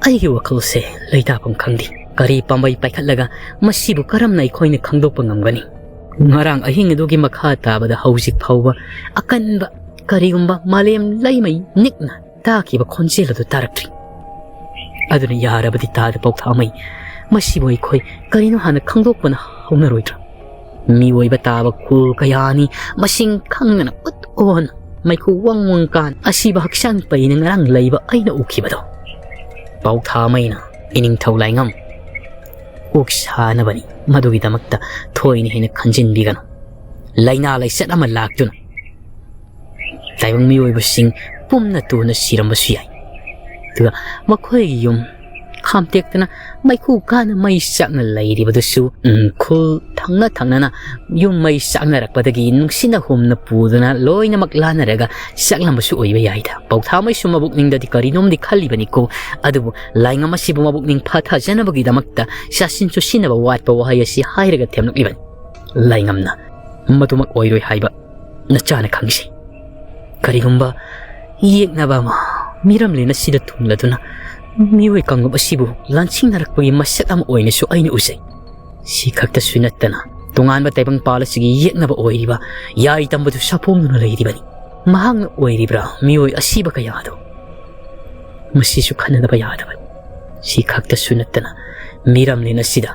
ꯑꯩꯒꯤ ꯋꯥꯈꯜꯁꯦ ꯂꯩꯇꯥꯐꯝ ꯈꯪꯗꯦ꯫ ꯀꯔꯤ ꯄꯥꯝꯕꯩ ꯄꯥꯏꯈꯠꯂꯒ ꯃꯁꯤꯕꯨ ꯀꯔꯝꯅ ꯑꯩꯈꯣꯏꯅ ꯈꯪꯗꯣꯛꯄ ꯉꯝꯒꯅꯤ? ꯉꯔꯥꯡ ꯑꯍꯤꯡ ꯑꯗꯨꯒꯤ ꯃꯈꯥ ꯇꯥꯕꯗ ꯍꯧꯖꯤꯛ ꯐꯥꯎꯕ ꯑꯀꯟꯕ ꯀꯔꯤꯒꯨꯝꯕ ꯃꯥꯂꯦꯝ ꯂꯩꯃꯩ ꯅꯤꯛꯅ ꯇꯥꯈꯤꯕ ꯈꯣꯟꯖꯦꯜ ꯑꯗꯨ ꯇꯥꯔꯛꯇ꯭ꯔꯤ꯫ ꯑꯗꯨꯅ ꯌꯥꯔꯕꯗꯤ ꯇꯥꯗ ꯄꯥꯎꯊꯥꯃꯩ, ꯃꯁꯤꯕꯨ ꯑꯩꯈꯣꯏ ꯀꯔꯤꯅꯣ ꯍꯥꯟꯅ ꯈꯪꯗꯣꯛꯄꯅ ꯍꯧꯅꯔꯣꯏꯗ꯭ꯔꯥ? ꯃꯤꯑꯣꯏꯕ ꯇꯥꯕ ꯈꯨꯜ ꯀꯌꯥꯅꯤ ꯃꯁꯤꯡ ꯈꯪꯗꯅ ꯎꯠ ꯑꯣꯟ ꯃꯩꯈꯨ ꯋꯪ ꯋꯪ ꯀꯥꯟ ꯑꯁꯤꯕ ꯍꯛꯆꯥꯡ ꯄꯩꯅ ꯉꯔꯥꯡ ꯂꯩꯕ ꯑꯩꯅ ꯎꯈꯤꯕꯗꯣ꯫ ꯄꯥꯎꯊꯥꯃꯩꯅ ꯏꯅꯤꯡꯊꯧ ꯂꯥꯏꯉꯝ ꯑꯣꯛ ꯁꯥꯅꯕꯅꯤ꯫ ꯃꯗꯨꯒꯤꯗꯃꯛꯇ ꯊꯣꯏꯅ ꯍꯦꯟꯅ ꯈꯟꯖꯤꯟꯕꯤꯒꯅꯨ꯫ ꯂꯥꯏꯅꯥ ꯂꯥꯏꯆꯠ ꯑꯃ ꯂꯥꯛꯇꯨꯅ ꯇꯥꯏꯕꯪ ꯃꯤꯑꯣꯏꯕꯁꯤꯡ ꯄꯨꯝꯅ ꯇꯨꯅ ꯁꯤꯔꯝꯕꯁꯨ ꯌꯥꯏ꯫ ꯑꯗꯨꯒ ꯃꯈꯣꯏꯒꯤ ꯌꯨꯝ ꯈꯥꯝꯇꯦꯛꯇꯅ ꯃꯩꯈꯨ ꯀꯥꯅ ꯃꯩ ꯆꯥꯛꯅ ꯂꯩꯔꯤꯕꯗꯨꯁꯨ, ꯎꯝ, ꯈꯨꯜ ꯊꯪꯅ ꯊꯪꯅꯅ ꯌꯨꯝ ꯃꯩ ꯆꯥꯛꯅꯔꯛꯄꯗꯒꯤ ꯅꯨꯡꯁꯤꯠꯅ ꯍꯨꯝꯅ ꯄꯨꯗꯨꯅ ꯂꯣꯏꯅꯃꯛ ꯂꯥꯟꯅꯔꯒ ꯆꯥꯛꯂꯝꯕꯁꯨ ꯑꯣꯏꯕ ꯌꯥꯏꯗ꯫ ꯄꯥꯎꯊꯥꯃꯩꯁꯨ ꯃꯕꯨꯛꯅꯤꯡꯗꯗꯤ ꯀꯔꯤꯅꯣꯝꯗꯤ ꯈꯜꯂꯤꯕꯅꯤꯀꯣ, ꯑꯗꯨꯕꯨ ꯂꯥꯏꯉꯝ ꯑꯁꯤꯕꯨ ꯃꯕꯨꯛꯅꯤꯡ ꯐꯊꯖꯅꯕꯒꯤꯗꯃꯛꯇ ꯆꯥꯁꯤꯟ ꯆꯨꯁꯤꯟꯅꯕ ꯋꯥꯠꯄ ꯋꯥꯍꯩ ꯑꯁꯤ ꯍꯥꯏꯔꯒ ꯊꯦꯝꯂꯛꯂꯤꯕꯅꯤ꯫ ꯂꯥꯏꯉꯝꯅ ꯃꯗꯨꯃꯛ ꯑꯣꯏꯔꯣꯏ ꯍꯥꯏꯕ ꯅꯆꯥꯅ ꯈꯪꯖꯩ꯫ ꯀꯔꯤꯒꯨꯝꯕ ꯌꯦꯛꯅꯕ ꯑꯃ ꯃꯤꯔꯝꯂꯦꯟ ꯑꯁꯤꯗ ꯊꯨꯡꯂꯗꯨꯅ ꯃꯤꯑꯣꯏ ꯀꯥꯡꯂꯨꯞ ꯑꯁꯤꯕꯨ ꯂꯥꯟꯁꯤꯡꯅꯔꯛꯄꯒꯤ ꯃꯁꯛ ꯑꯃ ꯑꯣꯏꯅꯁꯨ ꯑꯩꯅ ꯎꯖꯩ꯫ ꯁꯤ ꯈꯛꯇꯁꯨ ꯅꯠꯇꯅ ꯇꯣꯉꯥꯟꯕ ꯇꯥꯏꯕꯪꯄꯥꯜ ꯑꯁꯤꯒꯤ ꯌꯦꯛꯅꯕ ꯑꯣꯏꯔꯤꯕ ꯌꯥꯏ ꯇꯝꯕꯗꯨ ꯁꯥꯐꯣꯡꯗꯨꯅ ꯂꯩꯔꯤꯕꯅꯤ꯫ ꯃꯍꯥꯛꯅ ꯑꯣꯏꯔꯤꯕ꯭ꯔꯥ ꯃꯤꯑꯣꯏ ꯑꯁꯤꯕ ꯀꯌꯥꯗꯣ? ꯃꯁꯤꯁꯨ ꯈꯟꯅꯗꯕ ꯌꯥꯗꯕꯅꯤ꯫ ꯁꯤ ꯈꯛꯇꯁꯨ ꯅꯠꯇꯅ ꯃꯤꯔꯝꯂꯦꯟ ꯑꯁꯤꯗ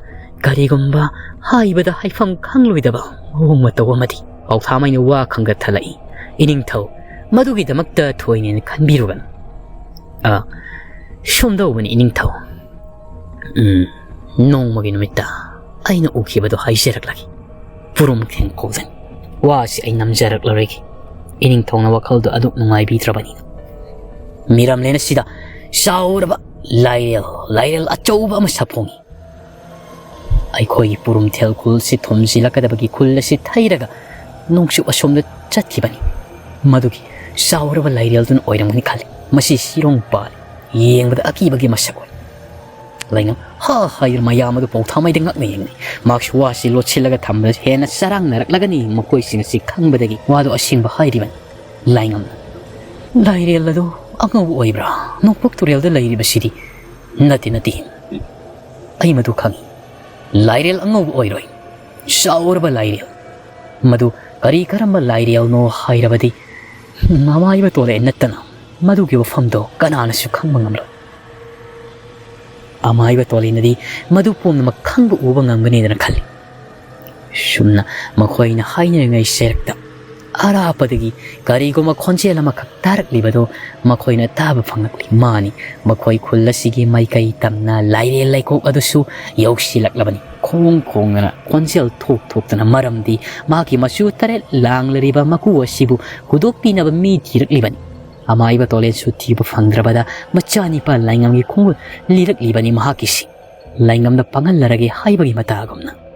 ꯀꯔꯤꯒꯨꯝꯕ ꯍꯥꯏꯕꯗ ꯍꯥꯏꯐꯝ ꯈꯪꯂꯣꯏꯗꯕ ꯃꯑꯣꯡ ꯃꯇꯧ ꯑꯃꯗꯤ ꯄꯥꯎꯊꯥꯃꯩꯅ ꯋꯥ ꯈꯪꯒꯠꯊꯂꯛꯏ꯫ ꯏꯅꯤꯡꯊꯧ, ꯃꯗꯨꯒꯤꯗꯃꯛꯇ ꯊꯣꯏꯅ ꯈꯟꯕꯤꯔꯨꯒꯅꯨ꯫ ꯑ, ꯁꯨꯝꯗꯧꯕꯅꯤ ꯏꯅꯤꯡꯊꯧ꯫ ꯎꯝ, ꯅꯣꯡꯃꯒꯤ ꯅꯨꯃꯤꯠꯇ ꯑꯩꯅ ꯎꯈꯤꯕꯗꯣ ꯍꯥꯏꯖꯔꯛꯂꯒꯦ꯫ ꯄꯨꯔꯨꯝ ꯊꯦꯡ ꯀꯧꯖꯅꯤ꯫ ꯋꯥꯁꯤ ꯑꯩ ꯅꯝꯖꯔꯛꯂꯔꯣꯏꯒꯦ꯫ ꯏꯅꯤꯡꯊꯧꯅ ꯋꯥꯈꯜꯗꯣ ꯑꯗꯨꯛ ꯅꯨꯡꯉꯥꯏꯕꯤꯗ꯭ꯔꯕꯅꯤꯅ꯫ ꯃꯤꯔꯝꯂꯦꯟ ꯑꯁꯤꯗ ꯆꯥꯎꯔꯕ ꯂꯥꯏꯔꯦꯜ, ꯂꯥꯏꯔꯦꯜ ꯑꯆꯧꯕ ꯑꯃ ꯁꯥꯐꯣꯡꯉꯤ꯫ ꯑꯩꯈꯣꯏꯒꯤ ꯄꯨꯔꯨꯝꯊꯦꯜ ꯈꯨꯜꯁꯤ ꯊꯣꯝꯖꯤꯜꯂꯛꯀꯗꯕꯒꯤ ꯈꯨꯜ ꯑꯁꯤ ꯊꯩꯔꯒ ꯅꯣꯡꯆꯨꯞ ꯑꯁꯣꯝꯗ ꯆꯠꯈꯤꯕꯅꯤ꯫ ꯃꯗꯨꯒꯤ ꯆꯥꯎꯔꯕ ꯂꯥꯏꯔꯦꯜꯗꯨꯅ ꯑꯣꯏꯔꯝꯒꯅꯤ ꯈꯜꯂꯤ꯫ ꯃꯁꯤ ꯁꯤꯔꯣꯡ ꯄꯥꯜꯂꯤ꯫ ꯌꯦꯡꯕꯗ ꯑꯀꯤꯕꯒꯤ ꯃꯁꯛ ꯑꯣꯏ꯫ ꯂꯥꯏꯉꯝ ꯍꯥ ꯍꯥꯏꯗꯨꯅ ꯃꯌꯥꯝ ꯑꯗꯨ ꯄꯧꯊꯥꯃꯩꯗ ꯉꯛꯅ ꯌꯦꯡꯅꯩ꯫ ꯃꯍꯥꯛꯁꯨ ꯋꯥꯁꯤ ꯂꯣꯠꯁꯤꯜꯂꯒ ꯊꯝꯕꯗ ꯍꯦꯟꯅ ꯆꯔꯥꯡꯅꯔꯛꯂꯒꯅꯤ꯫ ꯃꯈꯣꯏꯁꯤꯡ ꯑꯁꯤ ꯈꯪꯕꯗꯒꯤ ꯋꯥꯗꯨ ꯑꯁꯦꯡꯕ ꯍꯥꯏꯔꯤꯕꯅꯤ꯫ ꯂꯥꯏꯉꯝꯅ, "ꯂꯥꯏꯔꯦꯜ ꯑꯗꯨ ꯑꯉꯧꯕ ꯑꯣꯏꯕ꯭ꯔꯥ? ꯅꯣꯡꯄꯣꯛ ꯇꯨꯔꯦꯜꯗ ꯂꯩꯔꯤꯕꯁꯤꯗꯤ?" "ꯅꯠꯇꯦ, ꯅꯠꯇꯦ, ꯑꯩ ꯃꯗꯨ ꯈꯪꯏ꯫ ꯂꯥꯏꯔꯦꯜ ꯑꯉꯧꯕ ꯑꯣꯏꯔꯣꯏ, ꯆꯥꯎꯔꯕ ꯂꯥꯏꯔꯦꯜ꯫ ꯃꯗꯨ ꯀꯔꯤ ꯀꯔꯝꯕ ꯂꯥꯏꯔꯦꯜꯅꯣ ꯍꯥꯏꯔꯕꯗꯤ, ꯃꯃꯥꯏꯕ ꯇꯣꯂꯦ ꯅꯠꯇꯅ ꯃꯗꯨꯒꯤ ꯋꯥꯐꯝꯗꯣ ꯀꯅꯥꯅꯁꯨ ꯈꯪꯕ ꯉꯝꯂꯣꯏ꯫ ꯑꯃꯥꯏꯕ ꯇꯣꯂꯦꯅꯗꯤ ꯃꯗꯨ ꯄꯨꯝꯅꯃꯛ ꯈꯪꯕ ꯎꯕ ꯉꯝꯒꯅꯤꯗꯅ ꯈꯜꯂꯤ꯫" ꯁꯨꯝꯅ ꯃꯈꯣꯏꯅ ꯍꯥꯏꯅꯔꯤꯉꯩ ꯁꯦꯔꯛꯇ ꯑꯔꯥꯞꯄꯗꯒꯤ ꯀꯔꯤꯒꯨꯝꯕ ꯈꯣꯟꯖꯦꯜ ꯑꯃꯈꯛ ꯇꯥꯔꯛꯂꯤꯕꯗꯨ ꯃꯈꯣꯏꯅ ꯇꯥꯕ ꯐꯪꯂꯛꯂꯤ꯫ ꯃꯥꯅꯤ, ꯃꯈꯣꯏ ꯈꯨꯜ ꯑꯁꯤꯒꯤ ꯃꯥꯏꯀꯩ ꯇꯝꯅ ꯂꯥꯏꯔꯦꯜ ꯂꯩꯀꯣꯛ ꯑꯗꯨꯁꯨ ꯌꯧꯁꯤꯜꯂꯛꯂꯕꯅꯤ꯫ ꯈꯣꯡ ꯈꯣꯡꯗꯅ ꯈꯣꯟꯖꯦꯜ ꯊꯣꯛ ꯊꯣꯛꯇꯅ, ꯃꯔꯝꯗꯤ ꯃꯍꯥꯛꯀꯤ ꯃꯆꯨ ꯇꯔꯦꯠ ꯂꯥꯡꯂꯔꯤꯕ ꯃꯀꯨ ꯑꯁꯤꯕꯨ ꯍꯨꯗꯣꯛꯄꯤꯅꯕ ꯃꯤ ꯊꯤꯔꯛꯂꯤꯕꯅꯤ꯫ ꯑꯃꯥꯏꯕ ꯇꯣꯂꯦꯟꯁꯨ ꯊꯤꯕ ꯐꯪꯗ꯭ꯔꯕꯗ ꯃꯆꯥꯅꯤꯄꯥ ꯂꯥꯏꯉꯝꯒꯤ ꯈꯣꯡꯒꯨꯜ ꯂꯤꯔꯛꯂꯤꯕꯅꯤ ꯃꯍꯥꯛꯀꯤꯁꯤ꯫ ꯂꯥꯏꯉꯝꯗ ꯄꯥꯡꯍꯜꯂꯔꯒꯦ ꯍꯥꯏꯕꯒꯤ ꯃꯇꯥꯒꯨꯝꯅ꯫